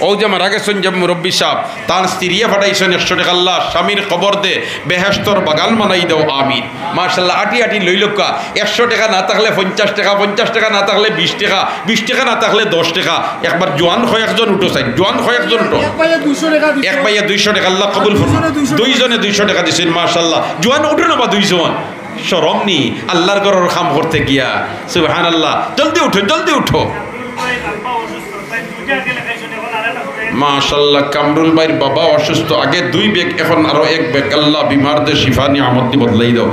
ও যে মারা গেছেন যে মুরব্বী সাব, তার স্ত্রীয়ে পাঠাইছেন একশো টেকা। আল্লাহ স্বামীর কবর দে বেহেশতর বাগান বানাই দেও, আমিন। মাশাআল্লাহ, আটি আটি লই লক্কা। একশো টেকা না থাকলে পঞ্চাশ টেকা, পঞ্চাশ টেকা না থাকলে বিশ টেকা, বিশ টেকা না থাকলে দশ টেকা। একবার জোয়ান কয়েকজন উঠো চাই, জোয়ান কয়েকজন উঠো। এক ভাইয়ে দুইশো টেকা দিছে। এক ভাইয়ে দুইশো টেকা, আল্লাহ কবুল করুন। দুইজনে দুইশো টেকা। দুইজনে দুইশো টেকা দিছেন, মাশাআল্লাহ। জোয়ান উঠো না বা দুইজন। শরম নি আল্লাহর ঘরর কাম করতে গিয়া? সুবহানাল্লাহ। জলদি উঠো, জলদি উঠো। মাশাআল্লাহ, কামরুল ভাইর বাবা অসুস্থ, আগে দুই ব্যাগ, এখন আরো এক ব্যাগ। আল্লাহ বিমার দে শিফা নিয়ামত দি বদলাই দাও।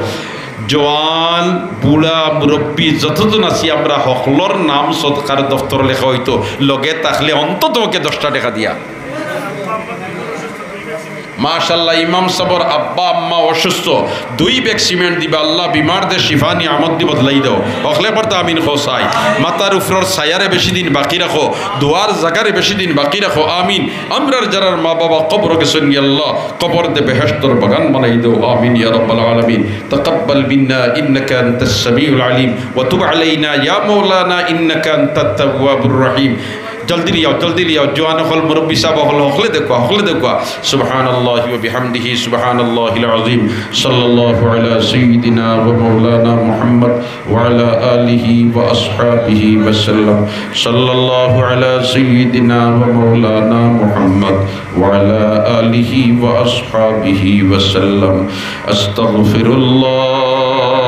জোয়ান, বুড়া, মুরব্বী যতজন আছি আমরা হকলর নাম সদকার দফতর লেখা অইতো, লগে থাকলে অন্তত ওকে দশটা টেকা দিয়া। মাশাআল্লাহ, ইমাম সাবর আব্বা আম্মা অসুস্থ, দুই ব্যাগ সিমেন্ট দিবা। আল্লাহ বিমার দে শিফা নিয়ামত দি বদলাই দাও। হকলে পড়তা আমিন কও চাই। মাথার উপরর ছায়ারে বেশি দিন বাকি রাখো, দোয়ার জাগারে বেশি দিন বাকি রাখো। আমিন। আমরার যারার মা বাবা কবর গেছেন গি আল্লাহ, কবর দে বেহেশতর বাগান বানাই দাও। আমিন ইয়া রাব্বাল আলামিন। تقبل منا إنك أنت السميع العليم وتب علينا يا مولانا إنك أنت التواب الرحيم. জলদি লিয়াও, জলদি লিয়াও, জোয়ান অকল, মুরব্বী সাব অকল, হকলে দেখবা, হকলে দেখবা। سبحان الله وبحمده، سبحان الله العظيم. صلى الله على سيدنا ومولانا محمد وعلى آله وأصحابه وسلم. صلى الله على سيدنا ومولانا محمد وعلى آله وأصحابه وسلم. أستغفر الله،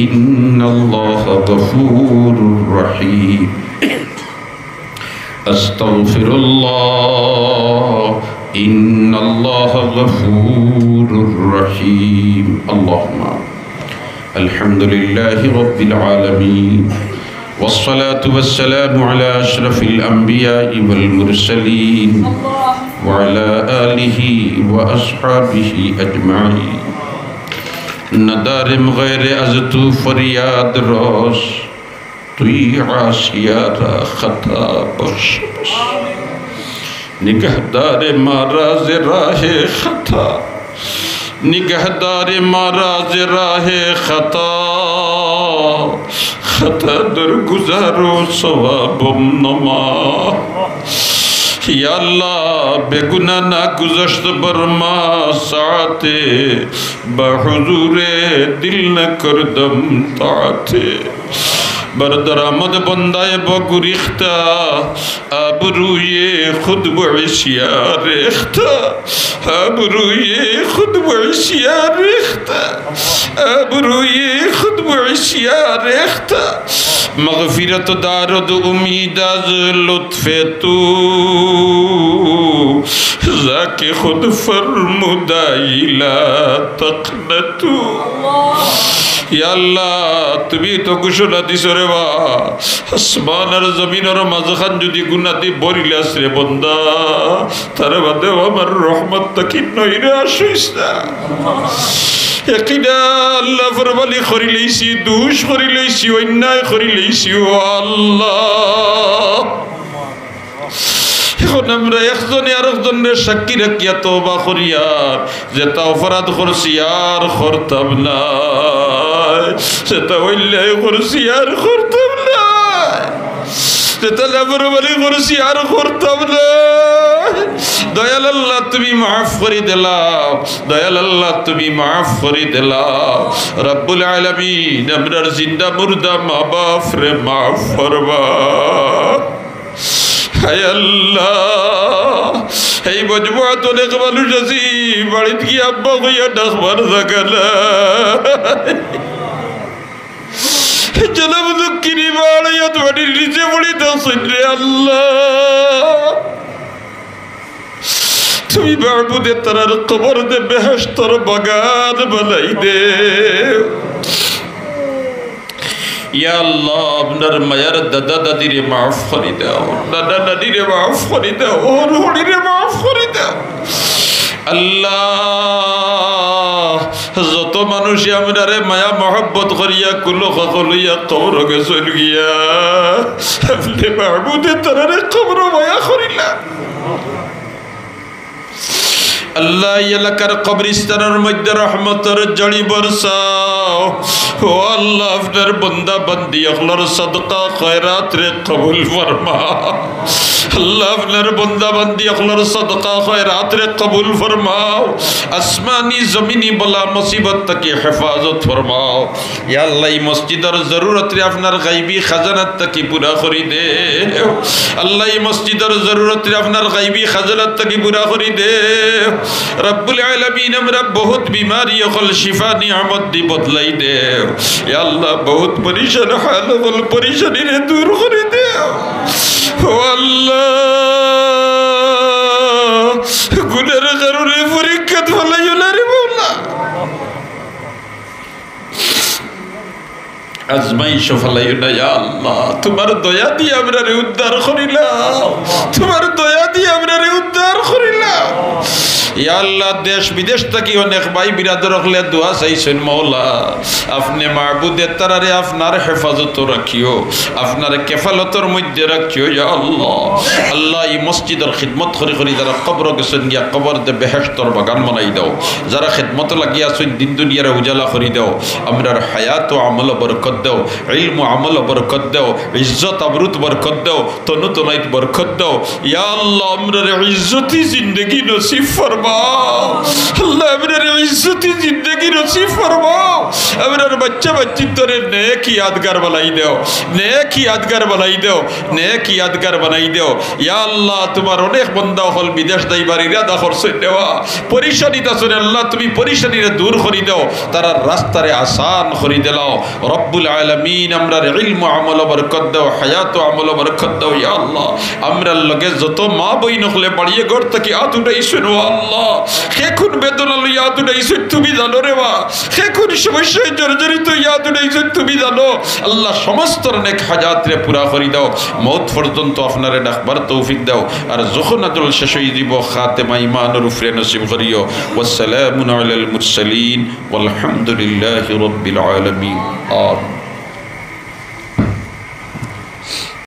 إن الله غفور رحيم. أستغفر الله، إن الله غفور رحيم. اللهم آمين. الحمد لله رب العالمين، والصلاة والسلام على أشرف الأنبياء والمرسلين، وعلى آله وأصحابه أجمعين. ندارم غیر از تو فریاد رس، توی عاصی‌یارا خطا بخش بس. نگهدار ما را ز راه خطا، نگهدار ما را ز راه خطا، خطا در گذر و صوابم نما. یا الله، به گناه نگذشت بر ما ساعتی، به حضور دل نکردم طاعتی. بر درآمد بندهٔ با گریخته، آبروی خود به عصیان ریخته. آبروی خود به عصیان ریخته. آبروی خود به عصیان ریخته. مغفرت دارد امید از لطف تو، زاک خود فرموده لا تقنطوا. یا আল্লাহ, তুমি তো ঘোষণা দিছো রে বা, আসমান আর জমিনর মাঝখান যদি গুনাহ দি ভরিলাস রে বন্দা, তার বাদেও আমার রহমত থাকি নৈরাশ অইস না। একিনা আল্লাহ ফরমানি করিলাইছি, দুষ করিলাইছি, অন্যায় করিলাইছি, ও আল্লাহ। এখন আমরা একজনে আরকজনরে সাক্ষী রাখিয়া তওবা করিয়ার, যেটা অপরাধ করছি আর করতাম নায়, যেটা অন্যায় করছি আর করতাম নায়, যেটা নাফরমানি করছি আর করতাম নায়। দয়াল আল্লাহ, তুমি মাফ করি দিলাও, দয়াল আল্লাহ, তুমি মাফ করি দিলাও। রব্বুল আলামিন, আমরার জিন্দা মুর্দা মা বাপরে মাফ করবা। হায় আল্লাহ, এই মজমুআত অনেক মানুষ আছি, বাড়িত গিয়া আব্বা কইয়া ডাকবার জাগা নাই। জনম দুঃখিনী বাড়াইয়া মাটির নিচে পড়ি থাকছইন রে আল্লাহ। তুমি মাবুদে তারার কবর দে বেহেশতর বাগান বানাই দেও। ইয়া আল্লাহ, আপনার মায়ার দাদা দাদিরে মাফ করি দাও, দাদা দাদিরে মাফ করি দাও, হর হরিরে মাফ করি দাও। আল্লাহ, যত মানুষে আমরারে মায়া মহব্বত করিয়া কুলো খাকো লইয়া কবর গেছইন গিয়া, আপনে মাবুদে তারারে কবর মায়া করিলা। আল্লাহ, এই এলাকার কবরস্থানর মধ্যে রহমতর ঝড়ি বরসাও। ও আল্লাহ, আপনার বন্দা বান্দি অকলর সদকা খয়রাতরে কবুল ফরমাও। আল্লাহ, আপনার বন্দা বান্দি অকলর সদকা খয়রাতরে কবুল ফরমাও। আসমানি জমিনি বালা মুসিবত থাকি হেফাজত ফরমাও। ইয়া আল্লাহ, এই মসজিদর জরুরতরে আপনার গাইবি খাজানাত থাকি পুরা করি দেও। আল্লাহ, এই মসজিদর জরুরতরে আপনার গাইবি খাজানাত থাকি পুরা করি দেও। রব্বুল আলামিন, আমরা বহুত বিমারি অকল শিফা নিয়ামত দি বদলাই দেও। ইয়া আল্লাহ, বহুত পরিশান হাল অকল পরিশানিরে দূর করি দেও। ও আল্লাহ, গুনার কারণে পরীক্ষাত ফালাইও না রে মৌলা। আজমাইশো ফালাইও না, ইয়া আল্লাহ, তুমার দয়া দি আমরারে উদ্ধার করিলাও, তুমার দয়া দি আমরারে উদ্ধার করিলাও। ইয়া আল্লাহ, দেশ বিদেশ থাকি অনেক ভাই বিরাদর অকলে দোয়া চাইছইন, মৌলা, আপনে মাবুদে তারারে আপনার হেফাজতো রাখিও, আপনার কেফালতর মধ্যে রাখিও, ইয়া আল্লাহ। আল্লাহ, এই মসজিদর খিদমত করি করি যারা কবর গেছইন গিয়া, কবর দে বেহেশতর বাগান বানাই দাও। যারা খেদমত লাগিয়া আছইন, দিন দুনিয়ারে উজালা করি দেও। আমরার হায়াত ও আমল বরকত দেও, ইলম ও আমল বরকত দেও, ইজ্জত আবরুত বরকত দেও, তনু তনাইত বরকত দেও। ইয়া আল্লাহ, আমরারে ইজ্জতি জিন্দেগি নসিব ফরমাও। আল্লাহ, আমরারে ইজ্জতি জিন্দেগি নসিব ফরমাও। আমরার বাচ্চা বাচ্চির তরে নেক ইয়াদগার বানাই দেও, নেক ইয়াদগার বানাই দেও, নেক ইয়াদগার বানাই দেও। ইয়া আল্লাহ, তুমার অনেক বন্দা অকল বিদেশ যাইবার ইরাদা করছইন রে বা, পরিশানিত আছইন রে আল্লাহ, তুমি পরিশানিরে দূর করি দেও, তারার রাস্তারে আসান করি দিলাও। রব্বুল আলামিন, আমরার ইলম আমল বরকত দেও, হায়াত আমল বরকত দেও। ইয়া আল্লাহ, আমরার লগে যত মা বইন অকলে বাড়িয়ে ঘর থাকি আত উঠাইছইন রে আল্লাহ, কে কুন বেদনা লইয়া আত উঠাইছইন তুমি জানো রে বা, কে কুন সমস্যায় জর্জরিত অইয়া আত উঠাইছইন তুমি জানো। আল্লাহ, সমস্ত নেক হায়াতরে পুরা করি দেও। মউত পর্যন্ত আপনারে ডাকবার তৌফিক দেও। আর যখন আজল শেষ অই দিব, খাতেমা ইমানর উপরে নসিব করিও। ওয়াসসালামুন আলাল মুরসালিন, ওয়ালহামদুলিল্লাহি রাব্বিল আলামিন। আমিন।